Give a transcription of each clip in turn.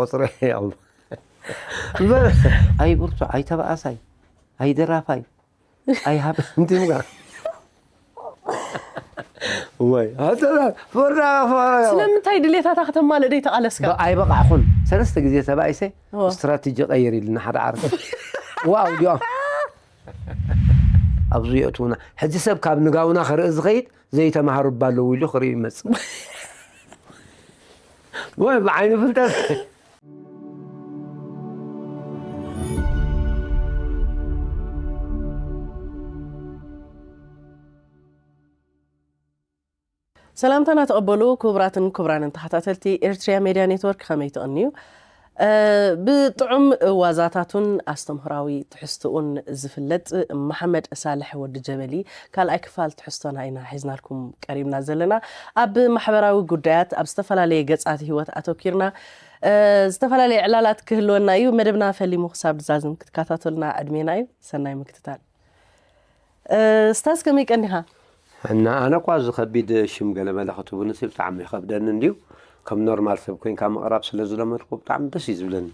ቆፅረ። እምበር ኣይ ብርቱ ኣይ ተባኣሳይ ኣይ ደራፋይ ኣይ ሃብ እንዲምጋ ወይ ኣተላ ፈራ ፈራ ስለምንታይ ድሌታታ ከተማልእ ደይ ተቓለስካ? ኣይበቃዕኹን። ሰለስተ ግዜ ተባኢሰ እወ። ስትራቴጂ ቀይር ኢልና ሓደ ዓርቢ ዋው ዲኦም ኣብዚ የእትውና። ሕጂ ሰብ ካብ ንጋውና ክርኢ ዝኸይድ ዘይተማሃሩ እባ ኣለዉ ኢሉ ክርኢ ይመጽእ። ወይ ብዓይኒ ፍልጠት ሰላምታና ተቐበሉ። ክቡራትን ክቡራንን ተኸታተልቲ ኤርትሪያ ሜድያ ኔትወርክ፣ ከመይ ትቕንዩ? ብጥዑም ዋዛታቱን ኣስተምህራዊ ትሕዝትኡን ዝፍለጥ መሓመድ ሳልሕ ወዲ ጀበሊ ካልኣይ ክፋል ትሕዝቶና ኢና ሒዝናልኩም ቀሪብና ዘለና። ኣብ ማሕበራዊ ጉዳያት ኣብ ዝተፈላለየ ገጻት ህይወት ኣተኪርና ዝተፈላለየ ዕላላት ክህልወና እዩ። መደብና ፈሊሙ ክሳብ ዝዛዝም ክትከታተሉና ዕድሜና እዩ። ሰናይ ምክትታል። ስታዝ ከመይ ቀኒኻ? እና ኣነ እኳ እዚ ከቢድ ሽም ገለመለ ክትብሉኒ ብጣዕሚ ይኸብደኒ እንድዩ። ከም ኖርማል ሰብ ኮይንካ ምቕራብ ስለ ዝለመድኩ ብጣዕሚ ደስ እዩ ዝብለኒ።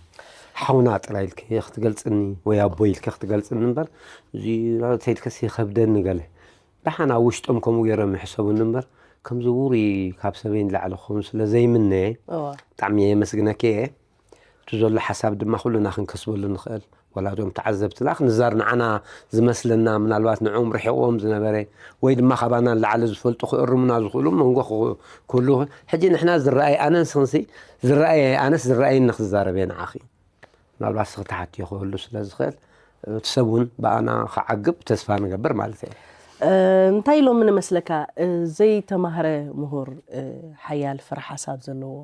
ሓውና ጥራይ ኢልኪ ክትገልፅኒ ወይ ኣቦይ ኢልኪ ክትገልፅኒ እምበር እዚ ተይልከስ ይኸብደኒ ገለ። ደሓን ኣብ ውሽጦም ከምኡ ገይሮም ይሕሰቡኒ እምበር ከምዚ ውሩይ ካብ ሰበይ ንላዕሊ ክኸውን ስለ ዘይምነየ እዋ። ብጣዕሚ የመስግነኪ እየ። እቲ ዘሎ ሓሳብ ድማ ኩልና ክንከስበሉ ንኽእል። ወላ እዞም ተዓዘብትና ክንዛር ንዓና ዝመስለና ምናልባት ንዕኦም ርሒቕዎም ዝነበረ ወይ ድማ ካባና ንላዕሊ ዝፈልጡ ክእርሙና ዝኽእሉ መንጎ ክህ- ክህሉ ይኽእል። ሕጂ ንሕና ዝረኣይ ኣነ ንስኽንሲ ዝረኣየ ኣነስ ዝረኣየኒ ክዛረብ እየ ንዓኺ። ምናልባት ስኽትሓት ይኽህሉ ስለ ዝኽእል እቲ ሰብ እውን ብኣና ክዓግብ ተስፋ ንገብር ማለት እየ። እንታይ ኢሎም ንመስለካ? ዘይተማህረ ምሁር ሓያል ፍረ ሓሳብ ዘለዎ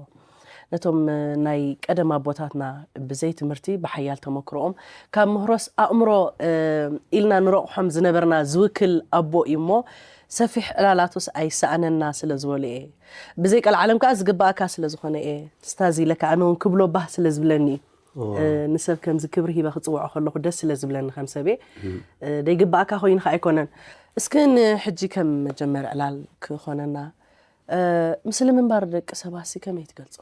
ነቶም ናይ ቀደም ኣቦታትና ብዘይ ትምህርቲ ብሓያል ተመክሮኦም ካብ ምህሮስ ኣእምሮ ኢልና ንረቑሖም ዝነበርና ዝውክል ኣቦ እዩ እሞ ሰፊሕ ዕላላቱስ ኣይሰኣነና ስለ ዝበሉ እየ። ብዘይ ቀልዓለም ከዓ ዝግባኣካ ስለ ዝኾነ እየ ስታዝ ኢለካ ኣነ እውን ክብሎ ባህ ስለ ዝብለኒ እዩ። ንሰብ ከምዚ ክብሪ ሂበ ክፅውዖ ከለኹ ደስ ስለ ዝብለኒ ከም ሰብ እየ። ደይግባኣካ ኮይኑ ከዓ ኣይኮነን። እስኪ ንሕጂ ከም መጀመሪ ዕላል ክኾነና ምስሊ ምንባር ደቂ ሰባሲ ከመይ ትገልፆ?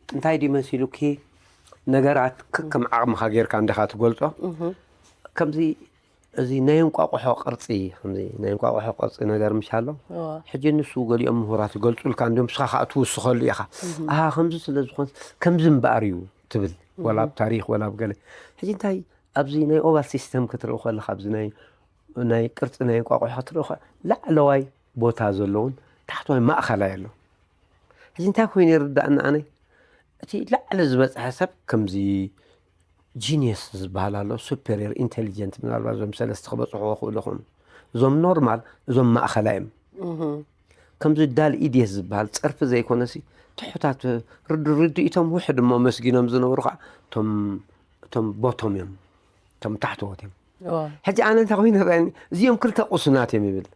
እንታይ ድዩ መሲሉኪ? ነገራት ከከም ዓቕምኻ ጌርካ እንዲኻ ትገልፆ። ከምዚ እዚ ናይ እንቋቑሖ ቅርፂ ከምዚ ናይ እንቋቑሖ ቅርፂ ነገር ምሽ ኣሎ። ሕጂ ንሱ ገሊኦም ምሁራት ይገልፁልካ እንዲዮም፣ ንስኻ ከዓ ትውስኸሉ ኢኻ። ኣሃ ከምዚ ስለ ዝኾን ከምዚ እምበኣር እዩ ትብል፣ ወላ ኣብ ታሪኽ ወላ ኣብ ገለ። ሕጂ እንታይ ኣብዚ ናይ ኦቫል ሲስተም ክትርኢ ከለኻ ኣብዚ ናይ ናይ ቅርፂ ናይ እንቋቑሖ ክትርኢ ከ ላዕለዋይ ቦታ ዘለውን ታሕተዋይ ማእኸላይ ኣሎ። ሕጂ እንታይ ኮይኑ ይርዳእና ኣነ እቲ ላዕሊ ዝበፅሐ ሰብ ከምዚ ጂኒየስ ዝበሃል ኣሎ፣ ሱፐሪየር ኢንቴሊጀንት ምናልባት እዞም ሰለስተ ክበፅሑ ክእሉ ኹም እዞም ኖርማል እዞም ማእኸላይ እዮም። ከምዚ ዳል ኢድየስ ዝበሃል ፀርፊ ዘይኮነሲ ትሑታት ርድ- ርድኢቶም ውሕድ እሞ መስጊኖም ዝነብሩ ከዓ እቶም እቶም ቦቶም እዮም፣ እቶም ታሕተዎት እዮም። ሕጂ ኣነ እንታይ ኮይኑ ይረኣየኒ እዚኦም ክልተ ቁሱናት እዮም ይብል።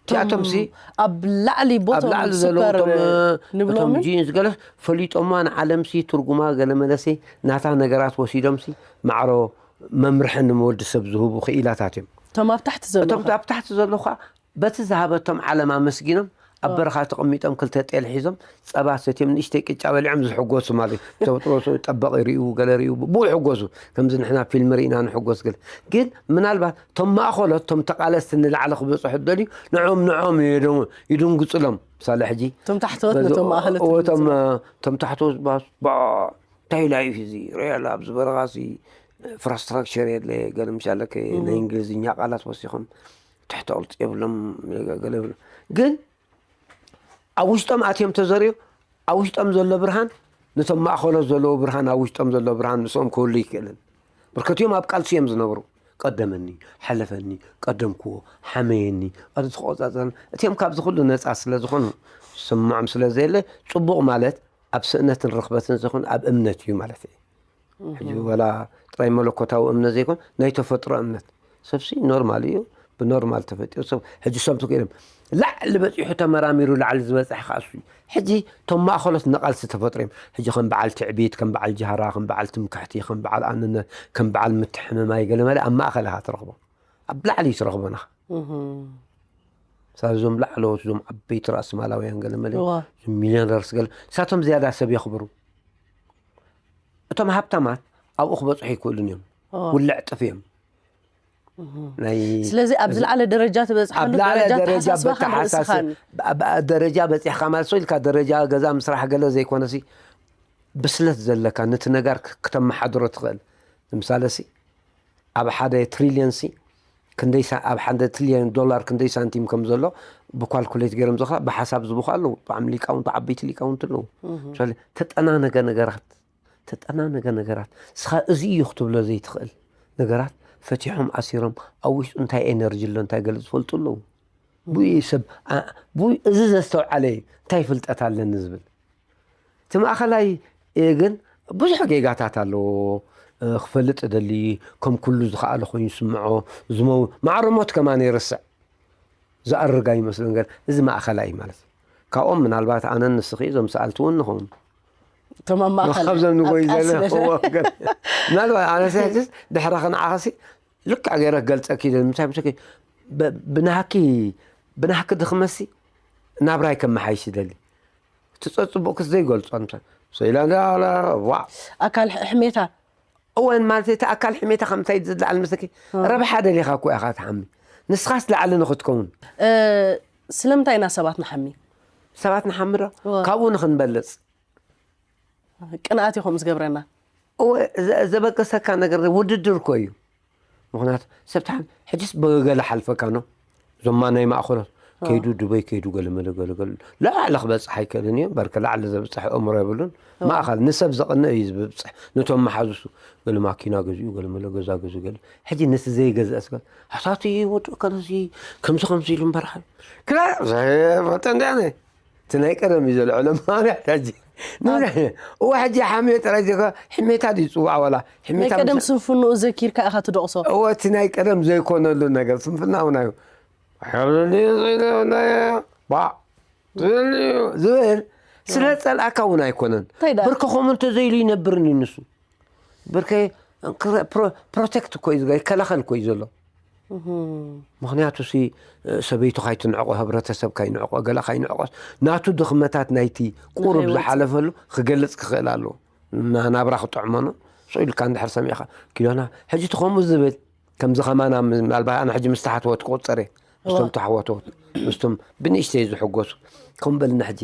እቲኣቶም ሲ ኣብ ላዕሊ ኣብ ቦቶም ላዕሊ ዘለዉ ሱፐር እቶም ንብሎም እቶም ጂንስ ገለ ፈሊጦማ ንዓለም ሲ ትርጉማ ገለ መለሲ ናታ ነገራት ወሲዶም ሲ ማዕሮ መምርሒ ንምወዲ ሰብ ዝህቡ ክኢላታት እዮም። እቶም ኣብ ታሕቲ ዘለዉ እቶም ኣብ ታሕቲ ዘለዉ ከዓ በቲ ዝሃበቶም ዓለም ኣመስጊኖም ኣብ በረኻ ተቐሚጦም ክልተ ጤል ሒዞም ጸባ ሰትዮም ንእሽተይ ቅጫ በሊዖም ዝሕጎሱ ማለት እዩ። ተፈጥሮ ጠበቕ ይርእዩ ገለ ርእዩ ብኡ ይሕጎሱ። ከምዚ ንሕና ፊልም ርኢና ንሕጎስ ገለ ግን ምናልባት እቶም ማእኸሎት እቶም ተቓለስቲ ንላዕሊ ክበፅሑ ደልዩ ንዖም ንዖም ይደንጉፅሎም። ምሳሌ ሕጂ እቶም ታሕተዎት ነቶም ማእኸሎት እቶም እቶም ታሕተዎት ባስ እንታይ ላይፍ እዚ ሪያል ኣብዚ በረኻ ሲ ኢንፍራስትራክቸር የድለ ገለ ምሻለከ ናይ እንግሊዝኛ ቃላት ወሲኾም ትሕቲ ቅርፂ የብሎም ገለ የብሎም። ግን ኣብ ውሽጦም ኣትዮም ተዘርዮ ኣብ ውሽጦም ዘሎ ብርሃን ነቶም ማእኸሎት ዘለዎ ብርሃን ኣብ ውሽጦም ዘሎ ብርሃን ምስኦም ክህሉ ይክእልን። በርከቲኦም ኣብ ቃልሲ እዮም ዝነብሩ። ቀደመኒ፣ ሓለፈኒ፣ ቀደምክዎ፣ ሓመየኒ፣ ኣቲ ተቆፃፀረኒ። እቲኦም ካብዚ ኩሉ ነፃ ስለ ዝኾኑ ዝስምዖም ስለ ዘየለ ፅቡቕ ማለት ኣብ ስእነትን ርኽበትን ዘይኮን ኣብ እምነት እዩ ማለት እዩ። ሕጂ ወላ ጥራይ መለኮታዊ እምነት ዘይኮን ናይ ተፈጥሮ እምነት ሰብሲ ኖርማል እዩ። ብኖርማል ተፈጢሩ ሰብ ሕጂ ሰብቲ ክኢሎም ላዕሊ በፂሑ ተመራሚሩ ላዕሊ ዝበፅሐ ከዓ እሱ እዩ። ሕጂ እቶም ማእኸሎት ንቓልሲ ተፈጥሮ እዮም። ሕጂ ከም በዓል ትዕቢት ከም በዓል ጃህራ ከም በዓል ትምክሕቲ ከም በዓል ኣንነት ከም በዓል ምትሕምማይ ገለመለ ኣብ ማእኸል ኢኻ ትረኽቦ። ኣብ ላዕሊ እዩ ትረኽቦ ናኻ። ምሳሌ እዞም ላዕለዎት፣ እዞም ዓበይቲ ራእሲ ማላውያን ገለ መለ፣ እዋ። እዞም ሚልዮነርስ ገለ፣ ንሳቶም ዝያዳ ሰብ የኽብሩ። እቶም ሃብታማት ኣብኡ ክበፅሑ ኣይክእሉን እዮም። እዋ። ውልዕ ጥፍ እዮም። ናይ ስለዚ ኣብ ዝለዓለ ደረጃ ትበፅሓሉ ኣብ ላዕለ ደረጃ ደረጃ ተሓሳስባኻን በተሓሳስ ርእስኻን ብ- ብ- ደረጃ በፂሕካ ማለት ሰው ኢልካ ደረጃ ገዛ ምስራሕ ገለ ዘይኮነሲ፣ ብስለት ዘለካ ነቲ ነጋር ክ- ክተመሓድሮ ትኽእል። ንምሳሌ ሲ ኣብ ሓደ ትሪልዮን ሲ ክንደይ ሳ- ኣብ ሓደ ትሪልዮን ዶላር ክንደይ ሳንቲም ከም ዘሎ ብኳልኩሌት ገይሮም ዝኽራ ብሓሳብ ዝብኹ ኣለዉ። ብጣዕሚ ሊቃውንቲ፣ ዓበይቲ ሊቃውንቲ ኣለዉ። ምሳሌ ተጠናነገ ነገራት፣ ተጠናነገ ነገራት፣ እስኻ እዚ እዩ ክትብሎ ዘይትኽእል ነገራት ፈቲሖም ኣሲሮም፣ ኣብ ውሽጡ እንታይ ኤነርጂ ኣሎ እንታይ ገለ ዝፈልጡ ኣለዉ። ብኡ እዩ ሰብ ኣ- ብኡ እዚ ዘስተውዓለ እዩ እንታይ ፍልጠት ኣለኒ ዝብል። እቲ ማእኸላይ ግን ብዙሕ ጌጋታት ኣለዎ። እ፣ ክፈልጥ እደሊ፣ ከም ኩሉ ዝኸኣለ ኮይኑ ይስምዖ፣ ዝመው ማዕረሞት ከማን ይርስዕ፣ ዝኣርግ ኣይመስልን። ገለ እዚ ማእኸላይ ማለት እዩ። ካብኦም ምናልባት ኣነን ንስኺ እዞም ሰኣልቲ እውን ንኸውን። እቶም ኣብ ማእኸል ካብዞም ንጎይ ኣብ ቃልሲ ዘለኹዎ ገለ- ገለ። ምናልባት ኣነ ሕጅስ ድሕረ ክንዓኸሲ ልክዕ ገይረ ክገልፀኪ ይደሊ። ምሳይ ምሳኪ ብ- ብናሃኪ ብናሃኪ ድኽመሲ ናብራይ ከመሓይሽ ይደሊ። እቲ ፀፅቡቕክስ ዘይገልፆ ምሳይ ሰይላ ዋ ኣካል ሕ- ሕሜታ እወን ማለት እቲ ኣካል ሕሜታ ከምታይ ዝለዓል መስለኪ ረብሓ ደሊኻ እኮ ኢኻ ትሓሚ። ንስኻስ ላዕሊ ንኽትከውን እ፣ ስለምንታይ ኢና ሰባት ንሓሚ? ሰባት ንሓምዶ እወ። ካብኡ ንኽንበልፅ ቅንኣት ኢኹም ዝገብረና። እወ፣ ዘ- ዘበገሰካ ነገር ውድድር እኮ እዩ። ምክንያቱ ሰብ ትሓም ሕጅስ በገገለ ሓልፈካ ነው። ዞማ ናይ ማእኸሎት ከይዱ ዱበይ ከይዱ ገለመለ ገለገለ ላዕለ ክበፅሕ ኣይክእልን እዩ። በርከ ላዕለ ዘብፅሕ እምሮ የብሉን። ማእኸል ንሰብ ዘቕንእ እዩ ዝብፅሕ። ነቶም መሓዙሱ ገለ ማኪና ገዚኡ ገለመለ ገዛ ገዙ ገለ ሕጂ ነቲ ዘይገዝአስ ገለ ኣሳቱ ይወድኡ ከለዚ ከምዚ ከምዚ ኢሉ እምበርሓ ክላ ዘይፈልጠ እንዲያነ እቲ ናይ ቀደም እዩ ዘልዕሎ ማለት ሕጂ እዋ ሕጂ ሓምዮ ጥራይ ዜኮ ሕሜታ ድዩ ፅዋዕ ዋላ ናይ ቀደም ስንፍንኡ ዘኪርካ ኢኻ ትደቕሶ። እወ እቲ ናይ ቀደም ዘይኮነሉ ነገር ስንፍና እውን ኣዩ ባ ዝብል ስለ ፀልኣካ እውን ኣይኮነን። እንታይ ደኣ? ብርከ ከምኡ እንተዘይሉ ይነብርን እዩ ንሱ። ብርከ ፕሮቴክት እኮ እዩ ዝገ- ይከላኸል እኮ እዩ ዘሎ። ምክንያቱ ሲ ሰበይቱ ካይትንዕቆ፣ ህብረተሰብ ካይንዕቆ፣ ገለ ካይንዕቆስ ናቱ ድኽመታት ናይቲ ቁሩብ ንኸይወጽእ። ዝሓለፈሉ ክገልፅ ክኽእል ኣለዎ። ና- ናብራ ክጥዕመኖ ሰው ኢልካ እንድሕር ሰሚዕካ ኪሎና ሕጂ ትኸምኡ ዝብል ከምዚ ከማና ምናልባት ኣነ ሕጂ ምስ ተሓትወት ክቁፀር እየ ምስቶም ተሓወትወት ምስቶም ብንእሽተይ ዝሕጎሱ ከም በልና ሕጂ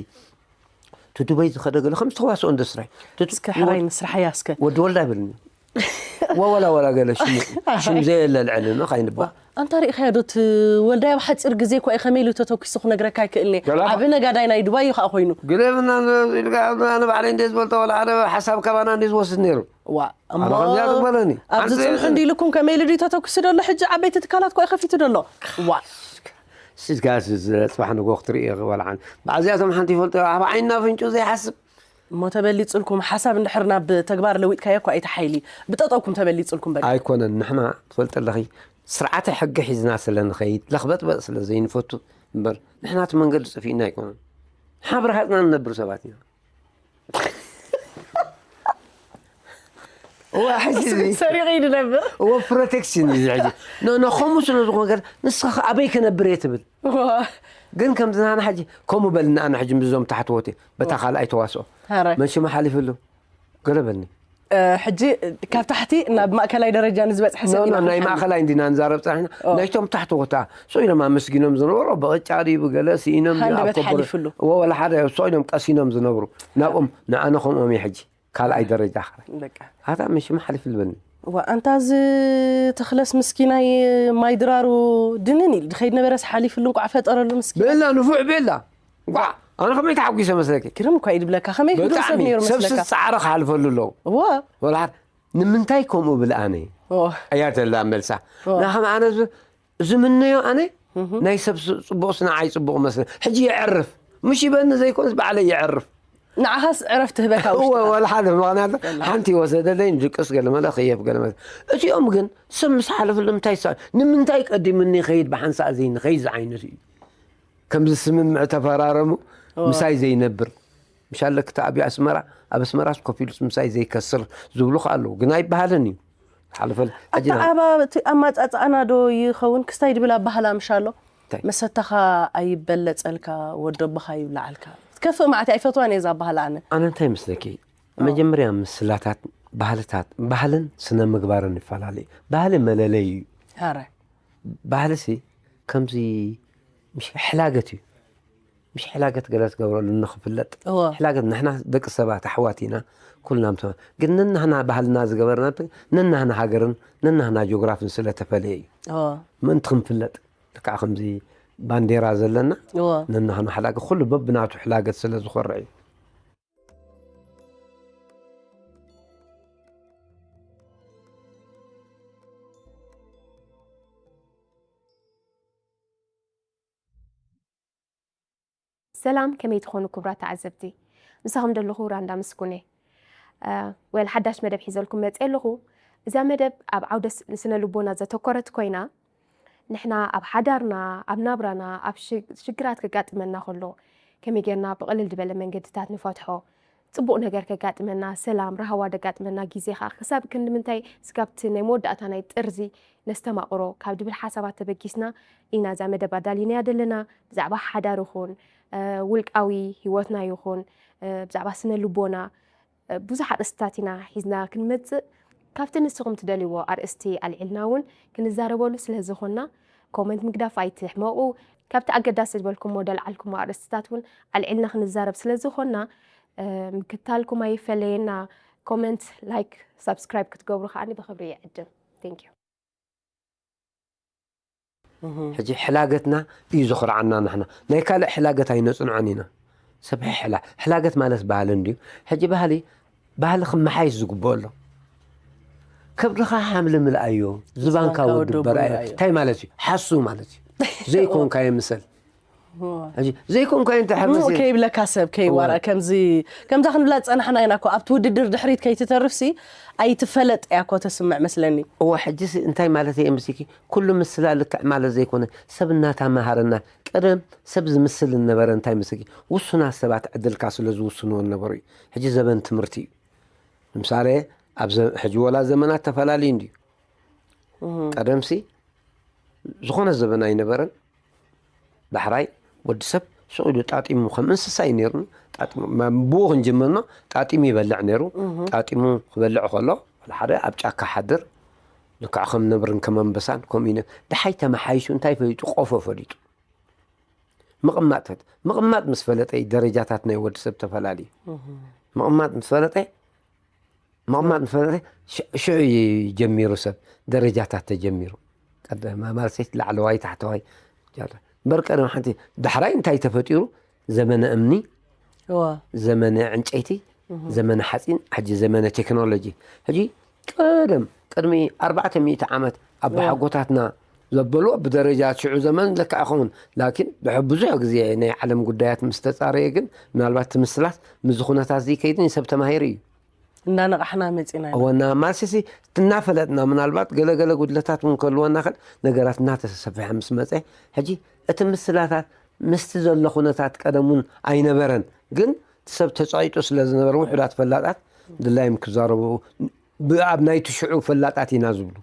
እቲ ዱበይ ዝኸደ ገለ ከም ዝተዋስኦ እንደ ስራይ እስከ ሕራይ ንስራሕ እያ እስከ ወዲ ወልዳ ይብልኒ ወወላ ወላ ገለ ሽሙ ሽም ዘየለ ልዕሊ ነው ካይንባ ኣንታ ሪኢኻዮ ዶ እቲ ወልዳይ ኣብ ሓፂር ግዜ እኳ እዩ ከመይ ኢሉ ተተኪሱ ክነግረካ ኣይክእልን እየ ገላ- ዓብ ነጋዳይ ናይ ዱባይ እዩ ከዓ ኮይኑ ግደፍና ኢልካ ኣነ ባዕለይ እንደ ዝበልቶ ወላ ሓደ ሓሳብ ካባና እንደ ዝወስድ ነይሩ ዋ እሞ ኣነ ከምዚኣ ትበለኒ ኣብዚ ሓንቲ ፅንሑ እንዲልኩም ከመይ ኢሉ ድዩ ተተኪሱ ደሎ ሕጂ ዓበይቲ ትካላት እኳ እዩ ከፊቱ ደሎ ዋ ስድካ ጽባሕ ንጎ ክትርኢ ይኽበልዓን ብዓዚኣቶም ሓንቲ ይፈልጦ ኣብ ዓይንና ፍንጩ ዘይሓስብ እሞ ተበሊፅልኩም ሓሳብ እንድሕር ናብ ተግባር ለዊጥካዮ እኳ ኣይተ ሓይሊ ብጠጠውኩም ተበሊፅልኩም በል ኣይኮነን ንሕና ትፈልጢ ኣለኺ ስርዓተ ሕጊ ሒዝና ስለ ንኸይድ ለኽበጥበጥ ስለ ዘይንፈቱ እምበር ንሕና እቲ መንገዲ ጠፊእና ኣይኮነን ሓብሪ ሃፅና ንነብር ሰባት ኢና እዋ ሕጂ እዚ- ሰሪቑ እዩ ዝነብር እዎ ፕሮቴክሽን እዩ ሕጂ ኖ ኖ ከምኡ ስለ ዝኾነ ገለ ንስኻ ከ ኣበይ ክነብር እየ ትብል ዋ፣ ግን ከምዚ ናና ሕጂ ከምኡ በልና ኣነ ሕጂ ምስዞም ታሕትዎት እየ በታ ካልኣይ ተዋስኦ ሐራይ። መን ሽሙ ሓሊፍሉ ገለ በልኒ እ፣ ሕጂ ካብ ታሕቲ ናብ ማእከላይ ደረጃ ንዝበፅሐ ሰብ ኖ፣ ኖ፣ ኢና ናይ ክንሓልፍ። ማእኸላይ እንዲና ንዛረብ ፀኒሕና ኦ። ናይቶም ታሕትዎት ሶ ኢሎም ኣመስጊኖም ዝነበሩ ብቕጫ ድዩ ብገለ ስኢኖም ድዩ ሃንደበት ኣብ ከበሩ- ሓሊፍሉ። እዎ፣ ወላ ሓደ እሶ ኢሎም ቀሲኖም ዝነብሩ ናብኦም ንኣነ ከምኦም እየ ሕጂ ካልኣይ ደረጃ ክራይ በቃ ኣታ መሽማ ሓሊፍሉ በልኒ ዋ ኣንታ እዚ ተኽለስ ምስኪናይ ማይ ድራሩ ድንን ኢሉ ድኸይድ ነበረስ ሓሊፍሉ እንቋዕ ፈጠረሉ ምስኪና ቤላ ንፉዕ ቤላ ጓ ኣነ ከመይ ተሓጒሰ መስለኪ ግርም እኳ እዩ ድብለካ ከመይ ህዱእ ሰብ ብጣዕሚ ነይሩ ሰብሲ መስለካ ፃዕረ ክሓልፈሉ ኣለዉ እወ ወላ ንምንታይ ከምኡ ብል ኣነ ኦ፣ እያ ተላ መልሳ ኦ። ናኸም ኣነ ዝ- ዝምነዮ ኣነ ናይ ሰብ ስ- ፅቡቕ ስንዓይ ፅቡቕ መስለ ሕጂ የዕርፍ ምሽ ይበኒ ዘይኮንስ ባዕለይ የዕርፍ ንዓኻስ ዕረፍ ትህበካ እወ ውሽጥኻ። ወላ ሓደ ምክንያቱ ሓንቲ ይወሰደለይ ንድቅስ ገለ መለ ክየፍ ገለ መለ እቲኦም ግን ሰብ ምስ ሓለፍሉ ምንታይ ሳ ንምንታይ ቀዲምኒ ይኸይድ ብሓንሳእ ዘይንኸይድ ዝዓይነቱ እዩ ከምዚ ስምምዕ ተፈራረሙ ምሳይ ዘይነብር ምሻለ ክተኣብዩ ኣስመራ ኣብ ኣስመራስ ኮፍ ኢሉስ ምሳይ ዘይከስር ዝብሉ ከ ኣለዉ ግን ኣይበሃልን እዩ ሓለፈል ኣጅና ኣተዓባብቲ ኣማፃፃእና ዶ ይኸውን ክስታይ ድብል ኣባህላ ምሻሎ እንታይ? መሰተኻ ኣይበለጸልካ፣ ወደቦኻ ይብልዓልካ። ትከፍእ ማዕት ኣይፈትዋን እየ እዛ ባህላ ኣነ። ኣነ እንታይ ይመስለኪ? መጀመርያ ምስላታት፣ ባህልታት፣ ባህልን ስነ ምግባርን ይፈላለ እዩ። ባህሊ መለለይ እዩ። ኧረ። ባህልሲ ከምዚ ምሽ ሕላገት እዩ። ምሽ ሕላገት ገለ ትገብረሉ ንኽፍለጥ። እወ። ሕላገት ንሕና ደቂ ሰባት ኣሕዋት ኢና። ኩልና ምተ ግን ነናህና ባህልና ዝገበርና ነናህና ሃገርን ነናህና ጂኦግራፍን ስለተፈለየ እዩ። እወ። ምእንቲ ክንፍለጥ ልክዓ ከምዚ ባንዴራ ዘለና እወ። ነናህና ሕላገት ኩሉ በብናቱ ሕላገት ስለ ዝኾርዕ እዩ። ሰላም፣ ከመይ ትኾኑ ክቡራት ተዓዘብቲ? ምሳኹም ደለኹ ራንዳ ምስጉን እየ። እ፣ ወል ሓዳሽ መደብ ሒዘልኩም መፅእ ኣለኹ። እዛ መደብ ኣብ ዓውደ ስ-፣ ስነ ልቦና ዘተኮረት ኮይና፣ ንሕና ኣብ ሓዳርና፣ ኣብ ናብራና፣ ኣብ ሽ-፣ ሽግራት ከጋጥመና ከሎ፣ ከመይ ጌርና ብቕልል ዝበለ መንገድታት ንፈትሖ፣ ጽቡቕ ነገር ከጋጥመና፣ ሰላም፣ ራህዋ ደጋጥመና፣ ግዜ ኸኣ ክሳብ ክንዲ ምንታይ ስጋብቲ ናይ መወዳእታ ናይ ጥርዚ ነስተማቕሮ ካብ ድብል ሓሳባት ተበጊስና ኢና እዛ መደብ ኣዳሊናያ ደለና። ብዛዕባ ሓዳር ይኹን፣ እ፣ ውልቃዊ ህይወትና ይኹን፣ እ፣ ብዛዕባ ስነ ልቦና፣ እ፣ ብዙሕ ኣርእስትታት ኢና ሒዝና ክንመጽእ። ካብቲ ንስኹም ትደልይዎ ኣርእስቲ ኣልዒልና እውን ክንዛረበሉ ስለ ዝኾንና፣ ኮመንት ምግዳፍ ኣይትሕመቑ። ካብቲ ኣገዳሲ ዝበልኩሞ ደልዓልኩሞ ኣርእስትታት እውን ኣልዒልና ክንዛረብ ስለ ዝኾንና፣ እ፣ ምክታልኩም ኣይፈለየና። ኮመንት፣ ላይክ፣ ሳብስክራይብ ክትገብሩ ከዓኒ ብኽብሪ ይዕድም። Thank you። ሕጂ ሕላገትና እዩ ዘኹርዓና። ንሕና ናይ ካልእ ሕላገት ኣይነጽንዖን ኢና። ሰብ ሕላ-፣ ሕላገት ማለት ባህሊ እንድዩ። ሕጂ ባህሊ፣ ባህሊ ክመሓይሽ ዝግብኦ ኣሎ። ከብድኻ ሓምሊ ምልኣዮ፣ ዝባንካ ዝባንካ ወዲ ወዲ በርኣዮ። በርኣዮ። እንታይ ማለት እዩ? ሓሱ ማለት እዩ። ዘይኮንካዮ ምሰል። ሕጂ ዘይኮንካዮ እንተ ሓመሲ-፣ ከይብለካ ሰብ ከይዋራ እወ። ከምዚ ከምዛ ክንብላ ዝጸናሕና ኢና እኮ። ኣብቲ ውድድር ድሕሪት ከይትተርፍሲ ኣይትፈለጥ እያ እኮ ተስምዕ መስለኒ። እወ፣ ሕጂሲ እንታይ ማለት እየ ምስኪ? ኩሉ ምስላ ልክዕ ማለት ዘይኮነ፣ ሰብ እናተማሃረና፣ ቀደም ሰብ ዝምስል ዝነበረ እንታይ ምስኪ? ውሱናት ሰባት ዕድልካ ስለ ዝውስንዎ ነበሩ እዩ። ሕጂ ዘበን ትምህርቲ እዩ። ንምሳሌ፣ ኣብ ዘ-፣ ሕጂ ወላ ዘመናት ተፈላለዩ እንድዩ። ቀደምሲ ዝኾነ ዘበን ኣይነበረን። ዳሕራይ ወዲ ሰብ ስቕ ኢሉ ጣጢሙ ከም እንስሳ እዩ ነይሩ። ጣጢሙ፣ መ-፣ ብኡ ክንጅምር ነው። ጣጢሙ ይበልዕ ነይሩ። ጣጢሙ ክበልዕ ከሎ፣ ሓደ ኣብ ጫካ ሓድር፣ ልክዕ ከም ነብርን ከም ኣንበሳን፣ ከምኡ እዩ ነ-፣ ደሓይ ተመሓይሹ እንታይ ፈሊጡ? ቆፎ ፈሊጡ። ምቕማጥ ፈት-፣ ምቕማጥ ምስ ፈለጠ እዩ ደረጃታት ናይ ወዲ ሰብ ተፈላለዩ። ምቕማጥ ምስ ፈለጠ፣ ምቕማጥ ምስ ፈለጠ፣ ሽ-፣ ሽዑ እዩ ጀሚሩ ሰብ ደረጃታት ተጀሚሩ። ቀደም ማለት ላዕለዋይ፣ ታሕተዋይ፣ ጃለ። እምበር ቀደም ሓንቲ ዳሕራይ እንታይ ተፈጢሩ? ዘመነ እምኒ፣ እወ። ዘመነ ዕንጨይቲ፣ ዘመነ ሓፂን፣ ሕጂ ዘመነ ቴክኖሎጂ። ሕጂ ቀደም ቅድሚ ኣርባዕተ ሚእቲ ዓመት ኣቦሓጎታትና ዘበልዎ ብደረጃ ሽዑ ዘመን ልክዕ ይኸውን። ላኪን ድሕሪ ብዙሕ ግዜ ናይ ዓለም ጉዳያት ምስ ተጻረየ ግን ምናልባት እቲ ምስላት ምስዚ ኩነታት እዚ ከይዱ ንሰብ ተማሂሩ እዩ። እንዳነቓሕና መጺና ኢና። እወና ማልሲሲ እናፈለጥና ምናልባት ገለገለ ጉድለታት እውን ከልወና ክእል ነገራት እናተሰፊሐ ምስ መጸ ሕጂ እቲ ምስላታት ምስቲ ዘሎ ኩነታት ቀደም እውን ኣይነበረን። ግን እቲ ሰብ ተጻይጡ ስለ ዝነበረ ውሑዳት ፈላጣት ድላዮም ክዛረቡ ብ-፣ ኣብ ናይቲ ሽዑ ፈላጣት ኢና ዝብሉ።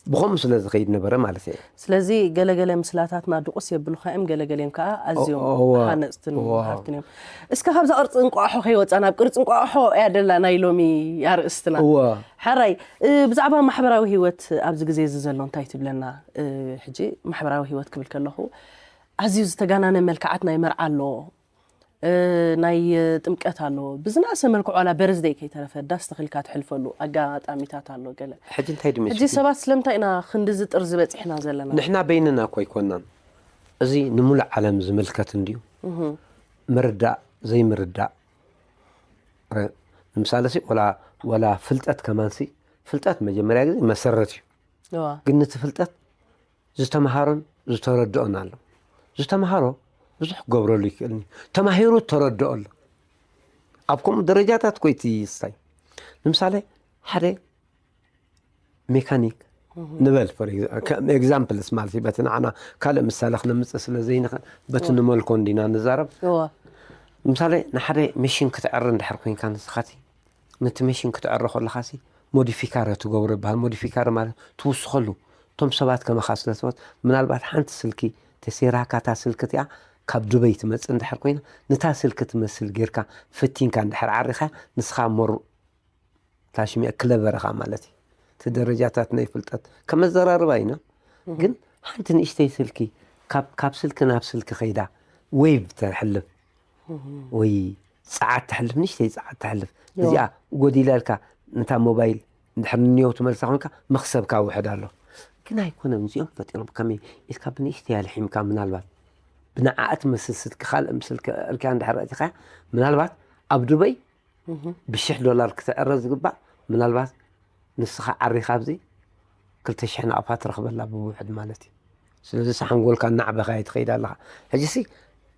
ብኸምኡ ስለ ዝኸይድ ነበረ ማለት እየ። ስለዚ ገለገለ ምስላታትና ድቑስ የብሉኻ እዮም፣ ገለገሊኦም ከዓ ኣዝዮም እወ። ሃነፅትን እወ። መሃርትን እዮም። እስከ ካብዛ ቅርፂ እንቋቑሖ ከይወፃና፣ ኣብ ቅርፂ እንቋቑሖ እያ ደላ ናይ ሎሚ ኣርእስትና። እወ። ሕራይ፣ እ፣ ብዛዕባ ማሕበራዊ ህይወት ኣብዚ ግዜ እዚ ዘሎ እንታይ ትብለና? እ፣ ሕጂ ማሕበራዊ ህይወት ክብል ከለኹ ኣዝዩ ዝተጋናነ መልክዓት ናይ መርዓ ኣሎ፣ እ፣ ናይ ጥምቀት ኣሎ። ብዝነኣሰ መልክዑ ዋላ በርዝደይ ከይተረፈ ዳስ ተኺልካ ትሕልፈሉ ኣጋጣሚታት ኣሎ ገለ። ሕጂ እንታይ ድዩ ሕጂ መሲልኪ? ሰባት ስለምንታይ ኢና ክንድዚ ጥርዚ በጺሕና ዘለና? ንሕና በይንና እኮ ኣይኮናን። እዚ ንሙሉእ ዓለም ዝምልከት እንድዩ። ምርዳእ ዘይምርዳእ። ረ-፣ ንምሳሌ ሲ ወላ፣ ወላ ፍልጠት ከማን ሲ፣ ፍልጠት መጀመርያ ግዜ መሰረት እዩ። እዋ። ግን ነቲ ፍልጠት ዝተምሃሮን ዝተረድኦን ኣሎ። ዝተምሃሮ ብዙሕ ክገብረሉ ይክእልኒ። ተማሂሩ ተረድኦ ኣሎ። ኣብ ከምኡ ደረጃታት ኮይቲ ይስታይ። ንምሳሌ ሓደ ሜካኒክ ንበል፣ for exa-፣ ከም ኤግዛምፕልስ ማለት እዩ። በቲ ንዓና ካልእ ምሳሌ ክነምጽእ ስለ ዘይንኽእል፣ በቲ እዋ። ንመልኮ እንዲና ንዛረብ። እዋ። ንምሳሌ ንሓደ መሽን ክትዕሪ እንድሕር ኮይንካ ንስኻቲ፣ ነቲ መሽን ክትዕሪ ከለኻሲ ሞዲፊካረ ትገብሮ ይበሃል። ሞዲፊካረ ማለት ትውስኸሉ። እቶም ሰባት ከማኻ ስለ ሰባት ምናልባት ሓንቲ ስልኪ ተሰይራካ እታ ስልኪ እቲኣ ካብ ዱበይ ትመጽእ እንድሕር ኮይና፣ ነታ ስልኪ ትመስል ጌርካ ፈቲንካ እንድሕር ዓሪኻ፣ ንስኻ ሞር ታሽሚያ ክለበረኻ ማለት እዩ። እቲ ደረጃታት ናይ ፍልጠት ከመዘራርባ ኢና። ግን ሓንቲ ንእሽተይ ስልኪ ካብ፣ ካብ ስልኪ ናብ ስልኪ ከይዳ ዌቭ ተሕልፍ ወይ ጸዓት ተሕልፍ፣ ንእሽተይ ጸዓት ተሕልፍ። እዚኣ ጎዲላ ኢልካ ነታ ሞባይል እንድሕር ንንየው ትመልሳ ኮንካ መኽሰብካ ውሕድ ኣሎ። ግን ኣይኮነን፣ እዚኦም ፈጢሮም ከመይ ኢልካ ብንእሽተይ ኣልሒምካ፣ ምናልባት ብንዓኣ ትመስል ስልኪ ካልእ ስልኪ ኣልካ እንድሕር ኣእቲኻ፣ ምናልባት ኣብ ዱበይ ብሽሕ ዶላር ክትዕረ ዝግባእ፣ ምናልባት ንስኻ ዓሪኻ ኣብዚ ክልተ ሽሕ ናቕፋ ትረኽበላ ብውሕድ ማለት እዩ። ስለዚ ሓንጎልካ እናዕበኻ ትኸይድ ኣለኻ። ሕጂሲ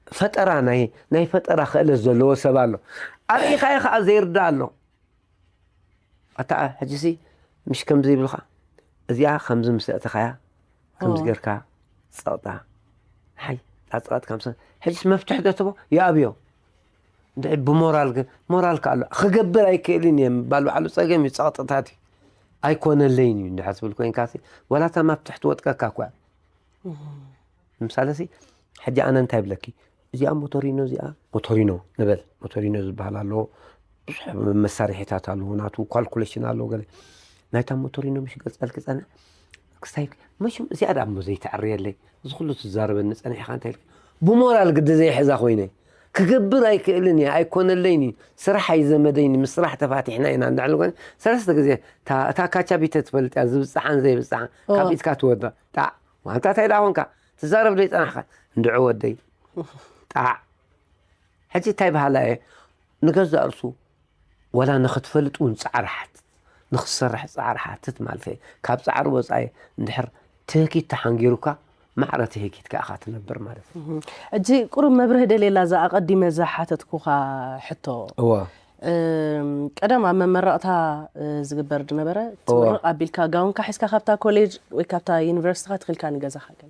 ፈጠራ ናይ፣ ናይ ፈጠራ ክእለት ዘለዎ ሰብ ኣሎ። ኣብኢኻ ከዓ ዘይርዳ ኣሎ። ኣታ ሕጂሲ ምሽ ከምዚ ይብልኻ፣ እዚኣ ከምዚ ምስ ኣእተኻያ፣ ከምዚ ኦ። ጌርካ ጸቕጣ። ሓይ፣ ጸቕጣ ከምሰ-፣ ሕጂስ መፍትሒ ዶ ትቦ? ይኣብዮ። እንድዒ ብሞራል ግን፣ ሞራል ከ ኣሎ። ክገብር ኣይክእልን እየ ምባል ባዕሉ ጸገም እዩ፣ ጸቕጥታት እዩ። ኣይኮነለይን እዩ እንድሕር ትብል ኮይንካሲ፣ ዋላ እታ መፍትሒ ትወጥቀካ እኳ። ንምሳሌ ሲ፣ ሕጂ ኣነ እንታይ ይብለኪ? እዚኣ ሞቶሪኖ፣ እዚኣ ሞቶሪኖ ንበል። ሞቶሪኖ ዝበሃል ኣለዎ። ብዙሕ መሳርሒታት ኣለዎ። ናቱ ካልኩሌሽን ኣለዎ ገለ። ናይታ ሞቶሪኖ ምሽ ገጸልኪ ጸንሕ። ክስታይ፣ መሽም እዚኣ ደኣ እሞ ዘይተዕርየለይ። እዚ ኩሉ ትዛረበኒ ጸኒሕካ እንታይ ኢልኪ? ብሞራል ግዲ ዘይሕዛ ኮይነ። ክገብር ኣይክእልን እየ፣ ኣይኮነለይን እዩ። ስራሕ ኣይዘመደይን፣ ምስ ስራሕ ተፋቲሕና ኢና እንዳዕለ ኮይነ። ሰለስተ ግዜ እታ፣ እታ ካቻቢተ ትፈልጥ እያ፣ ዝብጽሓን ዘይብጽሓን። ኦ። ካብ ኢድካ ትወድቕ። ጣዕ፣ ዋንታ እንታይ ደኣ ኮንካ? ትዛረብ ዶ ይጸናሕካ? እንድዑ ወደይ። ጣዕ። ሕጂ እንታይ በሃላ እየ? ንገዛእ ርእሱ ዋላ ንኽትፈልጥ እውን ጻዕሪ ሓትት፣ ንኽትሰርሕ ጻዕሪ ሓትት ማለት እየ። ካብ ጻዕሪ ወጻኢ እንድሕር ትህኪት ተሓንጊሩካ፣ ማዕረ ትህኪት ከኣ ኢኻ ትነብር ማለት እዩ። እህ። ሕጂ ቁሩብ መብርሂ ደልየላ እዛ ኣቐዲመ ዝሓተትኩኻ ሕቶ። እወ። እም፣ ቀደም ኣብ መመረቕታ፣ እ፣ ዝግበር ዝነበረ፣ እወ። ትምርቕ ኣቢልካ ጋውንካ ሒዝካ ካብታ ኮሌጅ ወይ ካብታ ዩኒቨርሲቲኻ ትኺልካ ንገዛኻ ገለ።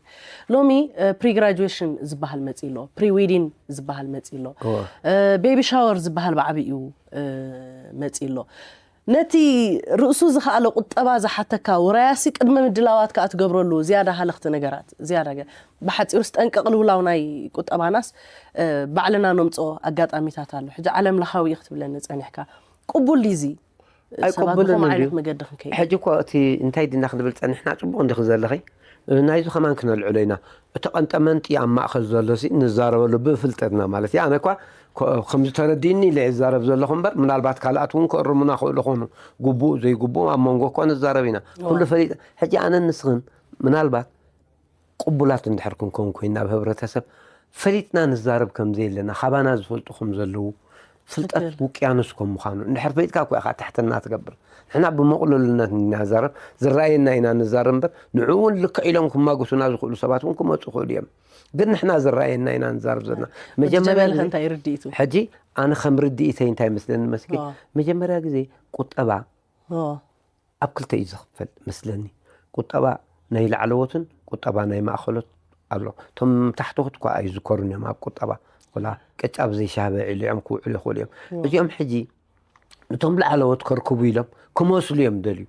ሎሚ፣ እ፣ ፕሪ ግራጁዌሽን ዝበሃል መጺእ ኣሎ፣ ፕሪ ዊዲን ዝበሃል መጺእ ኣሎ፣ እወ። እ፣ ቤቢ ሻወር ዝበሃል ብዓብይኡ፣ እ፣ መጺእ ኣሎ። ነቲ ርእሱ ዝኸኣለ ቁጠባ ዝሓተካ ውራያሲ ቅድመ ምድላዋት ከኣ ትገብረሉ ዝያዳ ሃለኽቲ ነገራት፣ ዝያዳ ገ-፣ ብሓጺሩስ ጠንቂ ቅልውላው ናይ ቁጠባናስ፣ እ፣ ባዕልና ነምጽኦ ኣጋጣሚታት ኣሎ። ሕጂ ዓለም ለኻዊ እዩ ክትብለኒ ጸኒሕካ። ቅቡል ድዩ እዚ? ሰባት ኣይቅቡልን ብኸምኡ እዩ። ዓይነት መገዲ ክንከይድ? ሕጂ እኮ እቲ እንታይ ድና ክንብል ጸኒሕና፣ ጽቡቕ እንዲኺ ዘለኺ፣ ናይዚ ከማን ክነልዕሎ ኢና። እቲ ቀንጠመንጢ ኣብ ማእከል ዘሎ ሲ ንዛረበሉ ብፍልጠትና ማለት እዩ። ኣነ እኳ ኮ-፣ ከምዚ ተረዲእኒ ኢለ እዛረብ ዘለኹ እምበር፣ ምናልባት ካልኣት እውን ክእርሙና ክእሉ ኾኑ፣ ግቡእ ዘይግቡእ ኣብ መንጎ እኳ ንዛረብ ኢና። እዋ። ኩሉ ፈሊጥ-፣ ሕጂ ኣነን ንስኽን ምናልባት ቅቡላት እንድሕር ክንከውን ኮይንና፣ ኣብ ህብረተሰብ ፈሊጥና ንዛረብ ከም ዘየለና፣ ካባና ዝፈልጡ ከም ዘለዉ፣ ፍልጠት ትክክል። ውቅያኖስ ከም ምዃኑ እንድሕር ፈሊጥካ እኮ ኢኻ ትሕትና ትገብር። ንሕና ብምቕሉልነት ኢና ንዛረብ፣ ዝረኣየና ኢና ንዛረብ እምበር፣ ንዕኡ እውን ልክዕ ኢሎም ክማግቱና ዝኽእሉ ሰባት እውን ክመጹ ይኽእሉ እዮም። ግን ንሕና ዝረኣየና ኢና ንዛረብ ዘለና። ወዲ መጀመርያ ጀበል ግዜ እንታይ ርድኢቱ? ሕጂ ኣነ ከም ርድኢተይ እንታይ መስለኒ መስኪ፣ ኦ። መጀመርያ ግዜ ቁጠባ ኦ። ኣብ ክልተ እዩ ዝኽፈል መስለኒ። ቁጠባ ናይ ላዕለዎትን ቁጠባ ናይ ማእኸሎት ኣሎ። እቶም ታሕተዎት እኳ ኣይዝከሩን እዮም ኣብ ቁጠባ። ወላ ቅጫ ብዘይ ሻሂ በዒሉ እዮም ክውዕሉ ይኽእሉ እዮም። ኦ። እዚኦም ሕጂ እቶም ላዕለዎት ከርክቡ ኢሎም ክመስሉ እዮም ደልዩ።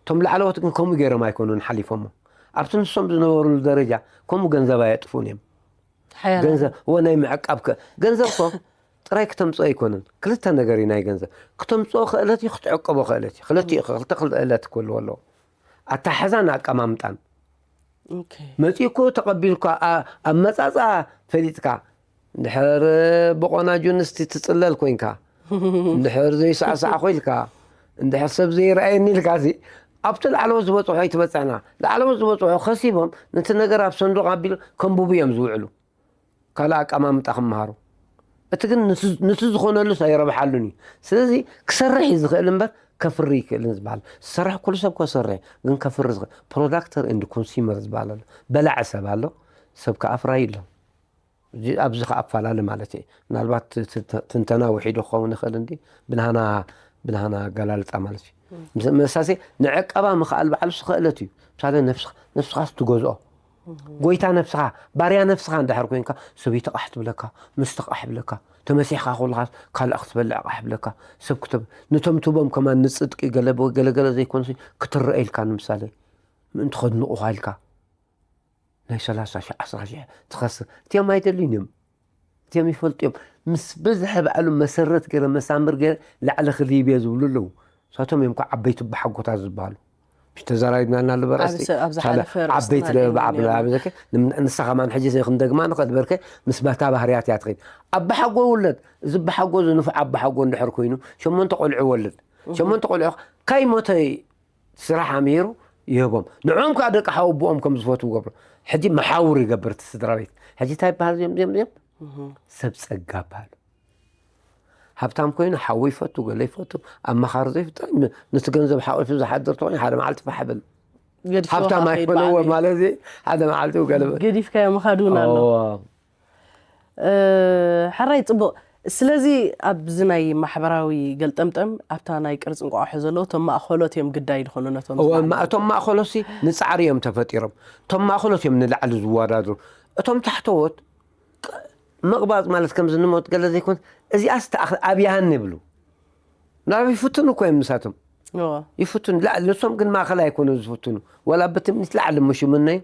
እቶም ላዕለዎት ግን ከምኡ ገይሮም ኣይኮኑን ሓሊፎሞ። ኣብቲ ንሶም ዝነበሩሉ ደረጃ ከምኡ ገንዘብ ኣየጥፉን እዮም። ሓያል ገንዘብ፣ እወ፣ ናይ ምዕቃብ ከ-፣ ገንዘብ እኮ ጥራይ ክተምጽኦ ኣይኮነን። ክልተ ነገር እዩ ናይ ገንዘብ። ክተምጽኦ ክእለት እዩ፣ ክትዕቅቦ ክእለት እዩ። ክልተ፣ ክልተ ክእለት ክህልዎ ኣለዎ። ኣታሓዛን ኣቀማምጣን። ኦኬ። መጺኡ እኮ ተቐቢልካ፣ ኣ-፣ ኣመጻጽኣ ፈሊጥካ፣ እንድሕር ብቆናጁ ኣንስቲ ትጽለል ኮይንካ፣ እንድሕር ዘይሳዕሳዕ ኮይልካ፣ እንድሕር ሰብ ዘይረኣየኒ ኢልካ፣ እዚ ኣብቲ ላዕለዎት ዝበጽሑ ኣይትበጽሕና። ላዕለዎት ዝበጽሑ ከሲቦም፣ ነቲ ነገር ኣብ ሰንዱቕ ኣቢሉ ከንብቡ እዮም ዝውዕሉ። ካልእ ኣቀማምጣ ክመሃሩ። እቲ ግን ንቲ፣ ንቲ ዝኾነሉስ ኣይረብሓሉን እዩ። ስለዚ ክሰርሕ እዩ ዝኽእል እምበር ከፍሪ ይክእልን ዝበሃል። ዝሰርሕ ኩሉ ሰብ ከሰርሕ እዩ፣ ግን ከፍሪ ዝኽእል ፕሮዳክተር ኤንድ ኮንሱመር ዝበሃል ኣሎ። በላዒ ሰብ ኣሎ፣ ሰብ ከኣ ኣፍራዪ ኣሎ። እዚ፣ ኣብዚ ከኣ ኣፋላሊ ማለት እዩ። ምናልባት ት-፣ ት-፣ ትንተና ውሒዱ ክኸውን ይኽእል እንዲ ብናህና፣ ብናህና ኣገላልጻ ማለት እዩ። ምስ፣ መሳሴ ንዕቀባ ምኽኣል ባዕሉስ ክእለት እዩ። ምሳሌ ነፍስኻ፣ ነፍስኻስ ትገዝኦ። ጎይታ ነፍስኻ፣ ባርያ ነፍስኻ እንድሕር ኮይንካ፣ ሰበይቲ ቃሕ ትብለካ፣ ምስቲ ቃሕ ይብለካ፣ ተመሲሕካ ከለኻስ ካልእ ክትበልዕ ቃሕ ይብለካ፣ ሰብ ክተብ-፣ ነቶም ትቦም ከማን ንጽድቂ ገለ ብ-፣ ገለ ገለ ዘይኮነሲ ክትረአ ኢልካ ንምሳሌ፣ ምእንቲ ከድንቑኻ ኢልካ። ናይ ሰላሳ ሺሕ ዓስራ ሺሕ ትኸስር። እቲኦም ኣይደልዩን እዮም። እቲኦም ይፈልጡ እዮም። ምስ በዝሐ ባዕሉ መሰረት ገይረ መሳምር ገይረ ላዕሊ ክድይብ እየ ዝብሉ ኣለዉ። ንሳቶም እዮም ከዓ ዓበይቲ ኣባሓጎታት ዝበሃሉ። ምሽ ተዘራሪብና እናሉ በረስቲ ኣብ ሰ- ኣብ ዝሓለፈ ካልእ ርእስና ዓበይቲ ነይሩ ብዓብላ ነይሩ። ኣብዘከ ንሳ ከማን ሕጂ ዘይክም ደግማ ንኸድበርከ ምስ ባታ ባህርያት እያ ትኸይድ። ኣባሓጎ ይውለድ። እዚ ኣባሓጎ እዚ ንፉዕ ኣባሓጎ እንድሕር ኮይኑ ሸሞንተ ቆልዑ ይወልድ። ሸሞንተ ቆልዑ ካይሞተ ስራሕ ኣምሂሩ ይህቦም። ንዕኦም ከዓ ደቂ ሓወቦኦም ከም ዝፈትዉ ገብሮ። ሕጂ መሓውር ይገብር እቲ ስድራ ቤት። ሕጂ እንታይ ይበሃል እዚኦም እዚኦም እዚኦም ሰብ ጸጋ ይበሃሉ። ሃብታም ኮይኑ ሓዊ ይፈቱ፣ ገለ ይፈቱ፣ ኣማኻሪ ዘይፍጠር፣ ነቲ ገንዘብ ሓቂፉ ዝሓድር ተኾይኑ ሓደ መዓልቲ ፋሕ ብል። ገዲፍዎ ሃብታም ከይድ ኣይኮነ በዓል እወ እዩ። ማለት እዚ ሓደ መዓልቲ ገለ ገዲፍካዮ ምኻድ እውን ኣሎ። እወ። እ፣ ሕራይ ጽቡቕ። ስለዚ ኣብዚ ናይ ማሕበራዊ ገልጠምጠም ኣብታ ናይ ቅርጺ እንቋቑሖ ዘለዉ እቶም ማእኸሎት እዮም ግዳይ ዝኾኑ ነቶም እወ ዝለዓሉ። ማ- እቶም ማእኸሎሲ ንጻዕሪ እዮም ተፈጢሮም። እቶም ማእኸሎት እዮም ንላዕሊ ዝወዳድሩ። እቶም ታሕተዎት ቅ- ምቕባጽ ማለት ከምዚ ንሞት ገለ ዘይኮን እዚኣስ ተኣኽ ኣብያሃን ይብሉ። ናብ ይፍትኑ እኮ እዮም ንሳቶም እወ። ይፍትኑ ላዕሊ ንሶም ግን ማእኸል ኣይኮኑ ዝፍትኑ። ወላ ብትምኒት ላዕሊ ምሽ ምነዩ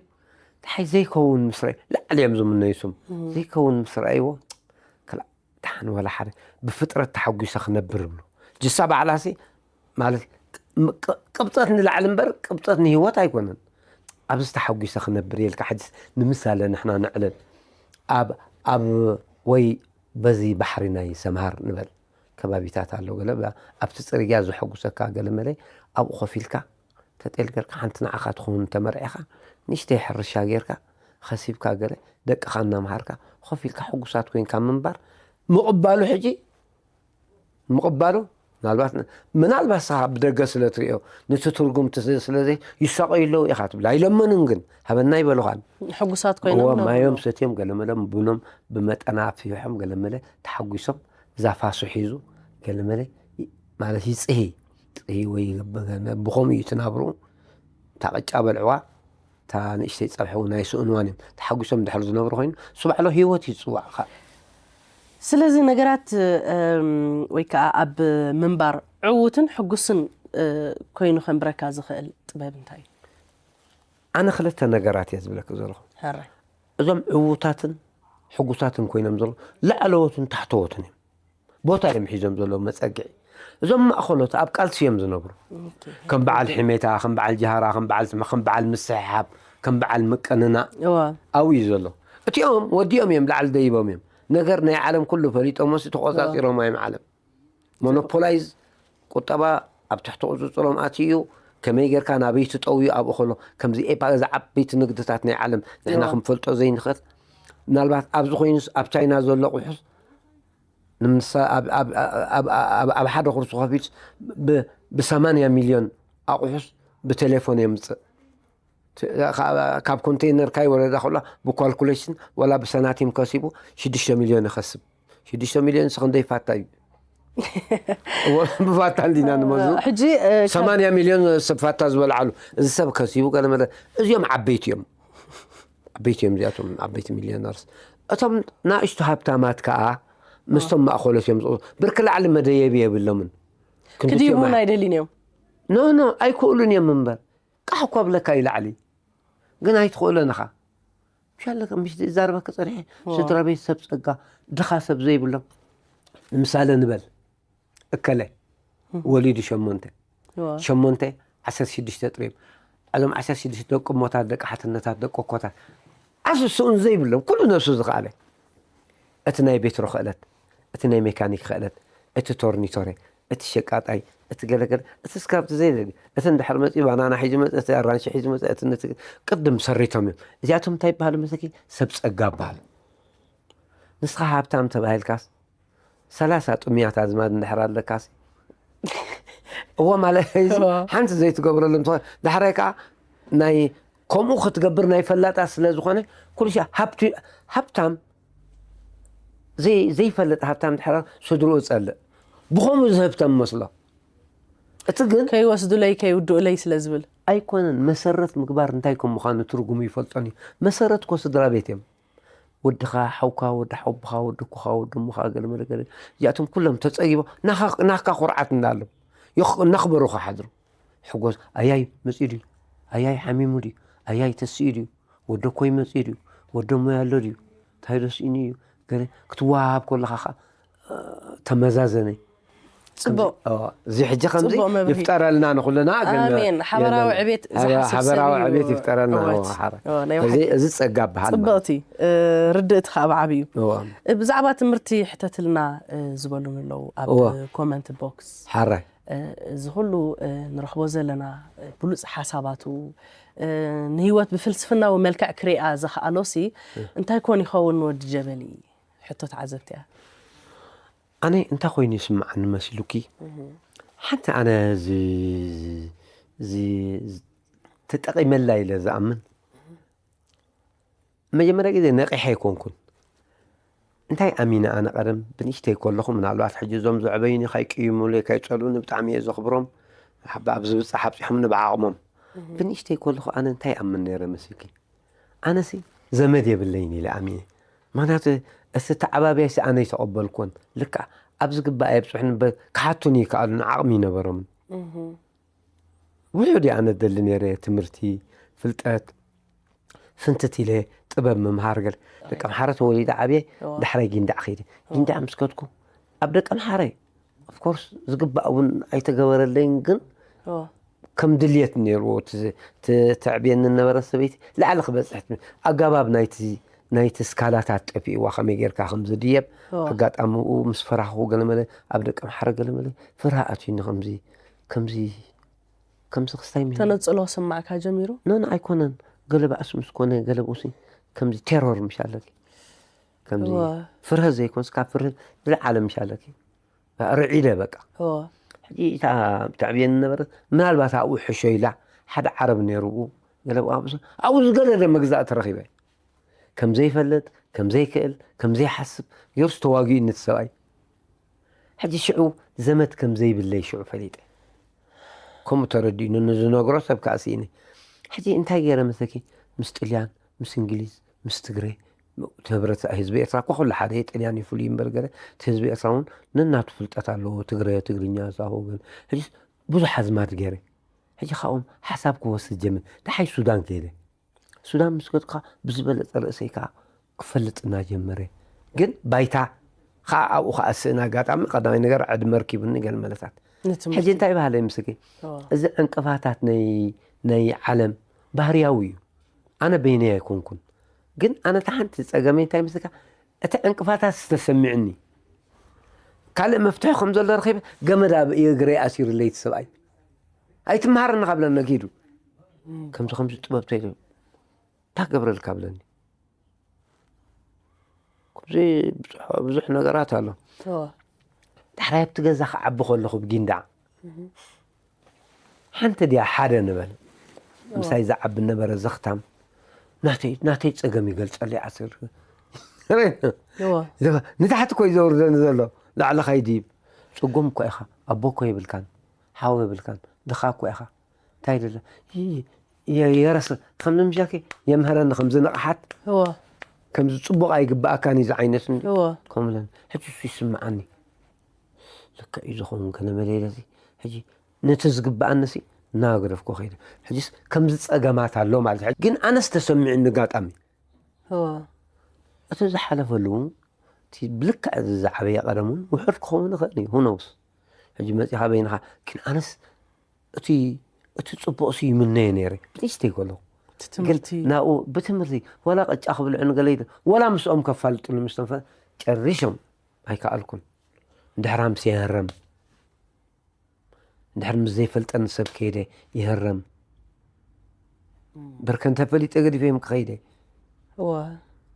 እንታይ ዘይከውን ምስ ረኣዩ ላዕሊ እዮም ዝምነዩ ስም ዘይከውን ምስ ረኣይዎ ክላ ደሓን ወላ ሓደ ብፍጥረት ተሓጒሰ ክነብር ይብሉ። ጅሳ ባዕላሲ ማለት ቅ- ቅ- ቅብፀት ንላዕሊ እምበር ቅብፀት ንህይወት ኣይኮነን። ኣብዚ ተሓጒሰ ክነብር የልካ። ሕጅስ ንምሳሌ ንሕና ንዕለል ኣብ ኣብ ወይ በዚ ባሕሪ ናይ ሰምሃር ንበል ከባቢታት ኣሎ ገለ ብላ- ኣብቲ ፅርግያ ዘሐጉሰካ ገለ መለ ኣብኡ ኮፍ ኢልካ ተጤል ጌርካ ሓንቲ ንዓኻ ትኸውን ተመርዒኻ ንእሽተይ ሕርሻ ጌርካ ኸሲብካ ገለ ደቅኻ እናምሃርካ ኮፍ ኢልካ ሕጉሳት ኮይንካ ምንባር ምቕባሉ ሕጂ ምቕባሉ ምናልባት ምናልባት ስኻ ብደገ ስለ ትሪኦ ነቲ ትርጉም ት- ስለ ዘይ ይሳቐዩ ኣለዉ ኢኻ ትብል ኣይለመኑን ግን ሃበና ይበሉኻን ሕጉሳት ኮይኖም እዎ ነብሉ። ማዮም ሰትዮም ገለመለ ቡኖም ብመጠና ኣፍሲሖም ገለመለ ተሓጒሶም እዛ ፋሱ ሒዙ ገለመለ ይ- ማለት ይፅሂ ፅሂ ወይ ይግበ- ብኸምኡ እዩ ትናብርኡ እታ ቅጫ በልዕዋ እታ ንእሽተይ ፀብሒ እውን ኣይስእንዋን እዮም ተሓጒሶም ድሕር ዝነብሩ ኮይኑ እሱ ባዕሎ ህይወት እዩ ዝፅዋዕ ካ- ስለዚ ነገራት እም፣ ወይ ከዓ ኣብ ምንባር ዕዉትን ሕጉስን እ፣ ኮይኑ ከንብረካ ዝኽእል ጥበብ እንታይ እዩ? ኣነ ክልተ ነገራት እየ ዝብለክ ዘለኹ ሕራይ እዞም ዕዉታትን ሕጉሳትን ኮይኖም ዘለዉ ላዕለዎትን ታሕተዎትን እዮም ቦታ እዮም ሒዞም ዘለዉ መፀግዒ እዞም ማእኸሎት ኣብ ቃልሲ እዮም ዝነብሩ ከም በዓል ሕሜታ ከም በዓል ጃሃራ ከም በዓል ስማ ከም በዓል ምስሕሓብ ከም በዓል ምቅንና እዋ ኣብኡ እዩ ዘሎ እቲኦም ወዲኦም እዮም ላዕሊ ደይቦም እዮም ነገር ናይ ዓለም ኩሉ ፈሊጦሞሲ ተቆፃፂሮም እዮም ዓለም ሞኖፖላይዝ ቁጠባ ኣብ ትሕቲ ቁፅፅሮም ኣትዩ እዩ ከመይ ጌርካ ናበይ ትጠውዩ ኣብኡ ከሎ ከምዚ ኤፓ እዚ ዓበይቲ ንግድታት ናይ ዓለም ንሕና ክንፈልጦ ዘይንኽእል ምናልባት ኣብዚ ኮይኑስ ኣብ ቻይና ዘሎ ቁሑስ ንምሳ ኣብ ሓደ ኩርሲ ከፊልስ ብሰማንያ ሚልዮን ኣቑሑስ ብቴሌፎን የምፅእ ካብ ኮንቴይነር ካይ ወረዳ ከሎ ብኳልኩሌሽን ወላ ብሰናቲም ከሲቡ ሽዱሽተ ሚልዮን ይኸስብ ሽዱሽተ ሚልዮን ንስኽ እንደይ ፋታ እዩ ብፋታ እንዲና ንመዙ ሕጂ ሰማንያ ሚልዮን ሰብ ፋታ ዝበልዓሉ እዚ ሰብ ከሲቡ ገለመለ እዚኦም ዓበይቲ እዮም ዓበይቲ እዮም እዚኣቶም ዓበይቲ ሚልዮነርስ እቶም ናእሽቱ ሃብታማት ከዓ ምስቶም ማእኸሎት እዮም ዝቑ ብርኪ ላዕሊ መደየቢ የብሎምን ክዲቡ ናይ ደሊን እዮም ኖ ኖ ኣይክእሉን እዮም እምበር ቃሕ እኳ ብለካ ይላዕሊ ግን ኣይትኽእሎን ኢኻ ሻለከ ምሽ ዝዛረበካ ፀኒሐ ስድራ ቤት ሰብ ፀጋ ድኻ ሰብ ዘይብሎም ንምሳሌ ንበል እከለ ወሊዱ ሸሞንተ ሸሞንተ ዓሰርተ ሽዱሽተ ጥሪም እዞም ዓሰርተ ሽዱሽተ ደቂ እሞታት ደቂ ሓትነታት ደቂ ኮታት ዓሱ ስኡን ዘይብሎም ኩሉ ነብሱ ዝኸኣለ እቲ ናይ ቤትሮ ክእለት እቲ ናይ ሜካኒክ ክእለት እቲ ቶርኒቶሬ እቲ ሸቃጣይ እቲ ገለገለ እቲ ስካብቲ ዘይደሊ እቲ እንድሕር መፂኡ ባናና ሒዙ መፀ እቲ ኣራንሺ ሒዙ መፀ እቲ ነቲ ቅድም ሰሪቶም እዮም እዚኣቶም እንታይ ይበሃሉ መሰኪ ሰብ ፀጋ ይበሃሉ ንስኻ ሃብታም ተባሂልካስ ሰላሳ ጥሙያት ኣዝማድ እንድሕር ኣለካስ እዎ ማለት ሓንቲ ዘይትገብረሉ እንትኾን ዳሕራይ ከዓ ናይ ከምኡ ክትገብር ናይ ፈላጣ ስለ ዝኾነ ኩሉ ሃብታም ዘይፈልጥ ሃብታም ድሕር ስድርኡ ጸልእ ብኸምኡ ዝህብተም መስሎ እቲ ግን ከይወስዱለይ ከይውድኡለይ ስለ ዝብል ኣይኮነን መሰረት ምግባር እንታይ ከም ምዃኑ ትርጉሙ ይፈልጦን እዩ መሰረት ኮ ስድራ ቤት እዮም ወድኻ ሓውካ ወዲ ሓውብኻ ወዲ ኮኻ ወዲ እሞኻ ገለ መለ ገለ እዚኣቶም ኩሎም ተጸጊቦ ናኻ ኩርዓት እንዳሎም ነኽበሩኻ ሓድሩ ሕጎስ ኣያይ መጺኡ ድዩ ኣያይ ሓሚሙ ድዩ ኣያይ ተሲኡ ድዩ ወዶ እኮ ይመጽእ ድዩ? ወዶ ሞያ ኣሎ ድዩ? እንታይ ዶ ስኢኑ እዩ? ገለ ክትወሃሃብ ከለኻ ኸኣ፣ እ፣ ተመዛዘነ። ጽቡቕ። እዎ፣ እዚ ሕጂ ከምዚ ጽቡቕ መብርሂ። ይፍጠረልና ንኹልና፣ ግን ኣሜን። ሓበራዊ የለን። ዕቤት ሓበ-፣ ዝሓስብ ሰብ ሓበራዊ እዩ። ዕቤት ይፍጠረልና። እወ፣ እዎ፣ ሓረ። እዎ፣ ናይ እዚ፣ ሓቂ። እዚ ጸጋ በሃል ማለት። ጽብቕቲ፣ እ፣ ርድእቲ ከኣ ብዓብዩ። እዎ። እ፣ ብዛዕባ ትምህርቲ ሕተትልና፣ እ፣ ዝበሉን ኣለዉ ኣብ እዎ። ኮመንት ቦክስ። ሓራይ። እ፣ እዚ ኩሉ፣ እ፣ ንረኽቦ ዘለና፣ እ፣ ብሉጽ ሓሳባቱ፣ እ፣ ንህይወት ብፍልስፍናዊ መልክዕ ክሪኣ ዘኽኣሎሲ እንታይ ኮን ይኸውን ወዲ ጀበሊ? ሕቶ ተዓዘብቲ እያ። ኣነ እንታይ ኮይኑ ይስምዓኒ መሲሉኪ? ሓንቲ ኣነ እዚ፣ እዚ፣ እዚ ተጠቒመላ ኢለ ዝኣምን፣ መጀመርያ ግዜ ነቒሐ ኣይኮንኩን። እንታይ ኣሚነ ኣነ ቀደም ብንእሽተይ ከለኹ፣ ምናልባት ሕጂ እዞም ዘዕበዩኒ ካይቅይሙለይ፣ ካይጸልኡኒ ብጣዕሚ እየ ዘኽብሮም። ኣብ፣ ኣብ ዝብጻሕ ኣብጺሖምኒ ብዓቕሞም። ብንእሽተይ ከለኹ ኣነ እንታይ ኣምን ነይረ መሲልኪ? ኣነሲ ዘመድ የብለይን ኢለ ኣሚነ። ምኽንያቱ እቲ ተዓባብያይሲ ኣነ ኣይተቐበልኩዎን። ልክዕ ኣብ ዝግባእ የብጽሑኒ እምበር ክሓቱኒ ይከኣሉን ዓቕሚ ይነበሮምን። ውሑድ እየ ኣነ ደሊ ነይረ፣ ትምህርቲ፣ ፍልጠት፣ ፍንትት ኢለ ጥበብ ምምሃር ገለ። ደቂ ኣምሓረ ተወሊደ ዓብየ፣ እዎ። ዳሕራይ ጊንዳዕ ከይደ። ጊንዳዕ ምስ ከድኩ፣ ኣብ ደቂ ኣምሓረ፣ ኦፍኮርስ፣ ዝግባእ እውን ኣይተገበረለይን፣ ግን እዎ። ከም ድልየት ነይርዎ፣ እቲ ዝ-፣ እቲ ተዕብየኒ ነበረ ሰበይቲ፣ ላዕሊ ክበጽሕ ትብል። ኣገባብ ናይቲ፣ ናይቲ ስካላታት ጠፊእዋ፣ ከመይ ጌርካ ከም ዝድየብ፣ እዎ። ኣጋጣሚ ኣብኡ ምስ ፈራህኹ ገለመለ፣ ኣብ ደቂ ኣምሓረ ገለመለ፣ ፍርሃ ኣትዩኒ፣ ከምዚ፣ ከምዚ፣ ከምዚ ክስታይ ሚሉ። ተነጽሎ ክስማዕካ ጀሚሩ? ኖ፣ ኖ፣ ኣይኮነን። ገለ ባእሲ ምስ ኮነ፣ ገለ ብኡሲ፣ ከምዚ ቴሮር ምሽ ኣለኪ። ከምዚ እወ። ፍርህ ዘይኮንስ፣ ካብ ፍርህ ዝለዓለ ምሽ ኣለኪ። ርዒደ በቃ። እወ። ሕጂ እታ ተዕብየኒ ነበረት፣ ምናልባት ኣብኡ ሕሾ ኢላ፣ ሓደ ዓረብ ነይሩ ብኡ፣ ገለ ብኡ ኣብኡ፣ ኣብኡ ዝገደደ መግዛእቲ ረኺበ። ከም ዘይፈልጥ፣ ከም ዘይክእል፣ ከም ዘይሓስብ፣ ገይሩስ ተዋጊኡኒ እቲ ሰብኣይ። ሕጂ ሽዑ ዘመድ ከም ዘይብለይ ሽዑ ፈሊጠ። ከምኡ ተረዲኡኒ፣ ንዝነግሮ ሰብ ከኣ ስኢነ። ሕጂ እንታይ ገይረ መሰኪ? ምስ ጥልያን፣ ምስ እንግሊዝ፣ ምስ ትግረ፣ እቲ ህብረት ህዝቢ ኤርትራ እኮ ኩሉ ሓደ እዩ፣ ጥልያን እዩ ፍሉይ እምበር ገለ፣ እቲ ህዝቢ ኤርትራ እውን ነናቱ ፍልጠት ኣለዎ፣ ትግረ፣ ትግርኛ፣ ሳሆ ገለ። ሕጂ ብዙሕ ኣዝማድ ገይረ። ሕጂ ካብኦም ሓሳብ ክወስድ ጀምር። ደሓይ ሱዳን ከይደ። ሱዳን ምስ ከድካ ብዝበለጸ ርእሰይ ከኣ ክፈልጥ እናጀመረ። ግን ባይታ ከኣ ኣብኡ ከኣ ስእን ኣጋጣሚ ቀዳማይ ነገር ዕድመ ኣርኪቡኒ ገለ መለታት። ንትምህርቲ። ሕጂ እንታይ ባህለ ምስኪ? እዎ። እዚ ዕንቅፋታት ናይ፣ ናይ ዓለም ባህርያዊ እዩ። ኣነ በይነይ ኣይኮንኩን። ግን ኣነ እታ ሓንቲ ጸገመይ እንታይ ምስልካ? እቲ ዕንቅፋታት ዝተሰሚዕኒ። ካልእ መፍትሒ ከም ዘሎ ረኺበ፣ ገመድ ኣብ እግረይ ኣሲሩለይ እቲ ሰብኣይ። ኣይትምሃርን ኢኻ ብለኒ ነጊዱ። ከምዚ ከምዚ ጥበብ ተይሉ። እንታይ ክገብረልካ ብለኒ። ከምዚ ብዙሕ፣ ብዙሕ ነገራት ኣሎ። እዎ። ዳሕራይ ኣብቲ ገዛ ክዓቢ ከለኹ ብጊንዳዕ። ሓንቲ ድያ ሓደ ንበል። ምሳይ ዝዓቢ ነበረ ዘኽታም። ናተይ፣ ናተይ ጸገም ይገልጸለይ ዓስር። እዎ። ንታሕቲ እኮ እዩ ዘውርደኒ ዘሎ። ላዕሊ ከይድይብ። ጽጉም እኮ ኢኻ። ኣቦ እኮ የብልካን። ሓው የብልካን። ድኻ እኮ ኢኻ። እንታይ ደለ? ይ-፣ የ-፣ የረስ-፣ ከም ንምሻኪ የምህረኒ ከም ዝነቕሓት። እዎ። ከም ዝጽቡቕ ኣይግባኣካን እዩ ዝዓይነትኒ። እዎ። ከምለን። ሕጂ እሱ ይስምዓኒ። ልክዕ እዩ ዝኸውን ከነ መለለዚ። ሕጂ ነቲ ዝግባኣንሲ እናገደፍኩ ከይደ። ሕጂስ ከምዚ ጸገማት ኣሎ ማለት እዩ። ግን ኣነስ ተሰሚዑኒ ኣጋጣሚ። እዎ። እቲ ዝሓለፈሉ እቲ ብልክዕ እዚ ዝዓበየ ቀደም እውን ውሑድ ክኸውን ይኽእል እዩ። Who knows? ሕጂ መጺኻ በይንኻ። ግን ኣነስ እቲ፣ እቲ ጽቡቕ ሲ ይምነዮ ነይረ። ብንእሽተይ ከለኹ። እቲ ግን ትምህርቲ። ናብኡ ብትምህርቲ፣ ዋላ ቅጫ ክብልዑ ንገለ ኢለ፣ ዋላ ምስኦም ከፋልጡኒ ምስ ተንፈ-፣ ጨሪሶም ኣይከኣልኩን። ድሕራ ምስ የህረም። እንድሕር ምስ ዘይፈልጠኒ ሰብ ከይደ ይህረም። እም። ብርከ እንተፈሊጠ ገዲፈዮም ክኸይደ። እወ።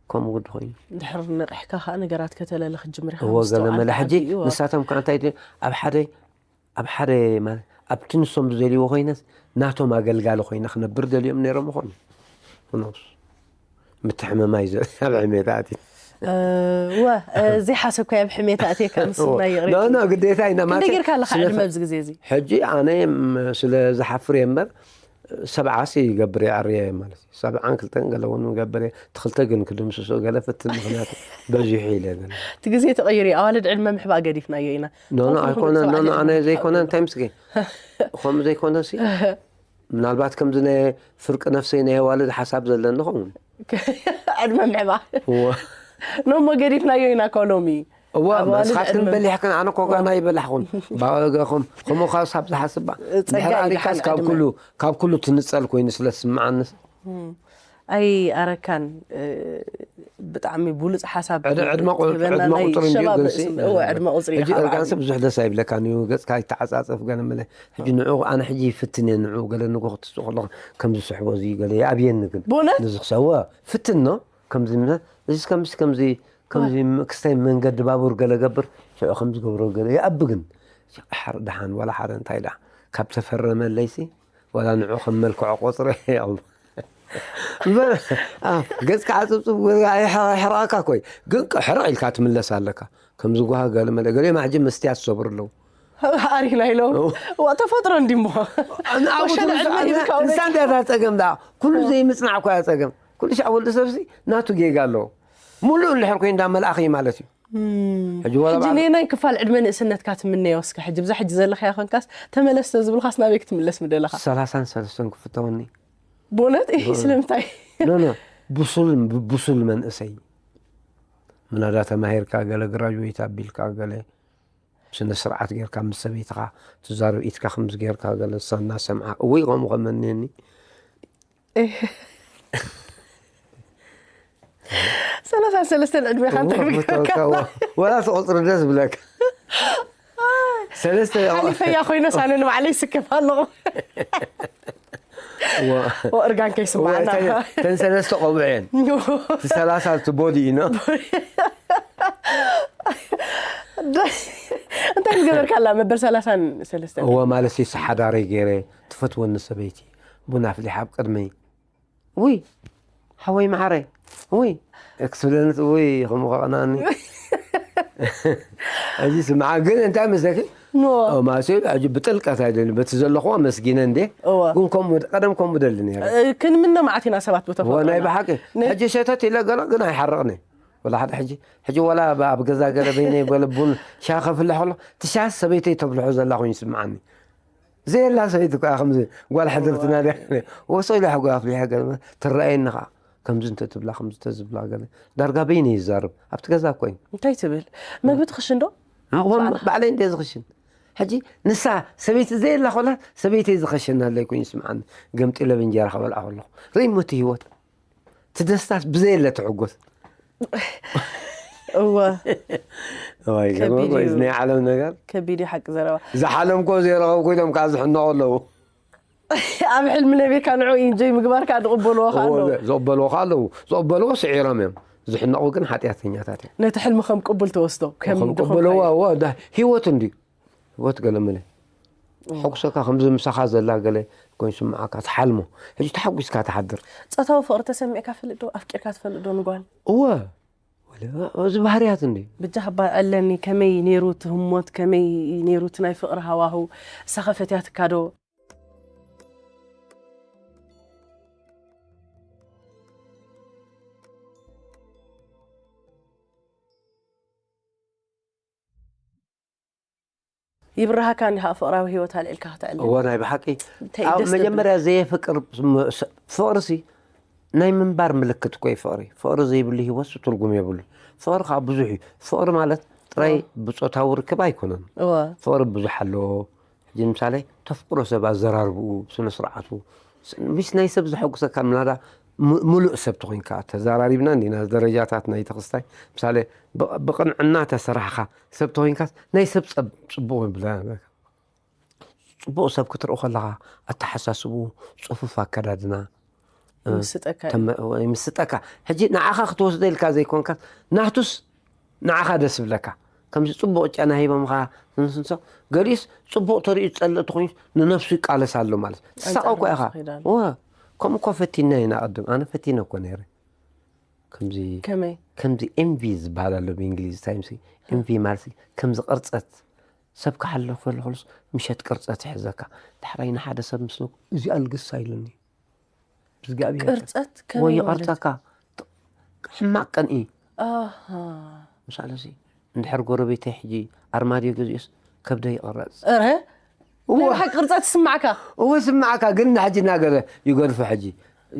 ከምኡ ግዲ ኮይኑ። እንድሕር ነቒሕካ ኸዓ ነገራት ከተለሊ ክትጅምር ኢኻ እወ፣ ምስ ገለ መለ ተውዓልካ ሕጂ ዓቢ እዩ። እወ። ንሳቶም ከዓ እንታይ ድዮም? ኣብ ሓደ፣ ኣብ ሓደ ማለት ኣብቲ ንሶም ዝደልይዎ ኮይነስ ናቶም ኣገልጋሊ ኮይነ ክነብር ደልዮም ነይሮም ይኾኑ። Who knows? ምትሕምማይ ዘ-፣ ኣብ ሕሜታ ኣትዩ። እወ፣ ዘይሓሰብካዮ ኣብ ሕሜታ ኣትየካ፣ ምስና ይቕሬ። ኖ፣ ኖ፣ ግዴታ ኢና፣ ክንደይ ማለት ጌርካ ኣለኻ ስለ ዕድመ ፈ-፣ ኣብዚ ግዜ እዚ? ሕጂ ኣነ ም-፣ ስለ ዝሓፍር እየ እምበር፣ ሰብዓስ ይገብር እየ፣ ኣርየ ማለት እዩ። ሰብዓን ክልተን ገለ እውን ይገብር እየ። እቲ ክልተ ግን ክድምስሶ ገለ ፍትን፣ ምኽንያቱ በዚሑ ኢለ ገለ። እቲ ግዜ ተቐይሩ እዩ። ኣዋልድ ዕድመ ምሕባእ ገዲፍናዮ ኢና። ኖ፣ ኖ፣ ተወክሉ ኣይኮነን። ኖ፣ ኖ፣ ተባዕትዮ ኣነ ዕድመ ዘይኮነ ምሕባእ እንታይ ምስኪ? ከምኡ ዘይኮነ ሲ፣ ምናልባት ከምዚ ናይ ፍርቂ ነፍሰይ ናይ ኣዋልድ ሓሳብ ዘለኒ ኸውን። ዕድመ ምዕባ እወ ኖሞ ገዲፍናዮ ኢና እኮ ሎሚ። እወ ኣዋልድ ንስኻትክን ዕድመ። በሊሕክን ኣነ ኮ ጋና ይበላሕኹን ባገኹም ከምኡ ካብ ሳብ ዝሓስባ ጸጋ ድሕር ኢልካ ኣሪካስ ካብ ንዕድመ። ኩሉ ካብ ኩሉ ትንጸል ኮይኑ ስለ ዝስምዓንስ ኣይ ኣረካን እ፣ ብጣዕሚ ብሉፅ ሓሳብ ዕድ- ዕድመ ቁ- ትህበና ዕድመ ናይ ቁፅሪ እንድዩ ሸባብ ግንሲ ርእሲ እወ ዕድመ ቁፅሪ እዩ ሕጂ ካብ እርጋንሲ ዓቢ። ብዙሕ ደስ ኣይብለካን እዩ ገፅካ ይተዓፃፀፍ ገለ መለ ሕጂ ንዑ ኣነ ሕጂ ይፍትን እየ ንዑ ገለ ንጎ ክትስኡ ከለኹ ከምዚ ስሕቦ እዚ ገለ ይኣብየኒ ግን ብእውነት ንዝኽሰወ ፍትን ኖ ከምዚ ምለ እዚ ከምዚ ከምዚ ከምዚ ም- ክስታይ መንገዲ ባቡር ገለ ገብር ሽዑ ከምዚ ገብሮ ገለ ይኣቢ ግን ሕር ደሓን ዋላ ሓደ እንታይ ደኣ ካብ ተፈረመለይሲ ዋላ ንዑ ከም መልክዖ ቆፅረ ይኣሉ ገፅካ ዓፅብፅብ ኣይሕረኣካ ኮይ ግን ሕርቕ ኢልካ ትምለስ ኣለካ ከምዚ ጓሃ ገለ መለ ገሊኦም ሕጂ መስትያት ዝሰብሩ ኣለዉ ኣሪና ኢሎም ዋ ተፈጥሮ እንዲሞ ወሸል ዕድመ ሂብካ ንሳ እንዲያ እታ ፀገም ደኣ ኩሉ ዘይምፅናዕ እኳ እያ ፀገም ኩሉ ሻዕ ወዲ ሰብሲ ናቱ ጌጋ ኣለዎ ሙሉእ እንድሕር ኮይኑ እንዳ መልኣኽ እዩ ማለት እዩ ሕጂ ወላ ሕጂ በዓል- ነናይ ክፋል ዕድመ ንእስነትካ ትምነዮ እስከ ሕጂ ብዛ ሕጂ ዘለኻዮ ኮንካስ ተመለስ ዝብልኻስ ናበይ ክትምለስ ምደለኻ ሰላሳን ሰለስተን ክፍተወኒ ብእውነት እ ስለምንታይ ኖ ኖ ብሱል ብሱል መንእሰይ ምናዳ ተማሂርካ ገለ ግራጅዌት ኣቢልካ ገለ ስነ ስርዓት ጌርካ ምስ ሰበይትኻ ትዛረብ ኢትካ ከምዚ ጌርካ ገለ እሳ እናሰምዓ እወይ ከምኡ ከመንየኒ ሰላሳ ሰለስተን ዕድሜኻ እንታይ ብገርካ ወላ ትቆፅሪ ደስ ብለካ ሰለስተ ሓሊፈያ ኮይነ ሳነ ንባዕለይ ይስከፍ ኣለኹ እርጋን ከይስማዓና ተን ሰለስተ ቆብዕ እየን እቲ ሰላሳ እቲ ቦዲ ኢኖ እንታይ ዝገበርካ ኣላ መበል ሰላሳን ሰለስተን እወ ማለት ሲ ሓዳረይ ገይረ ትፈትወኒ ሰበይቲ ቡና ኣፍሊሓ ኣብ ቅድመይ ውይ ሓወይ መዓረይ ውይ ክትብለኒ ውይ ከምኡ ከቐናኒ እዚ ስምዓ ግን እንታይ መስለኪ ኖ ማሴ ሕጂ ብጥልቀት ኣይደልን በቲ ዘለኹ ኣመስጊነ እንዴ እወ። ግን ከምኡ ቀደም ከምኡ ደሊ ነይረ ክንምነ መዓት ኢና ሰባት ብተፈጥሮ ናይ ብሓቂ ሕጂ ሸተት ኢለ ገለ ግን ኣይሓርቕኒ ወላ ሓደ ሕጂ ሕጂ ወላ ኣብ ገዛ ገለ በይነይ ገለ ቡን ሻሂ ከፍልሕ ከሎ እቲ ሻሂ ሰበይተይ ተፍልሖ ዘላ ኮይኑ ይስምዓኒ ዘየላ ሰበይቲ እኮ እያ ከምዚ ጓል ሕድርትና ድያ ወሶ ኢላ ሕጎ ኣፍሊሐ ገለ ትረኣየኒ ከዓ ከምዚ እንተ ትብላ ከምዚ እንተ ዝብላ ገለ ዳርጋ በይነ ይዛረብ ኣብቲ ገዛ እኮ እዩ እንታይ ትብል መግቢ ትኽሽን ዶ ባዕለይ እንደ ዝኽሽን ሕጂ ንሳ ሰበይቲ ዘየላ ኮላ ሰበይተይ ዝኸሸና ኣለይ ኮይኑ ይስምዓኒ ገምጢለ ብእንጀራ ከበልዓ ከለኹ ርእሞ እቲ ህይወት እቲ ደስታስ ብዘየለ ትሕጎስ እወ ወይ ከቢድ እዩ። ናይ ዓለም ነገር ከቢድ እዩ ሓቂ ዘረባ ዝሓለምኮ ዘይረኸብኩ ኢሎም ከዓ ዝሕነቑ ኣለዉ ኣብ ሕልሚ ነቢርካ ንዑ ኢንጆይ ምግባር ከዓ ዝቕበልዎ ከዓ ኣለዉ ዝቕበልዎ ከዓ ኣለዉ ዝቕበልዎ ስዒሮም እዮም ዝሕነቑ ግን ሓጢኣተኛታት እዮም ነቲ ሕልሚ ከም ቅቡል ተወስዶ ከም ከም ቅበልዎ ድኹም እዎ ዳ- ህይወት እንድዩ ህይወት ገለ መለ ሕጉሰካ ከምዚ ምሳኻ ዘላ ገለ ኮይኑ ስምዓካ ትሓልሞ ሕጂ ተሓጒስካ ትሓድር ፆታዊ ፍቕሪ ተሰሚዕካ ፈልጥ ዶ ኣፍቂርካ ትፈልጥ ዶ ንጓል እወ ወለ- እዚ ባህርያት እንድዩ ብጃህባ ኣለኒ ከመይ ነይሩ እቲ ህሞት ከመይ ነይሩ እቲ ናይ ፍቕሪ ሃዋህው እሳኸ ፈትያትካ ዶ ይብርሃካ እንዲኻ ፍቕራዊ ህይወት ኣልዒልካ ክትዕልል እወ ናይ ብሓቂ እንታይ ኣብ ደስ ዘብል። መጀመርያ ዘየፍቅር ም- ስ- ፍቕሪ ሲ ናይ ምንባር ምልክት እኮ እዩ ፍቕሪ ፍቕሪ ዘይብሉ ህይወት ሲ ትርጉም የብሉ ፍቕሪ ከዓ ብዙሕ እዩ ፍቕሪ ማለት ጥራይ ብፆታዊ ርክብ ኣይኮነን እወ ፍቕሪ ብዙሕ ኣለዎ ሕጂ ንምሳሌ ተፍቅሮ ሰብ ኣዘራርብኡ ስነ ስርዓቱ ስ- ምስ ናይ ሰብ ዘሐጉሰካ ምናዳ ሙ- ሙሉእ ሰብ ተኮይንካ ተዘራሪብና እንዲና ደረጃታት ናይ ተክስታይ ምሳሌ ብ- ብቅንዕና ተሰራሕካ ሰብ ተኮይንካስ ናይ ሰብ ፀብ- ፅቡቅ ይብላ ጽቡቕ ሰብ ክትርኢ ከለኻ ኣተሓሳስብኡ፣ ጽፉፍ ኣከዳድና፣ ይምስጠካ እዩ። ተመ- ይምስጠካ። ሕጂ ንዓኻ ክትወስዶ ኢልካ ዘይኮንካ ናቱስ ንዓኻ ደስ ይብለካ። ከምዚ ጽቡቕ ጨና ሂቦምኻ ንስንሶ ገሊኡስ ጽቡቕ ተሪኡ ዝጸልእ ተኾይኑ ንነፍሱ ይቃለስ ኣሎ ማለት ትሳቐ እኮ ኢኻ። ይኸይድ ኣሎ። እወ ከምኡ እኮ ፈቲና ኢና ቅድም ኣነ ፈቲነ እኮ ነይረ። ከምዚ ከመይ ከምዚ ኤንቪ ዝበሃል ኣሎ ብእንግሊዝ ታይምሲ ኤንቪ ማለት ከምዚ ቅርፀት ሰብ ክሓልፍ ከሎ ከሎስ ምሸት ቅርፀት ይሕዘካ ዳሕራይ ንሓደ ሰብ ምስሉ እዚኣ ልግሳ ኢሉኒ ብዝጋብሔር ቅርፀት ከመይ ወይ ማለት? ይቐርፀካ ሕማቅ ቀንኢ ኣሃ ምሳሌ እዚ እንድሕር ጎረቤተይ ሕጂ ኣርማድዮ ገዚኦስ ከብደ ይቐረፅ እረ እወ። ናይ ብሓቂ ቅርጻ ትስማዕካ። እወ ስማዕካ ግን ንሕጂ እናገለ ይገድፎ ሕጂ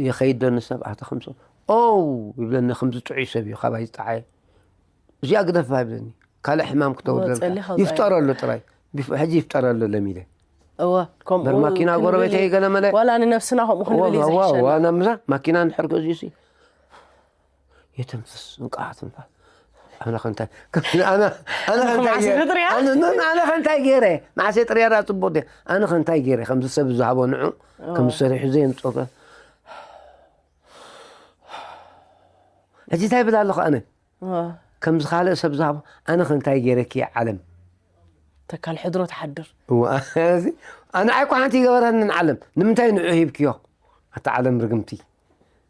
ይኸይድ ዶ ንሰብ ኣተ ከምሶ ኦ ይብለኒ ከምዚ ጥዑይ ሰብ እዩ ካባይ ዝጠዓየ እዚኣ ግደፍ ኣይብለኒ ካልእ ሕማም ክተውርደልካ ጸሊኻ ውጻእ። ይፍጠረሉ ጥራይ ቢፍ- ሕጂ ይፍጠረሉ ለሚለ እወ ከምኡ በር ማኪና ክንብል ጎረቤተይ እዩ። ገለመለ ዋላ ንነብስና ከምኡ ክንብል እዩ ዋ- ዋ- ዝሕሸና። ዋና ምዛ ማኪና እንድሕር ገዚኡሲ የተንፍስ እንቃዓ ትንፋስ ኣነ ከንታይ ኣነ ኣነ ከንታይ መዓስ ገይረ- ፍጥርያ? ኣነ ኖ- ኣነ ከንታይ ገይረ መዓስ የጥርየራ ጽቡቅ ድየ ኣነ ከንታይ ገይረ ከምዚ ሰብ ዝሃቦ ንዑ ከምዚ ሰሪሑ ዘየምጾከ ሕጂ እንታይ ይብል ኣለኹ ኣነ እወ። ከምዚ ካልእ ሰብ ዝሃቦ ኣነ ከንታይ ገይረኪ ዓለም ተካል ሕድሮ ትሓድር። እዋ፣ እዚ ኣነ ኣይኮ ሓንቲ ይገበረንን ዓለም ንምንታይ ንዑ ሂብክዮ ኣታ ዓለም ርግምቲ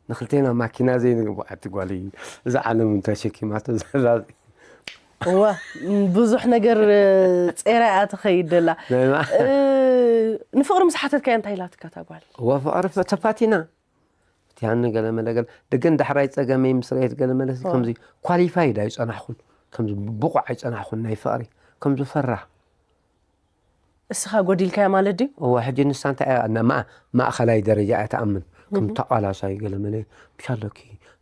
ንክልቴና ማኪና ዘይንግቡ ኣቲ ጓል እዩ እዛ ዓለም እንታይ ሸኪማቶ ዘላ እወ ብዙሕ ነገር እ፣ ጼራ እያ ትኸይድ ደላ። ናይ ማ- እ፣ ንፍቕሪ ምስ ሓተትካያ እንታይ ኢላትካ እታ ጓል? እዋ ፍቕሪ ፈ- ተፋቲና እቲ ሃኒ ገለ መለ ገለ ደገን ዳሕራይ ጸገመይ ምስ ረየት ገለ መለ ከምዚ ኳሊፋይድ ኣይጸናሕኩን ከምዚ ብቑዕ ኣይጸናሕኩን ናይ ፍቕሪ ከምዚ ፈራህ እስኻ ጎዲልካያ ማለት ድዩ? እዋ ሕጂ ንሳ እንታይ እያ እና ማ- ማእኸላይ ደረጃ እያ ትኣምን ከም ተቓላሳይ ገለ መለ ብሻለኪ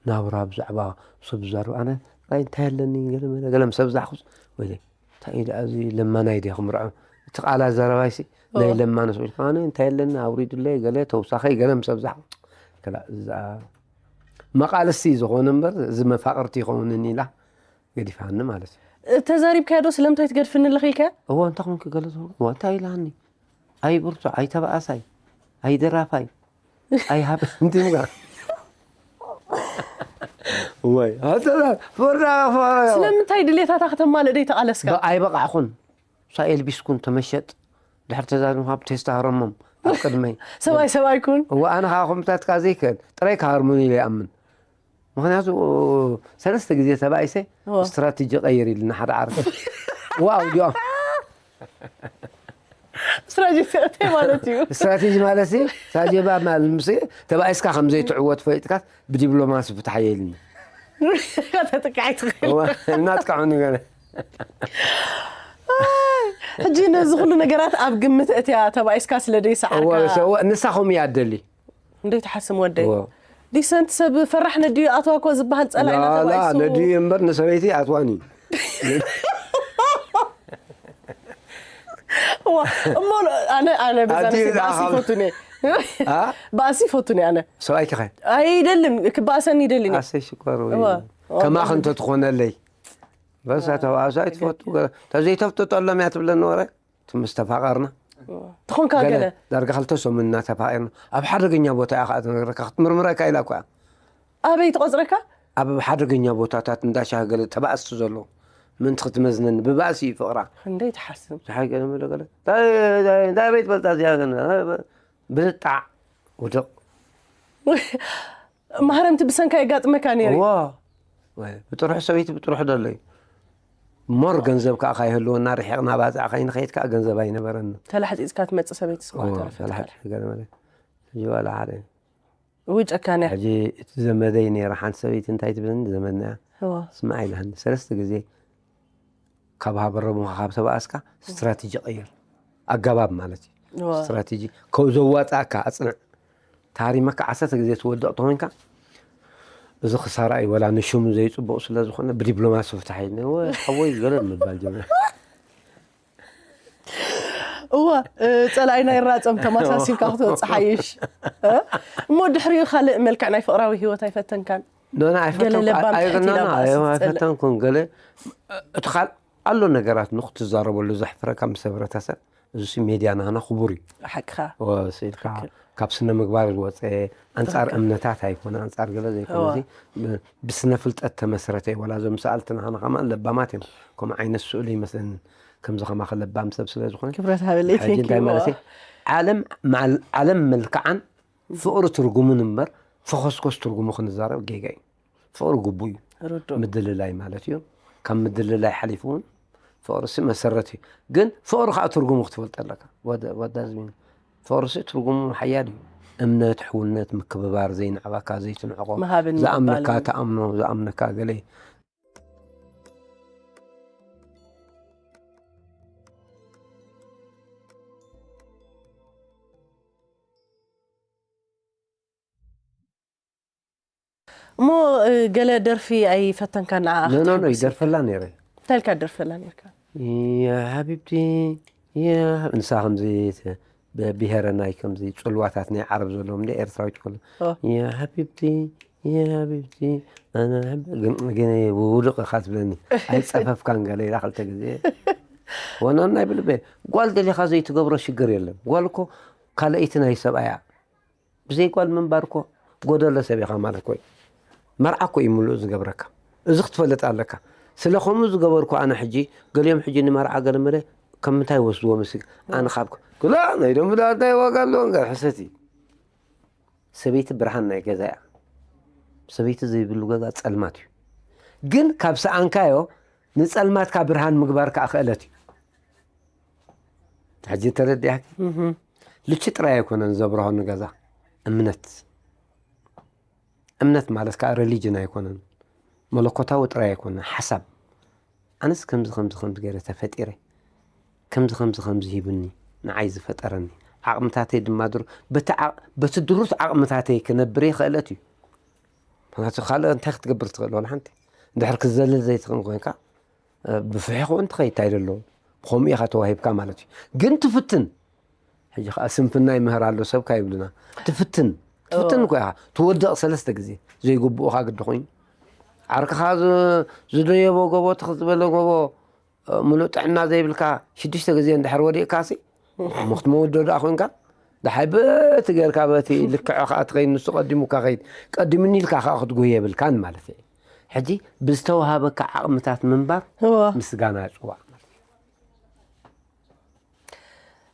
ናብራ ብዛዕባ ሰብ ዝዛረብ ኣነ ራይ እንታይ ኣለኒ ገለ መለ ገለ ምስ ኣብዛሕኩስ ወይ እንታይ እዩ ደኣ እዚ ለማናይ ድየ ክምርዖ እቲ ቃላ ዘረባይሲ ናይ ለማኖስ ኢልካ ኣነ እንታይ ኣለኒ ኣውሪዱለይ ገለ ተውሳኸይ ገለ ምስ ኣብዛሕኩ ከላ እዛ መቓልሲ ዝኾነ እምበር እዚ መፋቕርቲ ይኸውንን ኢላ ገዲፋኒ ማለት እዩ ተዛሪብካዮ ዶ ስለምንታይ ትገድፍኒ ኣለኺ ኢልካያ? እዋ እንታይ ኮንኪ ገለ ትብሉ እዋ እንታይ ኢላኒ ኣይ ብርቱ ኣይ ተባኣሳይ ኣይ ደራፋይ ኣይ ሃብ እንዲምጋ ወይ ኣተላ ፈራ ፈራ ስለምንታይ ድሌታታ ከተማልእ ደይ ተቓለስካ? ኣይበቃዕኹን ሳኤል ቢስኩን ተመሸጥ ድሕር ተዛዝምካ ብቴስታ ሃረሞም ኣብ ቅድመይ ሰብኣይ ሰብኣይ ኩን እዋ ኣነ ከዓ ከምታትካ ዘይክእል ጥራይ ክሃርሙን ኢለ ይኣምን ምክንያቱ ሰለስተ ግዜ ተባኢሰ እዎ። ስትራቴጂ ቀይር ኢልና ሓደ ዓርቢ ዋው ዲኦም ስትራቴጂ ማለት እዩ። ስትራቴጂ ማለት ሲ ሳጀባ ማለት ምስ ተባኢስካ ከም ዘይትዕወት ፈሊጥካ ብዲፕሎማሲ ፍትሓ የልኒ ከተጥቅዓይ ትኽእል። እናጥቃዑኒ ገለ ሕጂ ነዚ ኩሉ ነገራት ኣብ ግምት እትያ ተባኢስካ ስለ ደይሰዓርካ ንሳ ከምኡ እያ ደሊ እንዴት ሓስም ወደይ እዎ። ዲሰንት ሰብ ፈራሕ ነድዩ ኣትዋ እኮ ዝበሃል ጸላኢና ላላ ተባኢሱ ነድዩ እምበር ንሰበይቲ ኣትዋኒ እሞ ኣነ ኣነ በዛ ኣቲ ነፍሲ ባእሲ ዝኣኻል- ይፈቱኒ ኣ? ባእሲ ይፈቱኒ ኣነ ሰብኣይ ከኸ ኣይደልን ክባእሰኒ ይደልን እዩ። ኣሰይ ሽኮር ወይ እዋ። ከማኽ እንተትኾነለይ በሳ ተባእሱ ኣይትፈቱ ተዘይተፍጥጠሎም እያ ትብለኒ ወረ ትምስተፋቐርና ትኾንካ ገለ ዳርጋ ክልተ ሰሙን እናተፋቒርና ኣብ ሓደገኛ ቦታ እያ ከዓ ትነግረካ ክትምርምረካ ኢላ እኳ ኣበይ ትቆፅረካ? ኣብ ሓደገኛ ቦታታት እንዳሻህ ገለ ተባእስቲ ዘሎ ምእንቲ ክትመዝነኒ ብባእሲ እዩ ፍቕራ ክንደይ ትሓስብ ዝሓይ ገለ መለ ገለ እንታይ ቤት በልጣ እዚኣ ገለ ብልጣዕ ውድቕ ማህረምቲ ብሰንካ የጋጥመካ ነይሩ እዎ ወይ ብጥሩሕ ሰበይቲ ብጥሩሕ ደሎ እዩ ሞር ገንዘብ ከዓ ካይህልወና ርሒቕና ባፅዕ ከይንኸይድ ከዓ ገንዘብ ኣይነበረና ተላሕፂፅካ ትመፅእ ሰበይቲ ስኳ እዎ፣ ተረፈት ተላሕፂ ገለ መለ ሕጂ ዋላ ሓደ ውይ ጨካንያ ሕጂ እቲ ዘመደይ ነይራ ሓንቲ ሰበይቲ እንታይ ትብለኒ ዘመድና እያ እዎ ስማዕ ኢላኒ ሰለስተ ግዜ ካብ ሃበረቡኻ ካብ ተባኣስካ ስትራቴጂ ቀይር ኣገባብ ማለት እዩ እዎ ስትራቴጂ ከው ዘዋፃእካ ኣፅንዕ ታሪመካ ዓሰርተ ግዜ ትወድቕ ተኾይንካ እዚ ክሳራ እዩ ወላ ንሽሙ ዘይፅቡቕ ስለ ዝኾነ ብዲፕሎማሲ ፍታሕ ኢልኒ ወ ሓወይ ገለ ምባል ጀመረ እወ እ፣ ጸላኢና ይራጸም ተማሳሲልካ ክትወጽእ ሓይሽ እ? እሞ ድሕሪኡ ካልእ መልክዕ ናይ ፍቕራዊ ህይወት ኣይፈተንካን ዶና ገለ ለባም ትሕት ኢላ ኣይፈተንኩን ባእሲ ትጸልእ። ኣይፈተንኩን ገለ እቲ ካል ኣሎ ነገራት ንክትዛረበሉ ዘሕፍረካ ምስ ሕብረተሰብ እዚ ሜድያ ናና ክቡር እዩ ሓቅኻ ወሲድካ ካብ ስነ ምግባር ዝወፀ ኣንፃር እምነታት ኣይኮነ ኣንፃር ገለ ዘይኮነ እዋ። እዚ ብስነ ፍልጠት ተመስረተ እዩ ወላ እዞም ሰኣልትና ከማ ለባማት እዮም ከምኡ ዓይነት ስእሉ ይመስለኒ ከምዚ ከማኸ ለባም ሰብ ስለ ዝኾነ ክብረት ሃበለይ ሕጂ እንታይ ማለት እዩ ዓለም ማል- ዓለም መልክዓን ፍቕሪ ትርጉሙን እምበር ፈኸስኮስ ትርጉሙ ክንዛረብ ጌጋ እዩ ፍቕሪ ግቡ እዩ ርዱእ ምድልላይ ማለት እዩ ካብ ምድልላይ ሓሊፉ እውን ፍቕርሲ መሰረት እዩ ግን ፍቕሪ ከዓ ትርጉሙ ክትፈልጥ ኣለካ ወዳዝሚን ፍቕርሲ ትርጉሙ ሓያል እዩ እምነት ሕውነት ምክብባር ዘይንዕባካ ዘይትንዕቆ ምሃብን ዝኣምነካ ምቕባልን። ተኣምኖ ዝኣምነካ ገለ እሞ፣ እ፣ ገለ ደርፊ ኣይፈተንካን ንዓኣ ኖ፣ ኖ፣ ኖ፣ ክትሕጉስ? ይደርፈላ ነይረ። እንታይ ኢልካ ትደርፈላ ነይርካ? يا حبيبتي، يا حب-، ንሳ ከምዚ ተ-፣ ብ-፣ ብሄረ ናይ ከምዚ ጽልዋታት ናይ ዓረብ ዘለዎም እንደ ኤርትራዊት ከሎ፣ ኦ። يا حبيبتي، يا حبيبتي، أنا أحب-፣ ግን፣ ግን ውድቕ ኢኻ ትብለኒ። ኣይጸፈፍካን ገለ ኢላ ክልተ ግዜ። ወናን ናይ ብልበ፣ ጓል ደሊኻ ዘይትገብሮ ሽግር የለን። ጓል እኮ ካልኣይቲ ናይ ሰብኣያ። ብዘይ ጓል ምንባር እኮ ጎደሎ ሰብ ኢኻ ማለት እኮ እዩ። መርዓ እኮ እዩ ምሉእ ዝገብረካ። እዚ ክትፈልጥ ኣለካ። ስለ ከምኡ ዝገበርኩ ኣነ ሕጂ፣ ገሊኦም ሕጂ ንመርዓ ገለ መለ ከም ምንታይ ወስድዎ ምስል ኣነ ካብ ክላ ናይ ደም ብላ እንታይ ዋጋ ኣለዎ? እንጋ ሕሰቲ። ሰበይቲ ብርሃን ናይ ገዛ እያ። ሰበይቲ ዘይብሉ ገዛ ጸልማት እዩ። ግን ካብ ሰኣንካዮ ንጸልማትካ ብርሃን ምግባር ከኣ ክእለት እዩ። ሕጂ ተረዲኣኪ? እህ። ልቺ ጥራይ ኣይኮነን ዘብርሆ ንገዛ። እምነት። እምነት ማለት ከኣ ሪሊጅን ኣይኮነን። መለኮታዊ ጥራይ ኣይኮነን። ሓሳብ። ኣነስ ከምዚ፣ ከምዚ፣ ከምዚ ገይረ ተፈጢረ። ከምዚ፣ ከምዚ፣ ከምዚ ሂብኒ። ንዓይ ዝፈጠረኒ። ዓቕምታተይ ድማ ድሩ-፣ በቲ ዓቕ-፣ በቲ ድሩት ዓቕምታተይ ክነብር እየ ክእለት እዩ። ምኽንያቱ ካልእ እንታይ ክትገብር ትኽእል? ዋላ ሓንቲ። እንድሕር ክትዘልል ዘይትኽእል ኮይንካ፣ እ፣ ብፍሒኹ እውን ትኸይድ እንታይ ደሎ? ብኸምኡ ኢኻ ተዋሂብካ ማለት እዩ። ግን ትፍትን። ሕጂ ኸኣ ስንፍና ይምህር ኣሎ ሰብካ ይብሉና። ትፍትን። ትፍትን እዎ። እኮ ኢኻ። ትወድቕ ሰለስተ ግዜ። ዘይግብኡኻ ግዲ ኮይኑ። ዓርክኻ ዝ-፣ ዝደየቦ ጎቦ፣ ትኽ ዝበለ ጎቦ፣ እ፣ ምሉእ ጥዕና ዘይብልካ ሽዱሽተ ግዜ እንድሕር ወዲቕካሲ፣ እሞ ክትመውት ዶ ደኣ ኮይንካ? ደሓይ በቲ ጌርካ በቲ ልክዖ ከኣ ትኸይድ፣ ንሱ ቀዲሙካ ኸይድ። ቀዲሙኒ ኢልካ ከኣ ክትጉህ የብልካን ማለት እዩ። ሕጂ ብዝተዋሃበካ ዓቕምታት ምንባር እዋ። ምስጋና ጽዋዕ ማለት እዩ።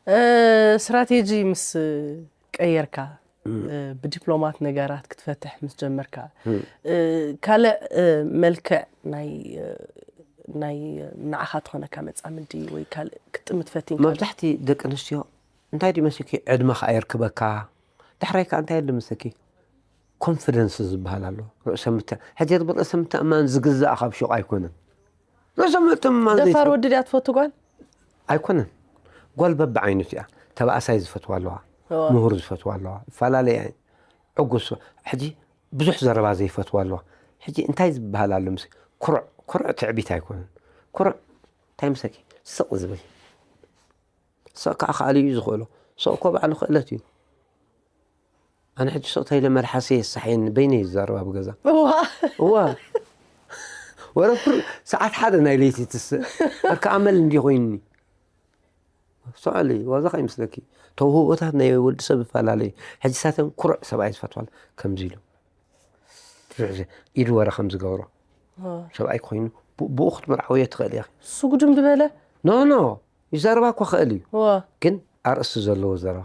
እ፣ ስትራቴጂ ምስ ቀየርካ፣ እም። እ፣ ብዲፕሎማት ነገራት ክትፈትሕ ምስ ጀመርካ፣ እም። እ፣ ካልእ፣ እ፣ መልክዕ ናይ፣ እ፣ ናይ ንዓኻ ትኾነካ መጻምዲ ወይ ካልእ ክትጥምት ፈቲንካ ዶ? መብዛሕቲ ደቂ ኣንስትዮ እንታይ ድዩ መሲልኪ ዕድመ ከኣ የርክበካ፣ ዳሕራይ ከኣ እንታይ ኣሎ መሰኪ ኮንፊደንስ ዝበሃል ኣሎ። ርእሰ ምተ-፣ ሕጂ ርእሰ ምትእምማን ዝግዛእ ካብ ሹቕ ኣይኮነን። ርእሰ ምትእምማን ደፋር ዘይትፈ-፣ ወዲ ድያ ትፈቱ ጓል? ኣይኮነን። ጓል በብዓይነቱ እያ። ተባእሳይ ዝፈትዋ ኣለዋ፣ እዋ። ምሁር ዝፈትዋ ኣለዋ። ይፈላለያ እየን። ዕጉስ፣ ሕጂ ብዙሕ ዘረባ ዘይፈትዋ ኣለዋ። ሕጂ እንታይ ዝበሃል ኣሎ ምስ-፣ ኩሩዕ፣ ኩሩዕ ትዕቢት ኣይኮነን። ኩሩዕ እንታይ ምሰኪ ስቕ ዝብል። ሰው ከዓ ካልእ እዩ ዝኽእሎ። ሰው እኮ ባዕሉ ክእለት እዩ። ኣነ ሕጂ ስቕ ተይለ መልሓሰ የሳሕየኒ፣ በይነይ ይዛረብ ኣብ ገዛ። እዋ። እዋ። ወረ ኩሉ ሰዓት ሓደ ናይ ለይቲ ትስእ። ኣካ ኣመል እንዲ ኮይንኒ። ሰዓሊ፣ ዋዛ ከይመስለኪ። ተውህቦታት ናይ ወዲ ሰብ ይፈላለዩ። ሕጂ ሳተን ኩሩዕ ሰብኣይ ዝፈትዋል ከምዚ ኢሉ። ብዙሕ ግዜ ኢዱ ወረ ከም ዝገብሮ። ዋ። ሰብኣይ ኮይኑ ብ-፣ ብኡ ክትምርዓውዮ ትኽእል ኢኺ። ስጉድም ዝበለ? ኖ፣ ኖ። ይዛረባ እኮ ክእል እዩ። ዋ። ግን ኣርእስቲ ዘለዎ ዘረባ።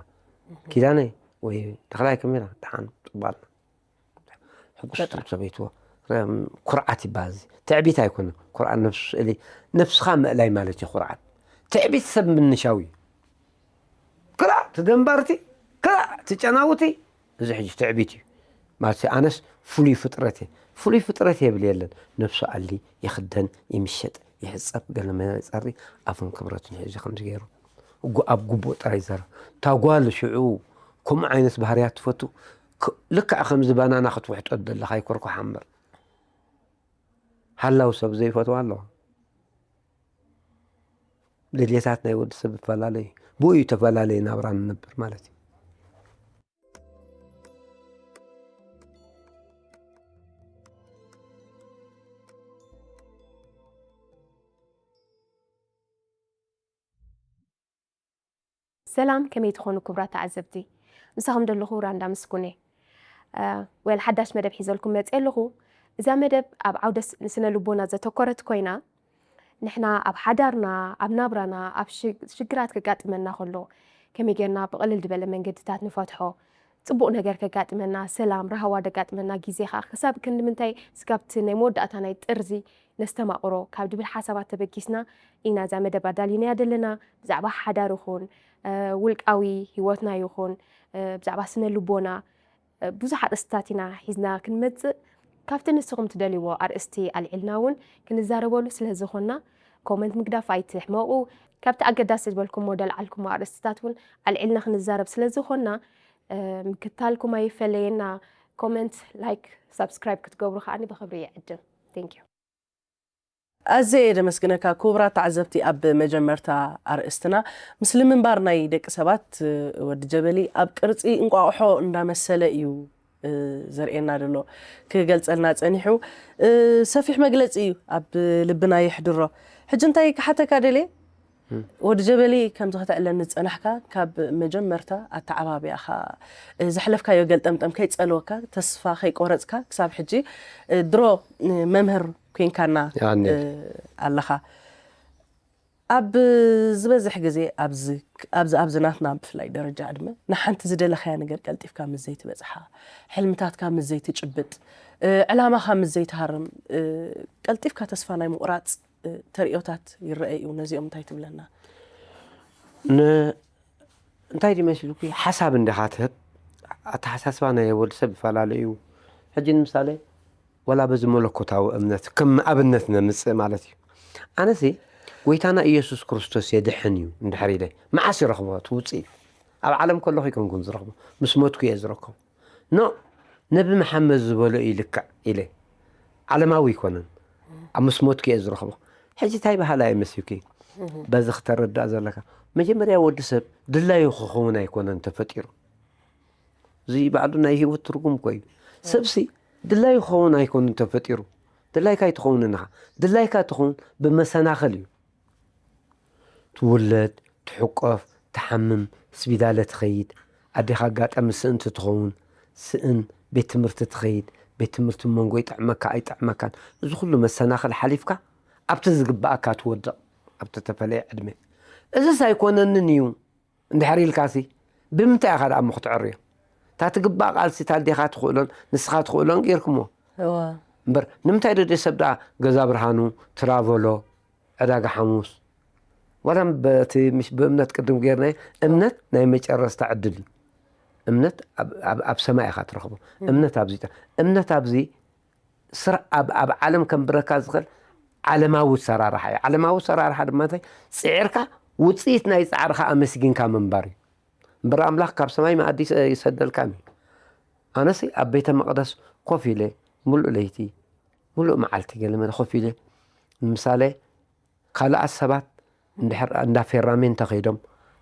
ኪዳነይ ወይ ተኽላይ ከመይ ኢላ? ደሓን፣ ጽቡቕ ኣላ። ሕጉስቲ በጣም። ሰበይትዎ። እም፣ ኩርዓት ይበሃል እዚ። ትዕቢት ኣይኮነን። ኩርዓት ነብሱ ስእሊ፣ ነብስኻ ምእላይ ማለት እዩ ኩርዓት። ትዕቢት ሰብ ምንሻው እዩ። ክላእ ትደንባርቲ፣ ክላእ ትጨናውቲ፣ እዚ ሕጂ ትዕቢት እዩ። ማለት ኣነስ ፍሉይ ፍጥረት እየ። ፍሉይ ፍጥረት እየ ይብል የለን። ነብሱ ኣሊ፣ ይኽደን፣ ይምሸጥ፣ ይሕጸብ፣ ገለ መለ ይጸሪ፣ ኣፉን ክብረቱን ሒዙ ከምዚ ገይሩ። ጉ-፣ ኣብ ጉቡእ ጥራይ ይዛረብ። እታ ጓል ሽዑ ከምኡ ዓይነት ባህርያት ትፈቱ፣ ክ-፣ ልክዕ ከምዚ ባናና ክትውሕጦ ዘለኻ ይኮርኮሓ እምበር። ሃላው ሰብ ዘይፈትዋ ኣለዋ። ድልየታት ናይ ወዲ ሰብ ይፈላለዩ። ብኡ እዩ ተፈላለየ ናብራ ንነብር ማለት እዩ። ሰላም፣ ከመይ ትኾኑ ክቡራት ተዓዘብቲ? ምሳኹም ዘለኹ ራንዳ ምስጉን እየ። እ፣ ወል ሓዳሽ መደብ ሒዘልኩም መፅየ ኣለኹ። እዛ መደብ ኣብ ዓውደ ስ-፣ ስነ ልቦና ዘተኮረት ኮይና፣ ንሕና ኣብ ሓዳርና፣ ኣብ ናብራና፣ ኣብ ሽ-፣ ሽግራት ከጋጥመና ከሎ፣ ከመይ ጌርና ብቕልል ዝበለ መንገድታት ንፈትሖ፣ ጽቡቕ ነገር ከጋጥመና፣ ሰላም፣ ራህዋ ደጋጥመና፣ ግዜ ኸኣ ክሳብ ክንዲ ምንታይ ስጋብቲ ናይ መወዳእታ ናይ ጥርዚ ነስተማቕሮ ካብ ድብል ሓሳባት ተበጊስና ኢና እዛ መደብ ኣዳሊናያ ዘለና። ብዛዕባ ሓዳር ይኹን፣ እ፣ ውልቃዊ ህይወትና ይኹን፣ እ፣ ብዛዕባ ስነ ልቦና፣ እ፣ ብዙሕ ኣርእስትታት ኢና ሒዝና ክንመጽእ። ካብቲ ንስኹም ትደልይዎ ኣርእስቲ ኣልዒልና እውን ክንዛረበሉ ስለ ዝኾንና፣ ኮመንት ምግዳፍ ኣይትሕመቑ። ካብቲ ኣገዳሲ ዝበልኩሞ ደልዓልኩሞ ኣርእስትታት እውን ኣልዒልና ክንዛረብ ስለ ዝኾንና፣ እ፣ ምክታልኩም ኣይፈለየና። ኮመንት፣ ላይክ፣ ሳብስክራይብ ክትገብሩ ከዓኒ ብኽብሪ ይዕድም። Thank you። ኣዘየ ደመስግነካ። ክቡራት ተዓዘብቲ፣ ኣብ መጀመርታ ኣርእስትና፣ ምስሊ ምንባር ናይ ደቂ ሰባት፣ ወዲ ጀበሊ ኣብ ቅርጺ እንቋቑሖ እንዳመሰለ እዩ ዘርእየና ዘሎ፣ ክገልጸልና ጸኒሑ። ሰፊሕ መግለጺ እዩ ኣብ ልብና የሕድሮ። ሕጂ እንታይ ክሓተካ ደልየ? ወዲ ጀበሊ፣ ከምዚ ከተዕለኒ ዝጸናሕካ፣ ካብ መጀመርታ ኣተዓባብያኻ፣ ዘሕለፍካዮ ገልጠምጠም ከይጸልወካ፣ ተስፋ ከይቆረጽካ፣ ክሳብ ሕጂ ድሮ መምህር ኮይንካና ኣለኻ። ኣብ ዝበዝሕ ግዜ ኣብዚ ኣብዚ ኣብዚ ናትና ብፍላይ ደረጃ ዕድመ ንሓንቲ ዝደለኻያ ነገር ቀልጢፍካ ምስ ዘይትበጽሓ፣ ሕልምታትካ ምስ ዘይትጭብጥ፣ ዕላማኻ ምስ ዘይትሃርም፣ ቀልጢፍካ ተስፋ ናይ ምቑራጽ ተርእዮታት ይረአ እዩ። ነዚኦም እንታይ ትብለና? እንታይ ድዩ መሲሉኪ? ሓሳብ እንዲኻ ትህብ። ኣተሓሳስባ ናይ ወዲ ሰብ ይፈላለ እዩ። ሕጂ ንምሳሌ፣ ወላ በዚ መለኮታዊ እምነት ከም ኣብነት ነምጽእ ማለት እዩ። ኣነሲ፣ ጎይታና ኢየሱስ ክርስቶስ የድሕን እዩ እንድሕር ኢለ፣ መዓስ ይረኽቦ እቲ ውጽኢት? ኣብ ዓለም ከለኹ ኣይኮንኩን ዝረኽቦ፣ ምስ ሞትኩ እየ ዝረክቦ። ኖ፣ ነቢ መሓመድ ዝበሎ እዩ ልክዕ ኢለ፣ ዓለማዊ ኣይኮነን፣ ኣብ ምስ ሞትኩ እየ ዝረኽቦ። ሕጂ እንታይ በሃላይ መሲልኪ? በዚ ክተረዳእ ዘለካ፣ መጀመርያ ወዲ ሰብ ድላዩ ክኸውን ኣይኮነን ተፈጢሩ። እዚ ባዕሉ ናይ ህይወት ትርጉም እኮ እዩ። ሰብሲ ድላዩ ክኸውን ኣይኮነን ተፈጢሩ። ድላይካ ኣይትኸውን ኢኻ። ድላይካ ትኸውን ብመሰናኽል እዩ። ትውለድ፣ ትሕቆፍ፣ ትሓምም፣ ስቢዳለ ትኸይድ፣ ኣዴኻ ኣጋጣሚ ስእንቲ ትኸውን፣ ስእን ቤት ትምህርቲ ትኸይድ፣ ቤት ትምህርቲ መንጎ ይጥዕመካ ኣይጥዕመካን፣ እዚ ኩሉ መሰናኽል ሓሊፍካ ኣብቲ ዝግባኣካ ትወድቕ፣ ኣብቲ ተፈለየ ዕድመ። እዝስ ኣይኮነንን እዩ እንድሕር ኢልካሲ፣ ብምንታይ ኢኻ ደኣ እሞ ክትዕርዮ? እታ ትግባእ ቃልሲ እታ ኣዴኻ ትኽእሎን ንስኻ ትኽእሎን ጌርኩሞ። እዋ። እምበር ንምንታይ ዶ ሰብ ደኣ ገዛ ብርሃኑ፣ ትራቨሎ፣ ዕዳጋ ሓሙስ፣ ዋላ በቲ ምሽ ብእምነት ቅድም ጌርናዮ፣ እምነት ናይ መጨረስታ ዕድል እዩ። እምነት ኣብ- ኣብ- ኣብ ሰማይ ኢኻ ትረኽቦ። እምነት ኣብዚ ተ- እምነት ኣብዚ ስራ ኣብ ኣብ ዓለም ከንብረካ ዝኽእል ዓለማዊ ሰራርሓ እዩ። ዓለማዊ ሰራርሓ ድማ እንታይ? ጽዒርካ ውጽኢት ናይ ጻዕርኻ ኣመስጊንካ ምንባር እዩ። እምበር ኣምላኽ ካብ ሰማይ መኣዲ ይሰደልካን እዩ። ኣነሲ ኣብ ቤተ መቕደስ ኮፍ ኢለ ሙሉእ ለይቲ ሙሉእ መዓልቲ ገለ መለ ኮፍ ኢለ ንምሳሌ ካልኣት ሰባት እንድሕር እንዳ ፌራሜ እንተኸይዶም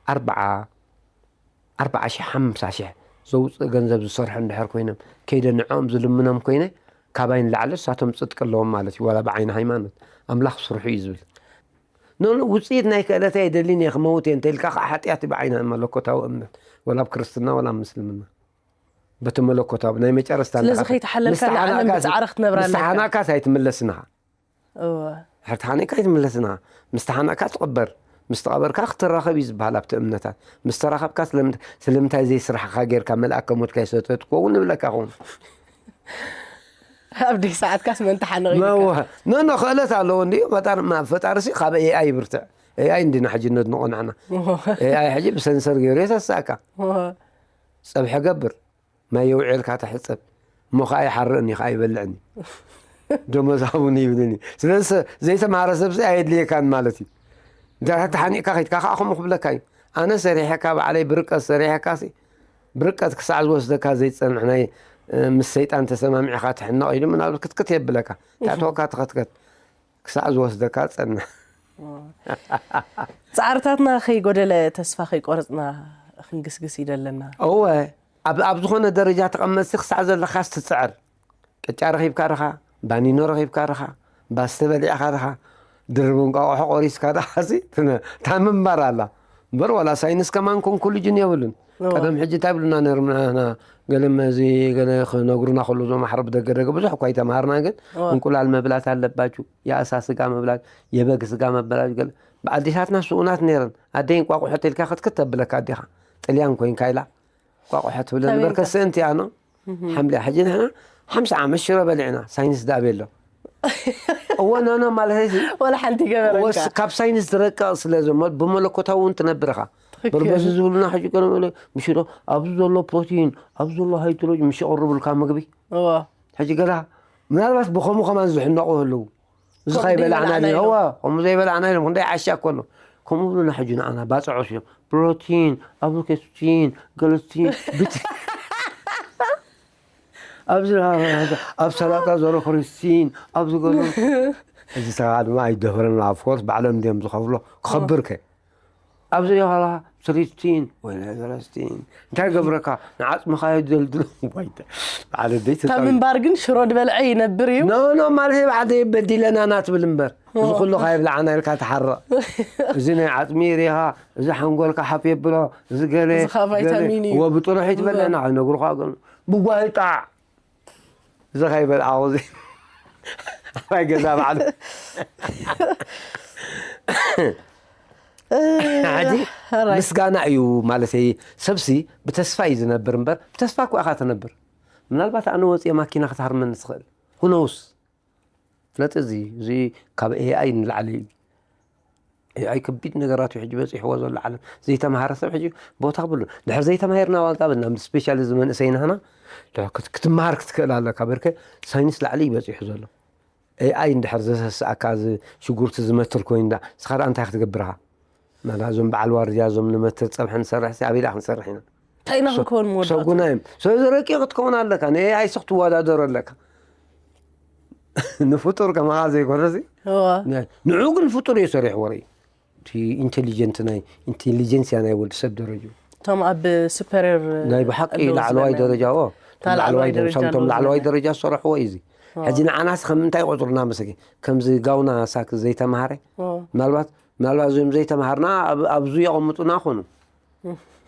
ኣርብዓ ኣርብዓ ሺሕ ሓምሳ ሺሕ ዘውፅእ ገንዘብ ዝሰርሑ እንድሕር ኮይኖም ከይደ ንዕኦም ዝልምኖም ኮይነ ካባይ ንላዕሊ እሳቶም ፅድቂ ኣለዎም ማለት እዩ። ዋላ ብዓይኒ ሃይማኖት ኣምላኽ ስርሑ እዩ ዝብል። ኖ ውፅኢት ናይ ክእለተይ ኣይደልን እየ ክመውት እየ እንተኢልካ ከዓ ሓጢኣት እዩ ብዓይኒ መለኮታዊ እምነት ወላ ኣብ ክርስትና ወላ ኣብ ምስልምና። በቲ መለኮታዊ ናይ መጨረስታ ስለዚ ከይተሓለልካ ንዓለም ብፃዕሪ ክትነብራ ኣለካ። ምስ ተሓናካስ ኣይትምለስን ኢኻ። እወ። ሕርትሓኒካ ኣይትምለስን ኢኻ። ምስ ተሓናካ ትቕበር። ምስ ተቐበርካ ክትራኸብ እዩ ዝበሃል ኣብቲ እምነታት። ምስ ተራኸብካ ስለምንታይ ዘይስራሕኻ ጌርካ መልኣከ ሞትካ ይሰተ ትኸውን ንብለካ ኹን። ኣብ ደይ ሰዓትካስ መን ተሓንቕ ኢልካ? መወ ኖ ኖ ክእለት ኣለዎ እንዲ ፈጣሪ ማ- ፈጣሪ ሲ ካብ ኤኣይ ይብርትዕ። ኤኣይ እንዲና ሕጂ ነድንቆ ንሕና። ኤኣይ ሕጂ ብሰንሰር ገይሩ የተሳካ። ጸብሒ ገብር ማይ የውዒልካ ተሕጸብ እሞ ከዓ ይሓርቕኒ ከዓ ይበልዕኒ። ደሞዝ ሃቡኒ ይብልኒ። ስለዚ ዘይተማሃረ ሰብ ሲ ኣየድልየካን ማለት እዩ። እንተ ተሓኒቕካ ከይድካ ከዓ ከምኡ ክብለካ እዩ። ኣነ ሰሪሐካ ባዕለይ ብርቀት ሰሪሐካ ሲ ብርቀት ክሳዕ ዝወስደካ ዘይትጸንሕ ናይ ምስ ሰይጣን ተሰማሚዕካ ትሕነቕ ኢሉ ምናልባት ክትክት የብለካ። ታእተወካ ትኸትከት ክሳዕ ዝወስደካ ጸንሕ። ፃዕርታትና ከይጎደለ ተስፋ ከይቆረፅና ክንግስግስ ይደለና። እወ ኣብ ኣብ ዝኾነ ደረጃ ተቐመጥሲ ክሳዕ ዘለኻስ ትፅዕር። ቅጫ ረኺብካ ርኻ፣ ባኒኖ ረኺብካ ርኻ፣ ባስተ በሊዕኻ ርኻ፣ ድርብ እንቋቑሖ ቆሪስካ ርኻሲ እታ ምንባር ኣላ እምበር ዋላ ሳይንስ ከማን ኮንኩሉጅን የብሉን። ቀደም ሕጂ እንታይ ብሉና ነይሮም ንሕና ገለ መዚ ገለ ክነግሩና ከሎ እዞም ኣሕረብ ደገ ደገ ብዙሕ እኳ ኣይተምሃርና ግን እንቁላል መብላት ኣለባችሁ የኣሳ ስጋ መብላት የበግ ስጋ መበላት ገለ ብኣዴታትና ስኡናት ነይረን ኣደይ እንቋቑሖ ተልካ ክትክት ተብለካ ኣዴኻ ጥልያን ኮይንካ ኢላ እንቋቑሖ ትብለ ንበር ከስእንቲ ኣኖ ሓምሊ ሕጂ ንሕና ሓምሳ ዓመት ሽሮ በሊዕና ሳይንስ ዳኣበ ኣሎ እወ ኖኖ ማለት እዚ ወላ ሓንቲ ገበረካ ወስ ካብ ሳይንስ ዝረቀቕ ስለ ዘሎ ብመለኮታዊ እውን ትነብር ኢኻ በርበዚ ዝብሉና ሕጂ ገለ መለ ምሽሮ ኣብዚ ዘሎ ፕሮቲን ኣብዚ ዘሎ ሃይድሮጅን ምስ የቕርቡልካ ምግቢ እወ ሕጂ ገላ ምናልባት ብኸምኡ ከማን ዝሕነቑ ኣለዉ እዚ ኸ ይበላዕና ዘይበላዕና ድዩ ኢሎም። እዋ ከምኡ ዘይበላዕና ኢሎም ክንደይ ዓሻ እኮ ኣሎ ከምኡ ብሉና ሕጂ ንዓና ባፅዖ ሲሎም ፕሮቲን ኣቮኬስቲን ገለስቲን ብቲ ኣብዚ ኣብ ሰላጣ ዘረኽሪ ሲን ኣብዚ ገሎ እዚ ሰብኣ ድማ ኣይደፈረን። ኣፍኮርስ ባዕሎም እንዲዮም ዝኸፍሎ። ክኸብር ከ ኣብዚ ኸላ ስሪስቲን ወይ ናይ ዘረስቲን እንታይ ገብረካ ንዓጽምኻ የደልድሎ። ዋይታ በዓል ኣደይ ካብ ተጻዊ- ምንባር ግን ሽሮ ድበልዐ ይነብር እዩ። ኖ ኖ ማለት በዓል ኣደይ በዲለና ናትብል እምበር እዚ ኩሉ ካብ ብልዓና ኢልካ ትሓርቕ። እዚ ናይ ዓጽሚ ሪኻ እዚ ሓንጎልካ ሓፍ የብሎ። እዚ ገለ እዚ ኸዓ ገለ ቫይታሚን እዩ። ወብጥሩሕ ይትበለና ኣይነግሩኻ ግን ብጓይጣ እዚ ከይበልዓኹ እዚ ኣባይ ገዛ ባዕሉ ሕጂ ምስጋና እዩ። ማለተይ ሰብሲ ብተስፋ እዩ ዝነብር እምበር ብተስፋ እኮ ኢኻ ትነብር። ምናልባት ኣነ ወፅየ ማኪና ክትሃርመኒ ትኽእል። ሁኖውስ ፍለጥ እዚ እዚ ካብ ኤኣይ ንላዕሊ እዩ። ኤኣይ ከቢድ ነገራት እዩ ሕጂ በፂሕዎ ዘሎ ዓለም። ዘይተምሃረ ሰብ ሕጂ ቦታ ክብሉ ድሕር ዘይተማሂርና ዋጋ ብና ምስ ስፔሻሊ እዚ መንእሰይ ናህና ድሕር ክት- ክትመሃር ክትክእል ኣለካ። በርከ ሳይንስ ላዕሊ እዩ በፂሑ ዘሎ። ኤኣይ እንድሕር ዘሰስኣካ እዚ ሽጉርቲ ዝመትር ኮይኑ ዳ ስኻ ደኣ እንታይ ክትገብርኻ? መላ እዞም በዓል ዋርድያ እዞም ንመትር ፀብሒ ንሰርሕ ሲ ኣበይ ደኣ ክንሰርሕ ኢና? እንታይ ኢና ክንከውን መወዳእታ? ሰጉና እዮም። ስለዚ ረቂቕ ክትከውን ኣለካ። ንኤኣይ ሲ ክትወዳደሮ ኣለካ። ንፍጡር ከማኻ ዘይኮነሲ እዋ። ንዑ ግን ፍጡር እዩ ሰሪሕዎ ርኢ። እቲ ኢንቴሊጀንት ናይ ኢንቴሊጀንስያ ናይ ወዲ ሰብ ደረጃ እቶም ኣብ ሱፐርየር ናይ ብሓቂ ኣለዉ ላዕለዋይ ዝበልናዮም። ደረጃ ዎ እታ ላዕለዋይ ላዕለዋይ ደረጃ ደረጃ እቶም ኣለዉ ላዕለዋይ ዝበልናዮም። ደረጃ ዝሰርሕዎ እዩ እዚ። ሕጂ ንዓናስ ከም ምንታይ ይቆፅሩና መሰለኪ? ከምዚ ጋውና ሳክ ዘይተምሃረ ዎ። ምናልባት ምናልባት እዞም ዘይተምሃርና ኣብ- ኣብዚ የቐምጡና ኮኑ።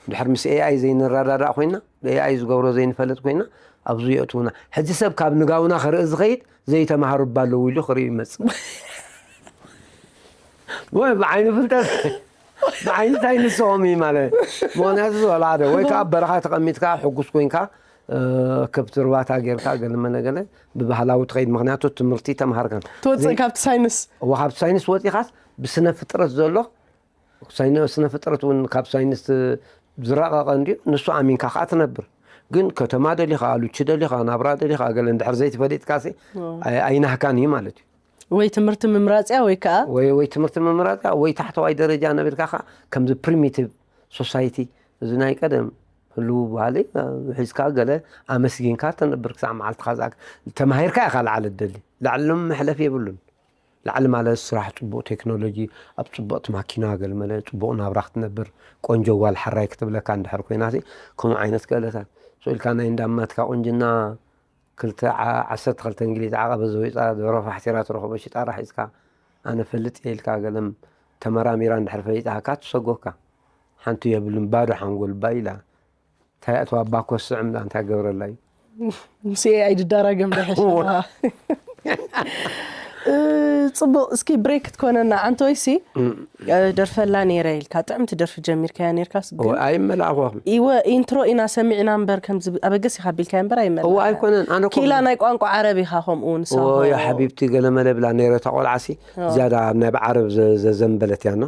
ድሕር ምስ ኤኣይ ዘይንረዳዳእ ኮይና ብኤኣይ ዝገብሮ ዘይንፈልጥ ኮይና ኣብዚ የእትውና። ሕጂ ሰብ ካብ ንጋውና ክርኢ ዝኸይድ ዘይተምሃሩ እባ ኣለዉ ኢሉ ክርኢ ይመፅእ። ወይ ብዓይኒ ፍልጠት ብዓይኒ እንታይ ንስኹም እዩ ማለት ምክንያቱ ዝበልዓደ ወይ ከዓ በረኻ ተቐሚጥካ ሕጉስ ኮይንካ ከብቲ ርባታ ጌርካ ገለ መለ ገለ ብባህላዊ ትኸይድ ምክንያቱ ትምህርቲ ተምሃርካን ትወፅእ ካብቲ ሳይንስ እዋ ካብቲ ሳይንስ ወፂኻስ ብስነ ፍጥረት ዘሎ ስነ ፍጥረት እውን ካብ ሳይንስ ዝረቐቐ እንድዩ። ንሱ ኣሚንካ ከዓ ትነብር። ግን ከተማ ደሊኻ፣ ሉቺ ደሊኻ፣ ናብራ ደሊኻ ገለ እንድሕር ዘይተፈሊጥካሲ ኣይናህካን እዩ ማለት እዩ። ወይ ትምህርቲ ምምራፅያ ወይ ከዓ ወይ ወይ ትምህርቲ ምምራፅያ ወይ ታሕተዋይ ደረጃ ነቢርካ ከዓ ከምዚ ፕሪሚቲቭ ሶሳይቲ እዚ ናይ ቀደም ህልው ባህሊ ሒዝካ ገለ ኣመስጊንካ ተነብር ክሳዕ መዓልትኻ ዝኣክ ተማሂርካ ኢኻ ላዕሊ ደሊ ላዕሎም መሕለፍ የብሉን። ላዕሊ ማለት ስራሕ ፅቡቕ ቴክኖሎጂ ኣብ ፅቡቕቲ ማኪና ገልመለ ፅቡቕ ናብራ ክትነብር ቆንጆ ጓል ሓራይ ክትብለካ እንድሕር ኮይናሲ ከምኡ ዓይነት ክእለታት ስኢልካ ናይ እንዳማትካ ቁንጅና ክልተ ዓሰርተ ክልተ እንግሊዝ ዓቐበ ዘዊፃ ደሮ ፋሕቲራ ትረኽቦ ሽጣራ ሒዝካ ኣነ ፈልጥ እየ ኢልካ ገለም ተመራሚራ እንድሕር ፈሊጣካ ትሰጎካ ሓንቲ የብሉን ባዶ ሓንጎል ባ ኢላ እንታይ ኣእተዋ ባኮ ስዕም ዳ እንታይ ገብረላ እዩ ምስ ኤኣይ ድዳራገም ዶ ይሕሽ? ጽቡቕ እስኪ ብሬክ ክትኮነና ዓንተወይ ሲ ደርፈላ ነይረ ኢልካ ጥዕምቲ ደርፊ ጀሚርካያ ነርካስ ግን ኣይመላእኹ ኢወ ኢንትሮ ኢና ሰሚዕና እምበር ከምዚ ኣበገስ ኢኻ ቢልካዮ እምበር ኣይመላ እዋ ኣይኮነን ኣነ እኮ ኪላ ናይ ቋንቋ ዓረብ ኢኻ ከምኡ ንሳ እዎ ያ ሓቢብቲ ገለ መለ ብላ ነይረ እታ ቆልዓ ሲ ዝያዳ ኣብ ናይ ብዓረብ ዘዘንበለት ያና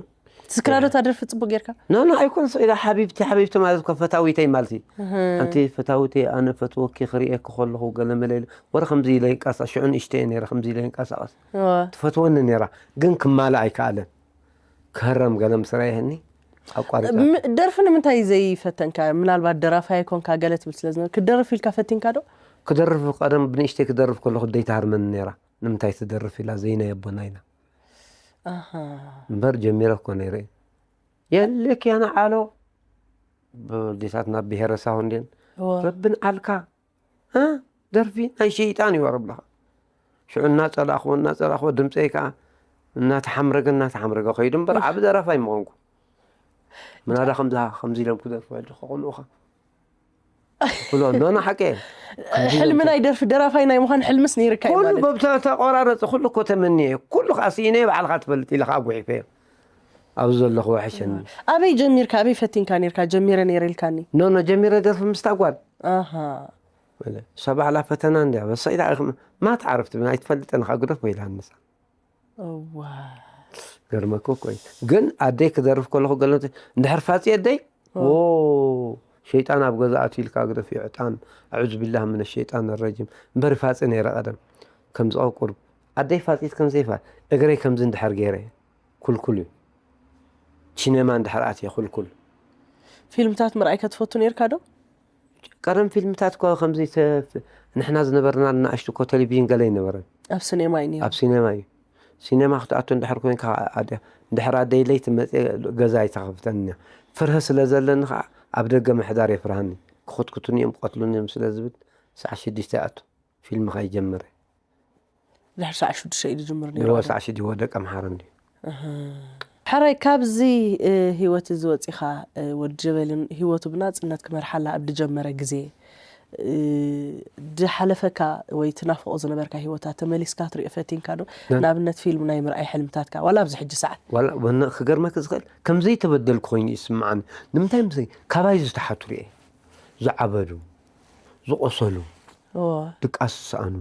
ትዝክራ ዶ እታ ደርፊ ጽቡቅ ጌርካ? ኖ ኖ ኣይኮን ስዒዳ ሓቢብቲ ሓቢብቲ ማለት እኮ ፈታዊተይ ማለት እዩ። ኣንቲ ፈታዊተይ ኣነ ፈትወኪ ክርእየኪ ከለኹ ገለ መለ ኢለ ወረ ከምዚ ኢለ ይንቀሳቀስ ሽዑ ንእሽተይ እየ ነይረ ከምዚ ኢለ ይንቀሳቀስ ትፈትወኒ ነይራ ግን ክማልእ ኣይከኣለን። ክህረም ገለ ምስ ረኣየኒ ኣቋሪጸ። ደርፊ ንምንታይ ዘይፈተንካ? ምናልባት ደራፋይ ኣይኮንካ ገለ ትብል ስለ ዝነበርካ ክደርፍ ኢልካ ፈቲንካ ዶ? ክደርፍ ቀደም ብንእሽተይ ክደርፍ ከለኹ ኣደይ ትሃርመኒ ነይራ ንምንታይ ትደርፍ ኢላ ዘይናይ ኣቦና ኢላ። እምበር ጀሚረ እኮ ነይረ የለክ ያነ ዓሎ ብዴታትና ብሄረ ሳሆ እንዴን ረቢ ንዓልካ ደርፊ ናይ ሸይጣን እዩ ረብልኻ ሽዑ እናፀላእኽዎ እናፀላእኽዎ ድምፀይ ከዓ እናተሓምረገ እናተሓምረገ ከይዱ እምበር ዓብ ደራፋይ ምኾንኩ ምናዳ ከምዛ ከምዚ ኢሎም ክደርፉ ከለኹ ከቕንኡኻ ኩሎ ኖ ኖ ሓቀ ሕልሚ ናይ ደርፊ ደራፋይ ናይ ምዃን ሕልምስ ነይርካ እዩ ኩሉ ማለት በብታ ተቆራረፀ ኩሉ እኮ ተመኒየ ኩሉ ከዓ ስኢነ ባዕልካ ትፈልጥ ኢለ ከዓ ጉሒፈዮ ኣብዚ ዘለኹ ወሕሸኒ ኣበይ ጀሚርካ ኣበይ ፈቲንካ ነርካ ጀሚረ ነይረ ኢልካኒ ኖ ኖ ጀሚረ ደርፊ ምስታ ጓል ኣሃ በለ እሳ ባዕላ ፈተና እንድያ በሳ ኢላ ኢኹም ማት ዓረፍቲ ኣይትፈልጥን ኢኻ ግደፎ ኢላ ንሳ እዋ ገርመኩ እኮ እዩ። ግን ኣደይ ክደርፍ ከለኹ ገለ እንድሕር ፋፂ ኣደይ ዎ ሸይጣን ኣብ ገዛ ኣትዩ ኢልካ ግደፍ እዩ ዕጣን ኣዑዝ ቢላህ ምነ ሸይጣን ረጂም እምበር ይፋፂ ነይረ ቀደም ከምዚ ቁርብ ኣደይ ፋፂት ከምዘይፋ እግረይ ከምዚ እንድሕር ገይረ ኩልኩል እዩ ቺነማ እንድሕር ኣትየ ኩልኩል ፊልምታት ምርኣይ ከትፈቱ ነርካ ዶ? ቀደም ፊልምታት እኮ ከምዚ ተ-፣ ንሕና ዝነበርና ንኣሽቱ እኮ ቴሌቪዥን ገለ ኣይነበረን። ኣብ ሲኔማ እዩ ነይሩ። ኣብ ሲኔማ እዩ። ሲኔማ ክትኣቱ እንድሕር ኮይንካ ኣደ-፣ እንድሕር ኣደይ ለይቲ መፅእ ገዛ ኣይተኸፍተን እያ። ፍርሂ ስለ ዘለኒ ከዓ ኣብ ደገ ምሕዳር የፍርሃኒ። ክኹትኩቱኒ እዮም ክቐትሉኒ እዮም ስለ ዝብል ሰዓት ሽዱሽተ ይኣቱ። ፊልም ከይጀምር ድሕሪ ሰዓት ሽዱሽተ እዩ ዝጅምር ነይሩ። ንወ ሰዓት ሽዱሽተ ወደቀ ምሓረ እንዲ ሕራይ ካብዚ እ፣ ህይወት እዚ ወፂኻ እ፣ ወዲ ጀበልን ህይወቱ ብናፅነት ክመርሓላ ኣብ ዝጀመረ ግዜ እ፣ ዝሓለፈካ ወይ ትናፍቆ ዝነበርካ ህይወታት ተመሊስካ ትሪኦ ፈቲንካ ዶ? ንኣብነት ፊልም ናይ ምርኣይ ሕልምታትካ ዋላ ኣብዚ ሕጂ ሰዓት ዋላ ወነ ክገርመክ ዝኽእል ከም ዘይተበደልኩ ኮይኑ ይስምዓኒ። ንምንታይ ምስ ካባይ ዝተሓቱ ርኤ ዝዓበዱ ዝቆሰሉ እዎ። ድቃስ ዝሰኣኑ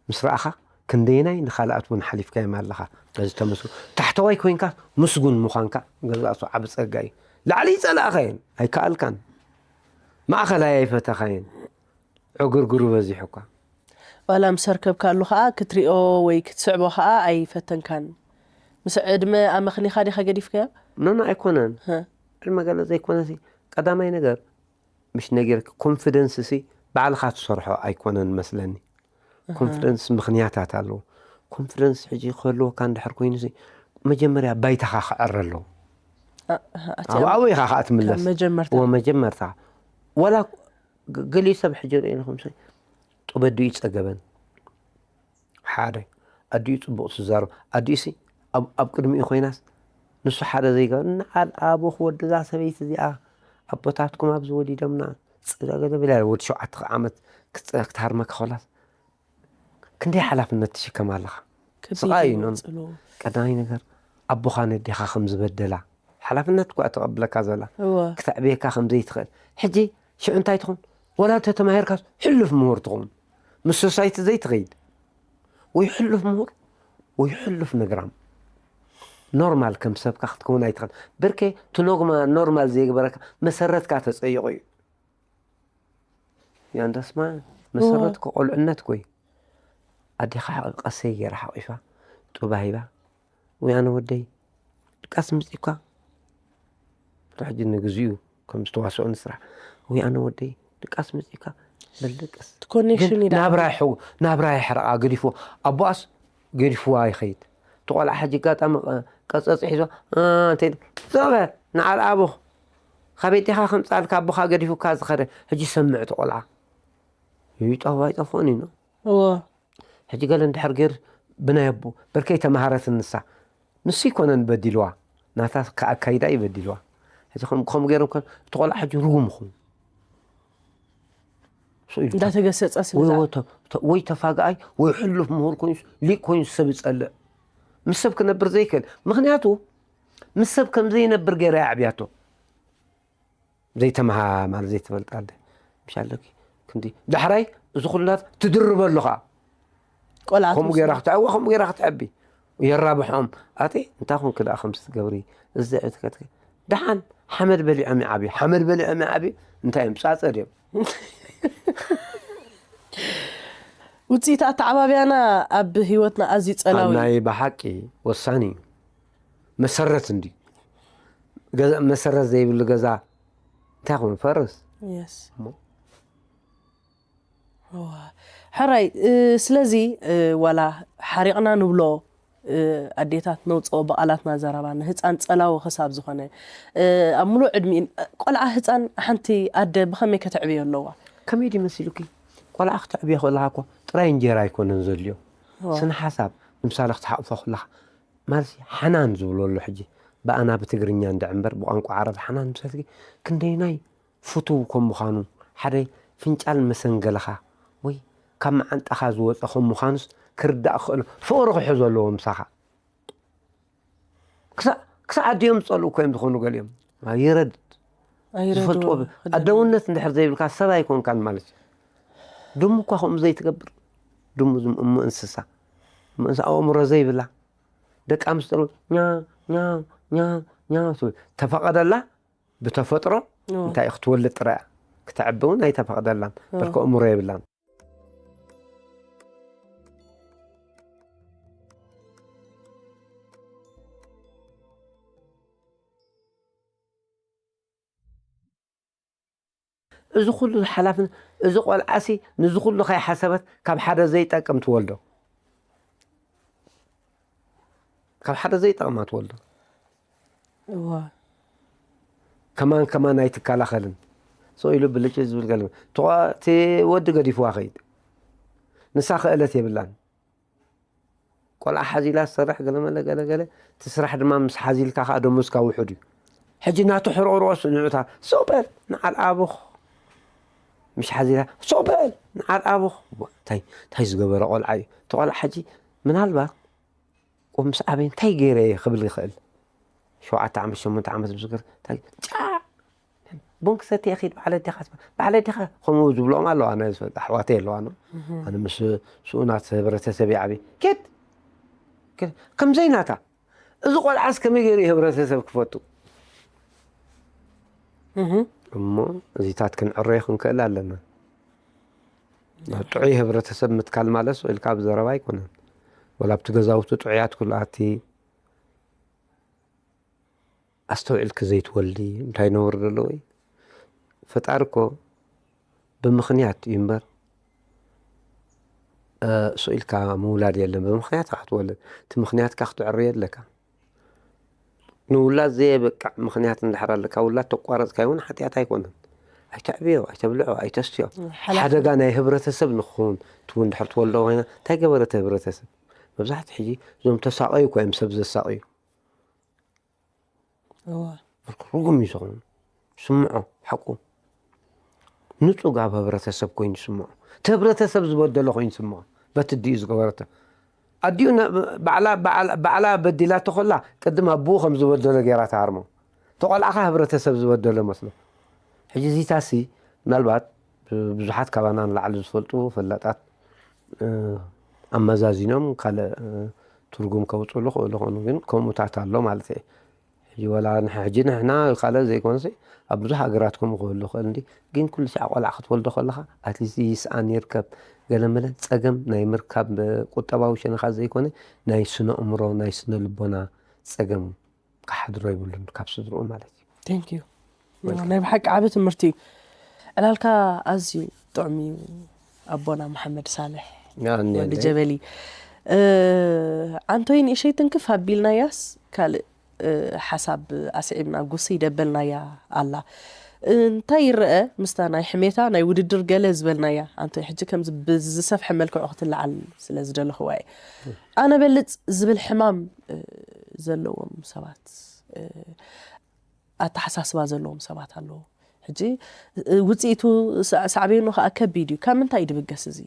ምስ ረኣኻ ክንደየናይ ንኻልኣት እውን ሓሊፍካዮም ኣለኻ። በዚ ተመስሉ ታሕተዋይ ኮይንካ ምስጉን ምዃንካ ገዛእሱ ዓቢ ጸጋ እዩ። ላዕሊ ይጸላእኻየን ኣይከኣልካን፣ ማእኸላይ ኣይፈተኻየን፣ ዕግርግሩ በዚሑ እኳ። ዋላ ምስ ኣርከብካሉ ከዓ ክትሪኦ ወይ ክትስዕቦ ከዓ ኣይፈተንካን። ምስ ዕድመ ኣመኽኒኻ ዲኻ ገዲፍካዮ? ኖኖ ኣይኮነን። ሀ። ዕድመ ገለ ዘይኮነሲ ቀዳማይ ነገር ምሽ ነጊርክ ኮንፊደንስ ሲ ባዕልኻ ትሰርሖ ኣይኮነን መስለኒ። ኮንፊደንስ ምኽንያታት ኣለዎ። ኮንፊደንስ ሕጂ ክህልወካ እንድሕር ኮይኑ ሲ መጀመርያ ባይታኻ ክዕረ ኣለዎ። ኣ- ኣ- ኣቲ ኣብኡ ኢኻ ከዓ ትምለስ። ካብ መጀመርታ። እዎ መጀመርታ ዋላ ገ- ገሊኡ ሰብ ሕጂ ርኢ ኢኹም ሲ ጥበዱ ይፀገበን ሓደ ኣዲኡ ፅቡቕ ትዛረብ ኣዲኡ ሲ ኣብ ኣብ ቅድሚኡ ኮይናስ ንሱ ሓደ ዘይገ ንዓል ኣቦኽ ወድዛ ሰበይቲ እዚኣ ኣቦታትኩም ኣብዚ ወሊዶምና ፅገገ ቢላ ወዲ ሸውዓተ ዓመት ክትሃርመካ ከላስ ክንደይ ሓላፍነት ትሽከም ኣለኻ። ከቢድ ስቓይ እዩ እዩ። ጽልኡ። ቀዳማይ ነገር ኣቦኻ ነዴኻ ከም ዝበደላ ሓላፍነት እኳ ተቐብለካ ዘላ እወ ክተዕብየካ ከም ዘይትኽእል ሕጂ ሽዑ እንታይ ትኹን ወላ ተተማሂርካስ ሕሉፍ ምሁር ትኹን ምስ ሶሳይቲ ዘይትኸይድ ወይ ሕሉፍ ምሁር ወይ ሕሉፍ ነግራም ኖርማል ከም ሰብካ ክትከውን ኣይትኽእል። ብርከ ትኖግማ ኖርማል ዘይግበረካ መሰረትካ ተፀይቑ እዩ። ያንዳስማ መሰረት ከቆልዕነት ኮይ ኣዴኻ ቀሰይ ገይራ ሓቂፋ ጡባ ሂባ ወይ ኣነ ወደይ ድቃስ ምፅእኳ ሕጂ ንግዚኡ ከም ዝተዋስኦ ንስራሕ ወይ ኣነ ወደይ ድቃስ ምፅእኳ በልደቀስ ኮኔክሽን ግን ይዳ ናብራ ይሕው ናብራ ይሕረቃ ገዲፍዎ ኣቦኣስ ገዲፍዋ ይኸይድ እቲ ቆልዓ ሕጂ ጋጣሚ ቀ- ቀፀፂ ሒዞ እ፣ እንተ ኢሉ ዞበ ንዓል ኣቦኽ ካብ ቤቴኻ ከምፃልካ ኣቦኻ ገዲፉካ ዝኸደ ሕጂ ሰምዕ እቲ ቆልዓ ይጠፋ ኣይጠፍኦን እዩ እዎ ሕጂ ገለ እንድሕር ገይሩ ብናይ ኣቦ በርከይ ተምሃረትን ንሳ ንሱ ይኮነን በዲልዋ ናታ ኣካይዳ እዩ በዲልዋ ሕጂ ከም- ከምኡ ገይሮም ከ እቲ ቆልዓ ሕጂ ርጉም ይኹን እሱ እዩ እንዳተገሰፀ ስለ ወይ- ዝኣ- ወይ ተ- ተ- ወይ ተፋጋኣይ ወይ ሕሉፍ ምሁር ኮይኑ ሊቅ ኮይኑ ሰብ ይፀልእ ምስ ሰብ ክነብር ዘይክእል ምክንያቱ ምስ ሰብ ከም ዘይነብር ገይራ እያ ኣዕብያቶ ዘይተምሃ ማለት ዘይትፈልጥ ኣደ ምሽ ኣለኪ ክንዲ ዳሕራይ እዚ ኩላት ትድርበሉ ከዓ ቆልዓ ከምኡ ትወስድ። ገይራ ክትዕወ ከምኡ ገይራ ክትዕቢ የራብሖም ኣቲ እንታይ ኮንክ ደኣ ከምዚ ትገብሪ እዚ ዕትከትከ ደሓን ሓመድ በሊዖም ይዓብዩ ሓመድ በሊዖም ይዓብዩ እንታይ እዮም ፃፀ ድዮም ውፅኢት ኣተዓባብያና ኣብ ህይወትና ኣዝዩ ኣብ ፀላዊ እዩ። ናይ ብሓቂ ወሳኒ እዩ መሰረት እንዲ ገዛ- መሰረት ዘይብሉ ገዛ እንታይ ኮይኑ ፈርስ የስ እሞ እዋ። ሕራይ እ፣ ስለዚ እ፣ ዋላ ሓሪቕና ንብሎ እ፣ ኣዴታት ነውፅኦ ብቓላትና ዘረባ ንህፃን ፀላዊ ክሳብ ዝኾነ እ፣ ኣብ ሙሉእ ዕድሚኡ ቆልዓ ህፃን ሓንቲ ኣደ ብኸመይ ከተዕብዮ ኣለዋ ከመይ ድዩ መሲሉኪ ቆልዓ ክተዕብዮ ከለካ እኮ ጥራይ እንጀራ ኣይኮነን ዘድልዮ እዋ። ስነ ሓሳብ ንምሳሌ ክትሓቕፎ ከለካ ማለት ሓናን ዝብሎ ኣሎ ሕጂ ብኣና ብትግርኛ እንድዕ እምበር ብቋንቋ ዓረብ ሓናን ምሰልኪ ክንደይናይ ፍቱው ከም ምዃኑ ሓደ ፍንጫል መሰንገለኻ ወይ ካብ መዓንጣኻ ዝወፀ ከም ምዃኑስ ክርዳእ ክኽእሎ ፍቕሪ ክሕዞ ኣለዎ ምሳኻ ክሳዕ ክሳዕ ኣዲኦም ዝፀልኡ እኮ እዮም ዝኾኑ ገሊኦም ይረድ ኣይረድዎ ዝፈልጥዎ ኣደውነት እንድሕር ዘይብልካ ሰብ ኣይኮንካን ማለት እዩ ድሙ እኳ ከምኡ ዘይትገብር ድሙ ዝም እሞ እንስሳ እሞ እንስሳ ኣእምሮ ዘይብላ ደቂ ኣንስትዮ ኛ ኛ ኛ ኛ ትብል ተፈቐደላ ብተፈጥሮ እንታይ ክትወልድ ጥራያ ክተዕቢ እውን ኣይተፈቕደላን በርካ ኣእምሮ የብላን እዚ ኩሉ ሓላፍነት፣ እዚ ቆልዓሲ ንዚ ኩሉ ከይሓሰበት ካብ ሓደ ዘይጠቅም ትወልዶ። ካብ ሓደ ዘይጠቕማ ትወልዶ። እዋ ከማን ከማን ኣይትከላኸልን። ሰው ኢሉ ብልጭ ዝብል ገለ። ተዋ-፣ እቲ ወዲ ገዲፍዋ ኸይድ። ንሳ ክእለት የብላን። ቆልዓ ሓዚላ ትሰርሕ ገለ መለ ገለ ገለ። እቲ ስራሕ ድማ ምስ ሓዚልካ ከዓ ደሞዝካ ውሑድ እዩ። ሕጂ ናቱ ሕርቕርቆ ስንዑታ። ሰው በል ንዓል ኣቦኽ። ምሽ ሓዚላ። ሰው በል ንዓል ኣቦኽ። እንታይ፣ እንታይ ዝገበረ ቆልዓ እዩ። እቲ ቆልዓ ሕጂ ምናልባት ቆም ምስ ዓበይ እንታይ ገይረ እየ ክብል ይኽእል። ሸውዓተ ዓመት፣ ሸሞንተ ዓመት ዝዝክር እንታይ ጫ ቡን ክሰቲ እየ ኺድ በዓል ኣዴኻ ትበል። በዓል ኣዴኻ ከምኡ ዝብልኦም ኣለዋ። ኣነ ዝፈልጥ ኣሕዋተይ ኣለዋ። ኣነ፣ ኣነ ምስ ስኡናት ህብረተሰብ ይዓቢ። ኬት? ኬት? ከምዘይ ናታ። እዚ ቆልዓስ ከመይ ገይሩ እዩ ህብረተሰብ ክፈቱ? እሞ እዚታት ክንዕረዮ ክንክእል ኣለና። ናብ ጥዑይ ህብረተሰብ ምትካል ማለት ስቕ ኢልካ ኣብ ዘረባ ኣይኮነን። ወላ ኣብቲ ገዛውቲ ጥዑያት ኩሉ ኣቲ ኣስተውዒልኪ ዘይትወልዲ እንታይ ነውሪ ዘለዎ እዩ? ፈጣሪ እኮ ብምኽንያት እዩ እምበር፣ እ፣ ስቕ ኢልካ ምውላድ የለን። ብምኽንያት ኢኻ ትወልድ። እቲ ምኽንያትካ ክትዕርዮ ኣለካ። ንውላድ ዘየበቅዕ ምኽንያት እንድሕር ኣለካ፣ ውላድ ተቋረጽካዮ እውን ሓጢኣት ኣይኮነን። ኣይተዕብዮ፣ ኣይተብልዖ፣ ኣይተስትዮ። ሓላፍነት። ሓደጋ ናይ ህብረተሰብ ንኽኸውን ትውን እንድሕር ትወልዶ ኮይና፣ እንታይ ገበረት ህብረተሰብ? መብዛሕትኡ ሕጂ እዞም ተሳቐዩ እኮ እዮም ሰብ ዘሳቐዩ። እዋ ርጉም እዩ ዝኸውን። ስምዖ፣ ሓቁ። ንጹግ ኣብ ህብረተሰብ ኮይኑ ስምዖ። እቲ ህብረተሰብ ዝበደሎ ኮይኑ ስምዖ። በቲ ድዩ ዝገበረቶ። ኣዲኡ ነ-፣ ባዕላ፣ ባዕላ፣ ባዕላ በዲላቶ ከላ ቅድም ኣቦኡ ከም ዝበደሎ ገይራ ትሃርሞ። ተቆልዓኻ ህብረተሰብ ዝበደሎ መስሎ። ሕጂ እዚታሲ ምናልባት ብዙሓት ካባና ንላዕሊ ዝፈልጡ ፈላጣት፣ እ፣ ኣመዛዚኖም ካልእ፣ እ፣ ትርጉም ከውፅሉ ክእሉ ኾኑ፣ ግን ከምኡታት ኣሎ ማለት እየ። ሕጂ ወላ ንሕ-፣ ሕጂ ንሕና ካልእ ዘይኮነሲ ኣብ ብዙሕ ሃገራት ከምኡ ክህሉ ይኽእል እንዲ፣ ግን ኩሉ ሳዕ ቆልዓ ክትወልዶ ከለኻ ኣትሊስት ይስኣን ይርከብ ገለ መለ ጸገም ናይ ምርካብ ቁጠባዊ ሸነኻት ዘይኮነ ናይ ስነ ኣእምሮ ናይ ስነ ልቦና ጸገም ክሓድሮ ይብሉን ካብ ስድርኡ ማለት እዩ። Thank you። ናይ ብሓቂ ዓቢ ትምህርቲ እዩ። ዕላልካ ኣዝዩ ጥዑም እዩ። ኣቦና መሓመድ ሳልሕ ያ፣ እኔ ወዲ ኣለይ። ጀበሊ። እ፣ ዓንቶይ ንእሸይ ትንክፍ ኣቢልናያስ ካልእ፣ እ፣ ሓሳብ ኣስዒብና ጉስይ ደበልናያ ኣላ። እንታይ ይረአ ምስታ ናይ ሕሜታ ናይ ውድድር ገለ ዝበልናያ? ኣንቶይ ሕጂ ከምዚ ብዝሰፍሐ መልክዑ ክትለዓል ስለ ዝደለኽዋ እየ። ኣነ በልጽ ዝብል ሕማም፣ እ፣ ዘለዎም ሰባት፣ እ፣ ኣተሓሳስባ ዘለዎም ሰባት ኣለዉ። ሕጂ፣ እ፣ ውጽኢቱ ሳ-፣ ሳዕቤኑ ከኣ ከቢድ እዩ። ካብ ምንታይ እዩ ድብገስ እዚ?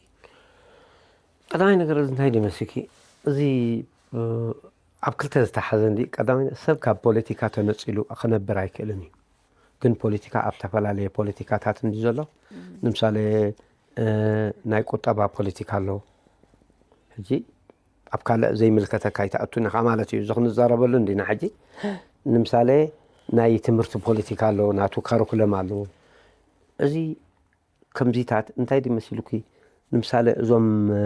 ቀዳማይ ነገር እዚ እንታይ ድመስኪ? እዚ፣ እ፣ ኣብ ክልተ ዝተሓዘ እንዲ፣ ቀዳማይ ሰብ ካብ ፖለቲካ ተነጺሉ ክነብር ኣይክእልን እዩ። ግን ፖለቲካ ኣብ ዝተፈላለየ ፖለቲካታት እንዲ ዘሎ። ንምሳሌ፣ እ፣ ናይ ቁጠባ ፖለቲካ ኣሎ። ሕጂ ኣብ ካልእ ዘይምልከተካ ኣይትኣቱን ኢኻ ማለት እዩ። እዚ ክንዛረበሉ እንዲና ሕጂ። ንምሳሌ ናይ ትምህርቲ ፖለቲካ ኣሎ፣ ናቱ ካሪኩለም ኣሎ። እዚ ከምዚታት እንታይ ድዩ መሲሉኪ? ንምሳሌ እዞም፣ እ፣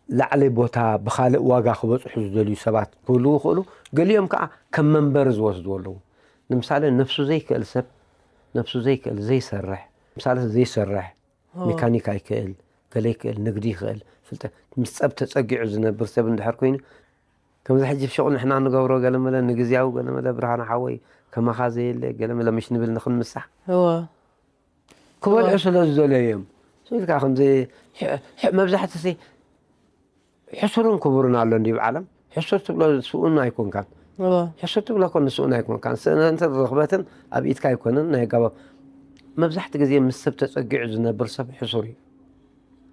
ላዕሊ ቦታ ብኻልእ ዋጋ ክበጽሑ ዝደልዩ ሰባት ክህልዉ ይኽእሉ። ገሊኦም ከኣ ከም መንበሪ ዝወስድዎ ኣለዉ። ንምሳሌ ነፍሱ ዘይክእል ሰብ፣ ነፍሱ ዘይክእል፣ ዘይሰርሕ፣ ንምሳሌ ዘይሰርሕ፣ ሜካኒክ ኣይክእል፣ ገለ ይክእል፣ ንግዲ ይክእል፣ ፍልጠት፣ ምስ ጸብ ተጸጊዑ ዝነብር ሰብ እንድሕር ኮይኑ፣ ከምዚ ሕጂ ብሽቑ ንሕና ንገብሮ ገለ መለ ንግዝያዊ ገለ መለ ብርሃነ ሓወይ ከማኻ ዘየለ ገለ መለ ምሽ ንብል ንኽንምሳሕ እወ። ክበልዑ ስለ ዝደለዩ እዮም። ስኢልካ ከምዚ ሕ-፣ ሕ-፣ መብዛሕትኡ ሲ ሕሱርን ክቡርን ኣሎ እንዲዩ ዓለም። ሕሱር ትብሎ ስኡን ኣይኮንካን። እወ። ሕሱር ትብሎ እኮ ንስኡን ኣይኮንካን። ስእነትን ርኽበትን ኣብ ኢድካ ኣይኮነን፣ ናይ ኣጋባብ። መብዛሕትኡ ግዜ ምስ ሰብ ተጸጊዑ ዝነብር ሰብ ሕሱር እዩ።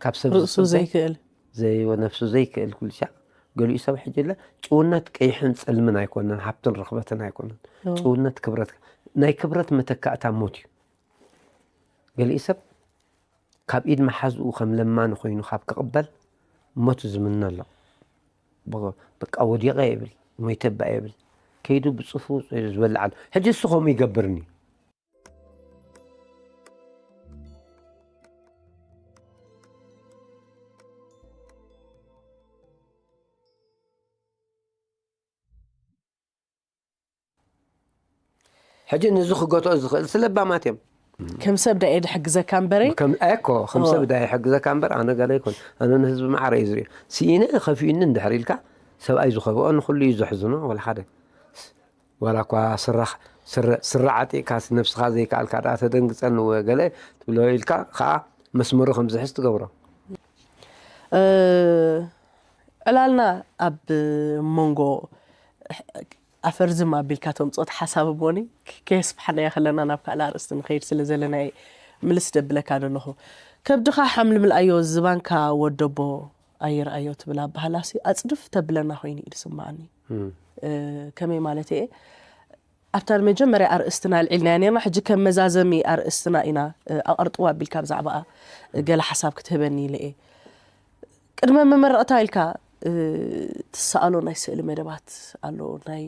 ካብ ሰብ ርእሱ ዝጽበ ዘይክእል። ዘይ-፣ ነፍሱ ዘይክእል ኩሉ ሻዕ። ገሊኡ ሰብ ሕጂ ለ ጭውነት ቀይሕን ጸልምን ኣይኮነን፣ ሃብትን ርኽበትን ኣይኮነን። እወ። ጭውነት ክብረት፣ ናይ ክብረት መተካእታ ሞት እዩ። ገሊኡ ሰብ ካብ ኢድ መሓዝኡ ከም ለማኒ ኮይኑ ካብ ክቕበል ሞት ዝምነ ኣሎ። በ-፣ በቃ ወዲቐ ይብል፣ ሞይተ እባ ይብል። ከይዱ ብጽፉ ዝበልዓሉ። ሕጂ እሱ ከምኡ ይገብርኒ። ሕጂ ነዚ ክገትኦ ዝኽእል ስለባማት እዮም። ከም ሰብ ዳየ ድሕግዘካ እምበረይ ከም እኮ ከም ሰብ ዳየ ሕግዘካ እምበር ኣነ ገለ ይኮን ኣነ ንህዝቢ ማዕረ እዩ ዝሪኦ። ስኢነ ከፊኡኒ እንድሕር ኢልካ ሰብኣይ ዝኸፍኦ ንኩሉ እዩ ዘሕዝኖ። ወላ ሓደ ዋላ እኳ ስረ ዓጢቕካ ነብስኻ ዘይከኣልካ ደኣ ተደንግፀኒ ወ ገለ ትብሎ ኢልካ ከዓ መስመሩ ከም ዝሕዝ ትገብሮ። ዕላልና ኣብ መንጎ ኣፈርዝም ኣቢልካ ተምፅኦ ሓሳብ እሞኒ ከየስፍሓናዮ ከለና ናብ ካልእ ኣርእስቲ ንኸይድ ስለ ዘለና ምልስ ደብለካ ዘለኹ። ከብድኻ ሓምልምልኣዮ ዝባንካ ወደቦ ኣይርኣዮ ትብል ኣባህላሲ ኣፅድፍ ተብለና ኮይኑ እዩ ዝስማዓኒ። ከመይ ማለት እየ ኣብታ መጀመርያ ኣርእስትና ኣልዒልናያ ነርና ሕጂ ከም መዛዘሚ ኣርእስትና ኢና ኣቐርጥዋ ኣቢልካ ብዛዕባኣ ገለ ሓሳብ ክትህበኒ ኢለ እየ። ቅድመ መመረቕታ ኢልካ ትሰኣሎ ናይ ስእሊ መደባት ኣሎ፣ ናይ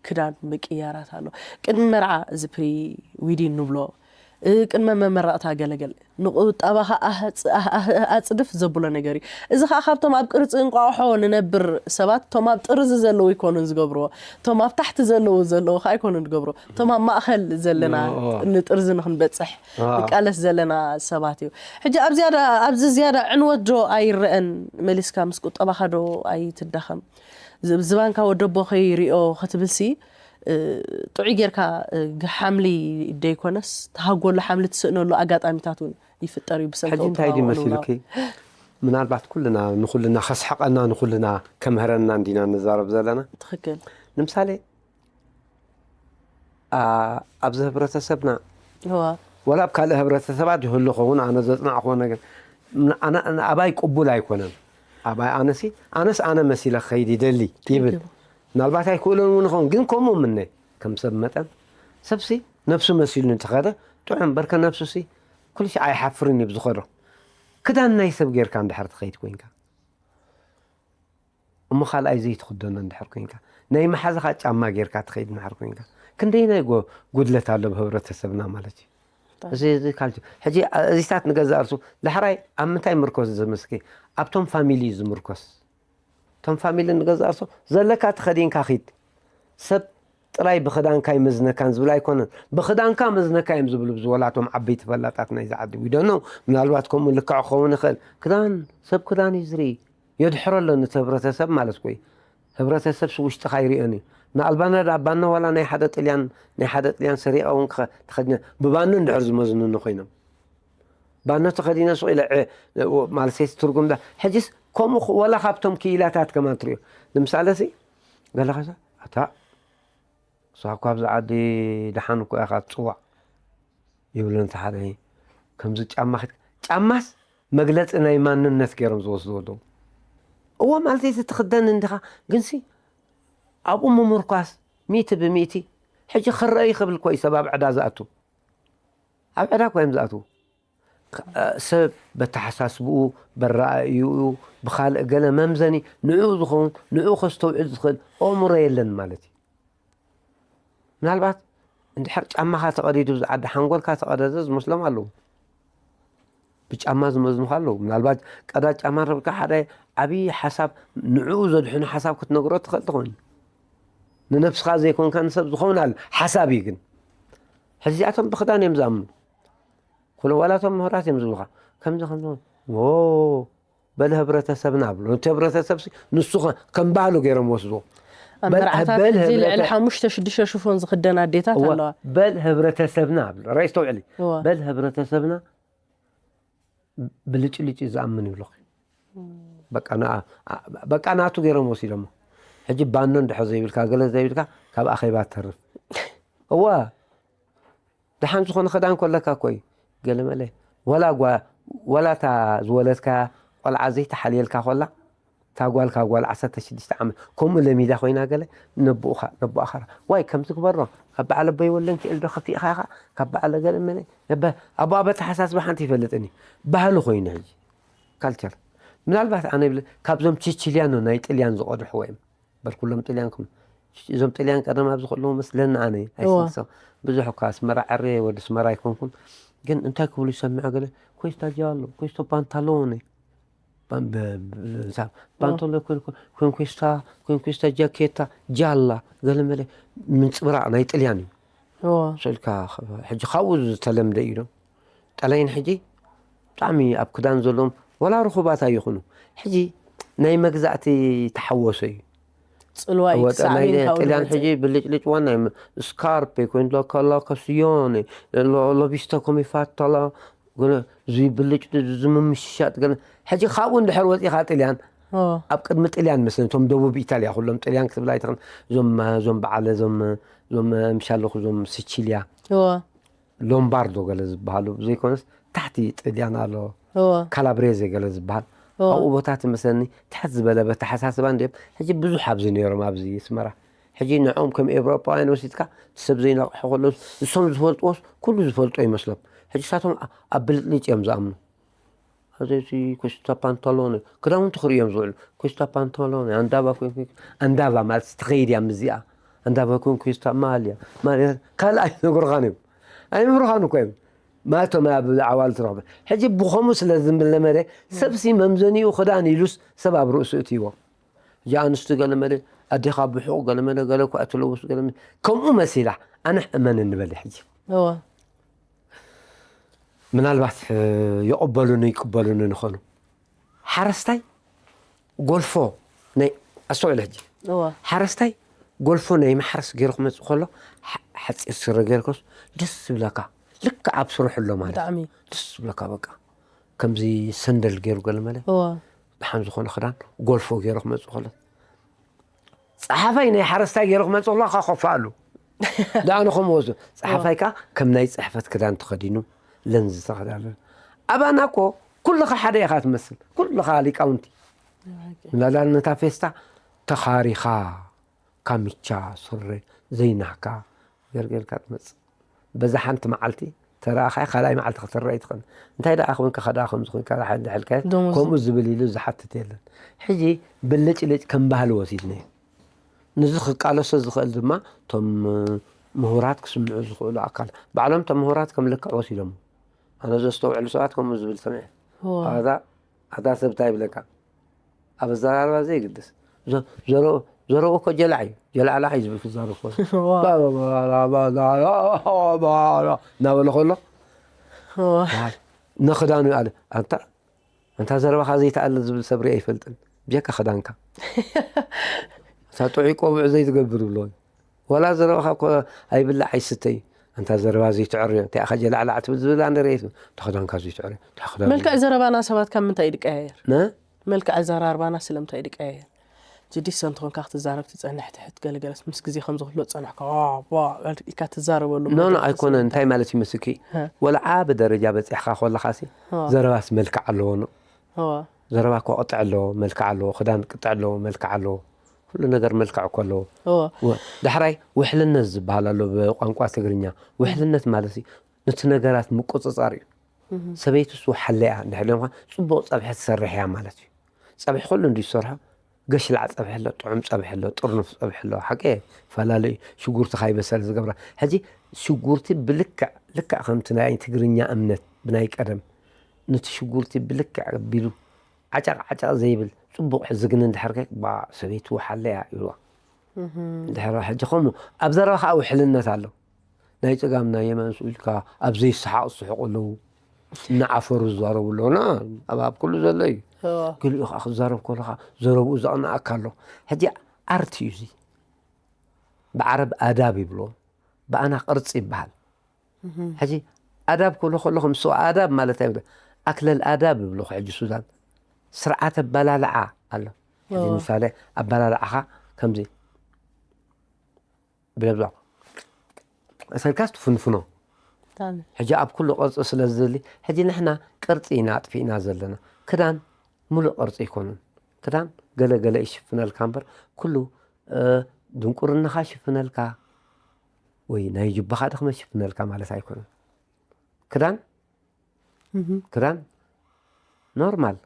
ክዳን ምቅያራት ኣሎ። ቅድሚ መርዓ እዚ ፕሪ ዊዲን ንብሎ ቅድመ መመረቕታ ገለገል ንቁጠባኻ ኣጽድፍ ዘብሎ ነገር እዩ። እዚ ከዓ ካብቶም ኣብ ቅርፂ እንቋቑሖ ንነብር ሰባት እቶም ኣብ ጥርዚ ዘለዉ ይኮኑን ዝገብርዎ፣ እቶም ኣብ ታሕቲ ዘለዉ ዘለዉ ከዓ ኣይኮኑን ዝገብርዎ፣ እቶም ኣብ ማእኸል ዘለና ንጥርዚ ንክንበፅሕ ንቃለስ ዘለና ሰባት እዩ። ሕጂ ኣብ ዝያዳ ኣብዚ ዝያዳ ዕንወት ዶ ኣይረአን መሊስካ ምስ ቁጠባኻ ዶ ኣይትዳኸም? ዝባንካ ወደቦ ከይሪኦ ክትብልሲ ጥዑይ ጌርካ ሓምሊ ደይኮነስ ተሃጎሉ ሓምሊ ትስእነሉ ኣጋጣሚታት እውን ይፍጠር እዩ ብሰንኪ ሕጂ እንታይ ድዩ መሲሉኪ? ምናልባት ኩልና ንኩልና ከስሕቀና ንኩልና ከምህረና እንዲና ንዛረብ ዘለና። ትክክል። ንምሳሌ ኣብዚ ህብረተሰብና ወላ ኣብ ካልእ ህብረተሰባት ይህሉ ኸውን ኣነ ዘፅናዕክዎ ነገር ኣባይ ቅቡል ኣይኮነን። ኣባይ ኣነሲ ኣነስ ኣነ መሲለ ክኸይድ ይደሊ ይብል። ምናልባት ኣይክእሎን እውን ይኸውን ግን ከምኡ ምነ ከም ሰብ መጠን ሰብሲ ነብሱ መሲሉ እንተኸደ ጥዑም በርከ ነብሱሲ ኩልሽ ኣይሓፍርን እዩ ብዝኸዶ። ክዳን ናይ ሰብ ጌርካ እንድሕር ትኸይድ ኮንካ እሞ ካልኣይ ዘይትኽደኖ እንድሕር ኮንካ ናይ መሓዝኻ ጫማ ጌርካ ትኸይድ እንድሕር ኮንካ ክንደይናይ ጉድለት ኣሎ ብህብረተሰብና ማለት እዩ። እዚ ካልቲ ሕጂ እዚታት ንገዛእ ርሱ ዳሕራይ ኣብ ምንታይ ምርኮስ ዘመስኪ ኣብቶም ፋሚሊ እዩ ዝምርኮስ። እቶም ፋሚሊ ንገዛእ ርሱ ዘለካ ተኸዲንካ ኺድ ሰብ ጥራይ ብኽዳንካ ይመዝነካን ዝብል ኣይኮነን። ብኽዳንካ መዝነካ እዮም ዝብሉ ብዙ ወላቶም ዓበይቲ ፈላጣት ናይዚ ዓዲ ዊደኖ ምናልባት ከምኡ ልክዕ ክኸውን ይኽእል። ክዳን ሰብ ክዳን እዩ ዝርኢ። የድሕሮ ኣሎ ነቲ ህብረተሰብ ማለት ኮይ ህብረተሰብ ውሽጥኻ ይሪኦን እዩ። ንኣልባና ዳ ባኖ ዋላ ናይ ሓደ ጥልያን ናይ ሓደ ጥልያን ሰሪቐ እውን ተኸድነ ብባኖ እንድሕር ዝመዝኑኒ ኮይኖም ባኖ ተኸዲነ ሱቕ ኢለ ማለት ሰይቲ ትርጉም ዳ ሕጅስ ከምኡ ወላ ካብቶም ክኢላታት ከማን ትሪኦ ንምሳለ ሲ ገለ ኸሳ ኣታ እሷ እኳ ኣብዚ ዓዲ ደሓን እኮ ኢኻ ትፅዋዕ ይብሉ እንተ ሓደ ከምዚ ጫማ ጫማስ መግለፂ ናይ ማንነት ገይሮም ዝወስድዎ ኣለዉ። እዎ ማለት እዚ ትኽደን እንዲኻ ግንሲ ኣብኡ ምምርኳስ ሚእቲ ብሚእቲ ሕጂ ክረአ ይኽብል እኮ እዩ ሰብ ኣብ ዕዳ ዝኣቱ ኣብ ዕዳ እኮ እዮም ዝኣትዉ። ሰብ በተሓሳስብኡ በረኣእይኡ ብኻልእ ገለ መምዘኒ ንዕኡ ዝኸውን ንዕኡ ከስተውዕል ዝኽእል ኣእምሮ የለን ማለት እዩ። ምናልባት እንድሕር ጫማኻ ተቐዲዱ ዝዓዲ ሓንጎልካ ተቐደደ ዝመስሎም ኣለዉ። ብጫማ ዝመዝኑኻ ኣለዉ። ምናልባት ቀዳድ ጫማ ረብካ ሓደ ዓብዪ ሓሳብ ንዕኡ ዘድሕኑ ሓሳብ ክትነግሮ ትኽእል ትኾን። ንነብስኻ ዘይኮንካ ንሰብ ዝኸውን ኣለ ሓሳብ እዩ ግን ሕዚ እዚኣቶም ብክዳን እዮም ዝኣምኑ። ኩለ ዋላቶም ምሁራት እዮም ዝብሉኻ ከምዚ ከምዚ በል ህብረተሰብና ብሎ ነቲ ህብረተሰብ ንሱ ከም ባህሉ ገይሮም ወስድዎ። ኣብ መርዓታት ልዕሊ ሓሙሽተ ሽዱሽተ ሽፎን ዝኽደን ኣዴታት ኣለዋ። በል ህብረተሰብና ብሎ ራይ ስተውዕሊ በል ህብረተሰብና ብልጭልጭ ዝኣምን ይብሎ። በቃ ናቱ ገይሮም ወሲዶሞ። ሕጂ ባኖ እንድሕር ዘይብልካ ገለ ዘይብልካ ካብ ኣኼባ ተርፍ። እዋ ደሓን ዝኾነ ክዳን ኮለካ እኮ እዩ ገለመለ ወላ ጓ ወላ እታ ዝወለድካያ ቆልዓ ዘይተሓልየልካ ኮላ እታ ጓል ካብ ጓል ዓሰርተ ሽዱሽተ ዓመት ከምኡ ለሚዳ ኮይና ገለ ነቦኡኻ ነቦኣ ኸራ ዋይ ከምዚ ግበሮ ካብ በዓል ኣቦይ ወለን ክእል ዶ ከፊእኻ ኢኻ ካብ በዓል ገለ መለ ነበ ኣቦኣ በተሓሳስባ ሓንቲ ይፈልጥኒ ባህሊ ኮይኑ ሕጂ ካልቸር ምናልባት ኣነ ይብል ካብዞም ቺቺልያኖ ናይ ጥልያን ዝቐድሕዎ እዮም በል ኩሎም ጥልያን ከም እዞም ጥልያን ቀደም ኣብዚ ከለዉ መስለኒ ኣነ ኣይሰምሶ ብዙሕ እኳ ኣስመራ ዕረ ወዲ ኣስመራ ኣይኮንኩን ግን እንታይ ክብሉ ይሰምዖ ገለ ኮስታ ጃሎ ኮስቶ ፓንታሎነ ፓንቶሎ ኮንኮስታ ኮንኮስታ ጃኬታ ጃላ ገለ መለ ምንፅብራቅ ናይ ጥልያን እዩ እዎ። ስልካ ሕጂ ካብኡ ዝተለምደ እዩ። ዶ ጠላይን ሕጂ ብጣዕሚ ኣብ ክዳን ዘለዎም ዋላ ርኹባት ኣይኹኑ። ሕጂ ናይ መግዛእቲ ተሓወሶ እዩ። ፅልዋ እዩ ወጠ ክሳዕ ናይ ኣበይን ካብኡ ጥልያን ዝመፅእ። ሕጂ ብልጭልጭ ዋና እዩ። ስካርፕ ይኮን ዶ ከላ ከስዮን ሎ- ሎቢስታ ኮሚፋታላ ገለ እዚ ብልጭ ዝምምሽሻጥ ገለ ሕጂ ካብኡ እንድሕር ወፂኻ ጥልያን እዎ። ኣብ ቅድሚ ጥልያን መስለን እቶም ደቡብ ኢታልያ ኩሎም ጥልያን ክትብል ኣይትኽእል። እዞም እዞም በዓለ እዞም እዞም ምሽ ኣለኹ እዞም ስቺልያ እዎ። ሎምባርዶ ገለ ዝበሃሉ ዘይኮነስ ታሕቲ ጥልያን ኣሎ እዎ። ካላብሬዜ ገለ ዝበሃል እዎ። ኣብኡ ቦታ ትመስለኒ ትሕት ዝበለ በተሓሳስባ እንዲም። ሕጂ ብዙሕ ኣብዚ ነይሮም ኣብዚ ስመራ ሕጂ ንዕኦም ከም ኤውሮጳውያን ወሲድካ እቲ ሰብ ዘይነቕሑ ከለዉ ንሶም ዝፈልጥዎስ ኩሉ ዝፈልጦ ይመስሎም። ሕጂ ሳቶም ኣብ ብልጭልጭ እዮም ዝኣምኑ። ኣዘቲ ኮስታ ፓንታሎን ክዳውንቲ ክርእዮም ዝውዕሉ ኮስታ ፓንታሎን ኣንዳባ ኮንኩ ኣንዳባ ማለት ትኸይድ እያ ምዚኣ ኣንዳባ ኮንኩስታ ማልያ ማልያ ካልእ ኣይነግሩኻን እዮም ኣይምህሩኻን እኮ እዮም ማለቶም ኣብ ዓዋል ትረኽበ ሕጂ ብኸምኡ ስለ ዝምለመደ ሰብሲ መምዘኒኡ ክዳን ኢሉስ ሰብ ኣብ ርእሱ እትይዎ ሕጂ ኣንስቲ ገለመለ ኣዴኻ ብሑቕ ገለመለ ገለ እኳ እትለውስ ገለመለ ከምኡ መሲላ ኣነ እመን እንበል ሕጂ እዎ። ምናልባት ይቕበሉኒ ይቅበሉኒ ንኾኑ ሓረስታይ ጎልፎ ናይ ኣስተውዕል ሕጂ እዎ። ሓረስታይ ጎልፎ ናይ ማሕረስ ገይሩ ክመፅእ ከሎ ሓፂር ስረ ገይርኮስ ደስ ዝብለካ ልክዕ ኣብ ስርሑ ኣሎ ማለት ብጣዕሚ ደስ ዝብለካ በቃ ከምዚ ሰንደል ገይሩ ገለመለ እዎ። ብሓን ዝኾነ ክዳን ጎልፎ ገይሩ ክመፅእ ከሎ ፀሓፋይ ናይ ሓረስታይ ገይሩ ክመፅእ ከሎ ከፋ ኣሉ ዳኣነ ከምኡ ወስዶ ፀሓፋይ ከዓ ከም ናይ ፅሕፈት ክዳን ተኸዲኑ ለንዝ ዝተኸዳለ ኣባና እኮ ኩልኻ ሓደ ኢኻ ትመስል ኩልኻ ሊቃውንቲ ላላ ነታ ፌስታ ተኻሪኻ ካሚቻ ስረ ዘይናህካ ገርገርካ ትመፅእ በዛ ሓንቲ መዓልቲ ተረኣኻይ ካልኣይ መዓልቲ ክትረአ ይትኽእል እንታይ ደኣ ኮንካ ከዳ ከምዚ ኮንካ ድሓ እንድሕልካዮ ደሞዝ። ከምኡ ዝብል ኢሉ ዝሓትት የለን ሕጂ ብልጭልጭ ከም ባህሊ ወሲድናዮ ንዚ ክቃለሶ ዝኽእል ድማ እቶም ምሁራት ክስምዑ ዝኽእሉ ኣካል ባዕሎም እቶም ምሁራት ከም ልክዕ ወሲዶም ኣነ ዘስተውዕሉ ሰባት ከምኡ ዝብል ሰሚዐ እዎ። ኣዛ ኣታ ሰብ እንታይ ይብለካ ኣብ ኣዘራርባ ዘይግድስ ዘረኦ እኮ ጀላዕ እዩ ጀላዕላዕ እዩ ዝብል ክዛረብ ከሎ እናበለ ከሎ እዎ። ንኽዳኑ ኣለ ኣንታ ኣንታ ዘረባኻ ዘይተኣለ ዝብል ሰብ ሪአ ኣይፈልጥን ብጀካ ክዳንካ እታ ጥዑይ ቆብዕ ዘይትገብር ብሎ ወላ ዘረባኻ እኮ ኣይብላዕ ኣይስተ እዩ ኣንታ ዘረባ ዘይትዕርዮ እንታይ ኢኻ ጀላዕላዕ ትብል ዝብል ኣነ ርኤት ተኽዳንካ ዘይትዕርዮ ተኽዳን መልክዕ ዘረባና ሰባት ካብ ምንታይ ይድቀያየር ነ መልክዕ ኣዘራርባና ስለምንታይ ይድቀያየር ጅዲስ እንተኾንካ ክትዛረብ ትፀንሕ ትሕት ገለገለስ ምስ ግዜ ከምዚ ክፍሎ ዝፀንሕካ ኢካ ትዛረበሉ ኖ ኖ ኣይኮነ እንታይ ማለት ይመስልኪ ሀ። ወላ ዓቢ ደረጃ በፂሕካ ከለኻሲ ሀ። ዘረባስ መልክዕ ኣለዎ ኖ እዋ። ዘረባ እኮ ቅጥዕ ኣለዎ መልክዕ ኣለዎ ክዳን ቅጥዕ ኣለዎ መልክዕ ኣለዎ ኩሉ ነገር መልክዕ እኮ ኣለዎ እዋ። ወ- ዳሕራይ ውሕልነት ዝበሃል ኣሎ ብቋንቋ ትግርኛ ውሕልነት ማለት እዩ ነቲ ነገራት ምቁፅፃር እዩ ሰበይትስ ወሓለ እያ እንድሕር ደምኳ ፅቡቕ ፀብሒ ትሰርሕ እያ ማለት እዩ ፀብሒ ኩሉ እንዲ ዝሰርሖ ገሽላዕ ፀብሒ ኣሎ ጥዑም ፀብሒ ኣሎ ጥርኑፍ ፀብሒ ኣሎ ሓቂ ፈላለዩ ሽጉርቲ ካይበሰል ዝገብራ ሕጂ ሽጉርቲ ብልክዕ ልክዕ ከምቲ ናይ ትግርኛ እምነት ብናይ ቀደም ነቲ ሽጉርቲ ብልክዕ ኣቢሉ ዓጫቕ ዓጫቕ ዘይብል ፅቡቕ ዝግኒ እንድሕር ከ ባ ሰበይቲ ወሓለ እያ ይብልዋ እንድሕር ሕጂ ከምኡ ኣብ ዘረባ ከዓ ውሕልነት ኣሎ ናይ ፀጋም ናይ የማን ስኡ ኢልካ ኣብ ዘይሰሓቕ ዝስሕቑ ኣለዉ እናዓፈሩ ዝዛረቡ ኣለዉ ና ኣብ ኣብ ኩሉ ዘሎ እዩ እዋ። ገሊኡ ከዓ ክዛረብ ከለካ ዘረብኡ ዘቕንኣካ ኣሎ ሕጂ ኣርት እዩ እዚ ብዓረብ ኣዳብ ይብሎ ብኣና ቅርፂ ይበሃል ሕጂ ኣዳብ ክብሎ ከለኹ ምስ ኣዳብ ማለት ኣይብሎ ኣክለል ኣዳብ ይብሎ ሕጂ ሱዳን ስርዓት ኣባላልዓ ኣሎ ሕጂ እዎ። ምሳሌ ኣባላልዓኻ ከምዚ ብለብዛ እሰልካስ ትፍንፍኖ ብጣዕሚ ሕጂ ኣብ ኩሉ ቅርፂ ስለ ዝደሊ ሕጂ ንሕና ቅርፂ ኢና ኣጥፊእና ዘለና ክዳን ሙሉእ ቅርፂ ኣይኮነን ክዳን ገለ ገለ ይሽፍነልካ እምበር ኩሉ እ፣ ድንቁርናኻ ይሽፍነልካ ወይ ናይ ጅባኻ ድኽመት ይሽፍነልካ ማለት ኣይኮነን ክዳን እህ። ክዳን ኖርማል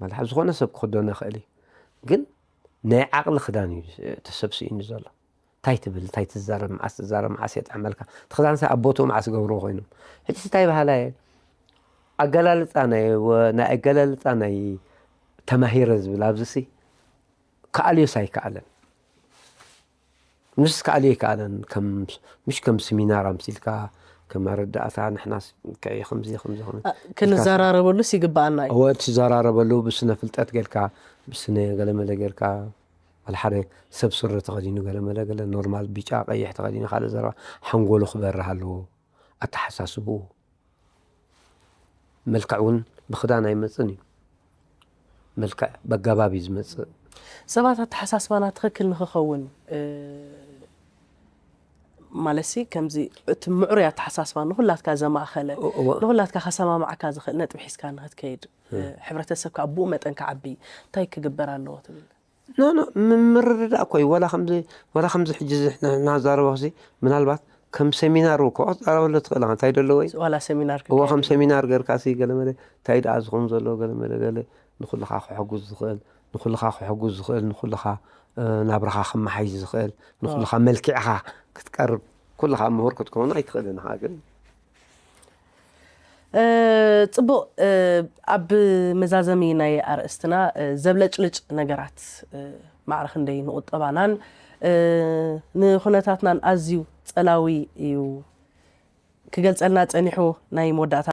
ማለት ዝኾነ ሰብ ክኽደኖ ይኽእል እዩ ግን ናይ ዓቕሊ ክዳን እዩ ተሰብሲእኒ ዘሎ እንታይ ትብል እንታይ ትዛረብ መዓስ ትዛረብ መዓስ የጥዕመልካ እቲ ክዳንሲ ኣብ ቦትኡ መዓስ ገብርዎ ኮይኖም ሕጂ እንታይ በሃላ እየ ኣገላልፃ ናይ ወ- ናይ ኣገላልፃ ናይ ተማሂረ ዝብል ኣብዚሲ ክኣልዮስ ኣይከኣለን ምስ ከኣል ኣይከኣለን። ከም፣ ምሽ ከም ስሚናር ኣምሲልካ፣ ከም ኣረዳእታ፣ ንሕናስ ከ ከምዚ፣ ከምዚ፣ ከምዚ። ክንዘራረበሉስ ይግባኣና እዩ። እወ፣ ትዘራረበሉ ብስነ ፍልጠት ጌርካ፣ ብስነ ገለመለ ጌርካ፣ ዋላ ሓደ ሰብ ስረ ተኸዲኑ ገለመለ ገለ፣ ኖርማል ቢጫ ቀይሕ ተኸዲኑ ካልእ ዘረባ፣ ሓንጎሉ ክበርህ ኣለዎ። ኣተሓሳስብኡ፣ መልክዕ እውን ብኽዳን ኣይመፅን እዩ። መልክዕ በገባብ እዩ ዝመፅእ። ሰባት ኣተሓሳስባና ትኽክል ንክኸውን፣ እ፣ ማለትሲ ከምዚ እቲ ምዕሩይ ኣተሓሳስባ ንኹላትካ ዘማእኸለ፣ እወ። ንኹላትካ ከሰማማዕካ ዝኽእል ነጥቢ ሒዝካ ንክትከይድ፣ እ፣ ሕብረተሰብካ ብኡ መጠን ክዓቢ እንታይ ክግበር ኣለዎ ትብል? ኖ፣ ኖ፣ ም-፣ ምርድዳእ እኮ እዩ። ወላ ከምዚ፣ ወላ ከምዚ ሕጂ እዚ ንሕና ንዛረቦ ሲ ምናልባት ከም ሰሚናር እኮ ክትዛረበሉ ትኽእል ኢኻ። እንታይ ደሎ ወይ? ዋላ ሰሚናር እወ፣ ከም ክካየድ። ሰሚናር ጌርካ ሲ ገለመለ እንታይ ደኣ ዝኾን ዘሎ ገለመለ ገለ ንኹልኻ ክሕጉዝ ዝኽእል፣ ንኹልኻ ክሕጉዝ ዝኽእል፣ ንኹልኻ፣ እ፣ ናብራኻ ከመሓይሽ ዝኽእል፣ ንኹልኻ መልክዕኻ ክትቀርብ፣ ኩልኻ ምሁር ክትከውን ኣይትኽእልን ኢኻ። ግን እ፣ ጽቡቕ፣ እ፣ ኣብ መዛዘሚ ናይ ኣርእስትና፣ እ፣ ዘብለጭልጭ ነገራት፣ እ፣ ማዕረ ክንደይ ንቁጠባናን፣ እ፣ ንኹነታትናን ኣዝዩ ጸላዊ እዩ ክገልጸልና ጸኒሑ። ናይ መወዳእታ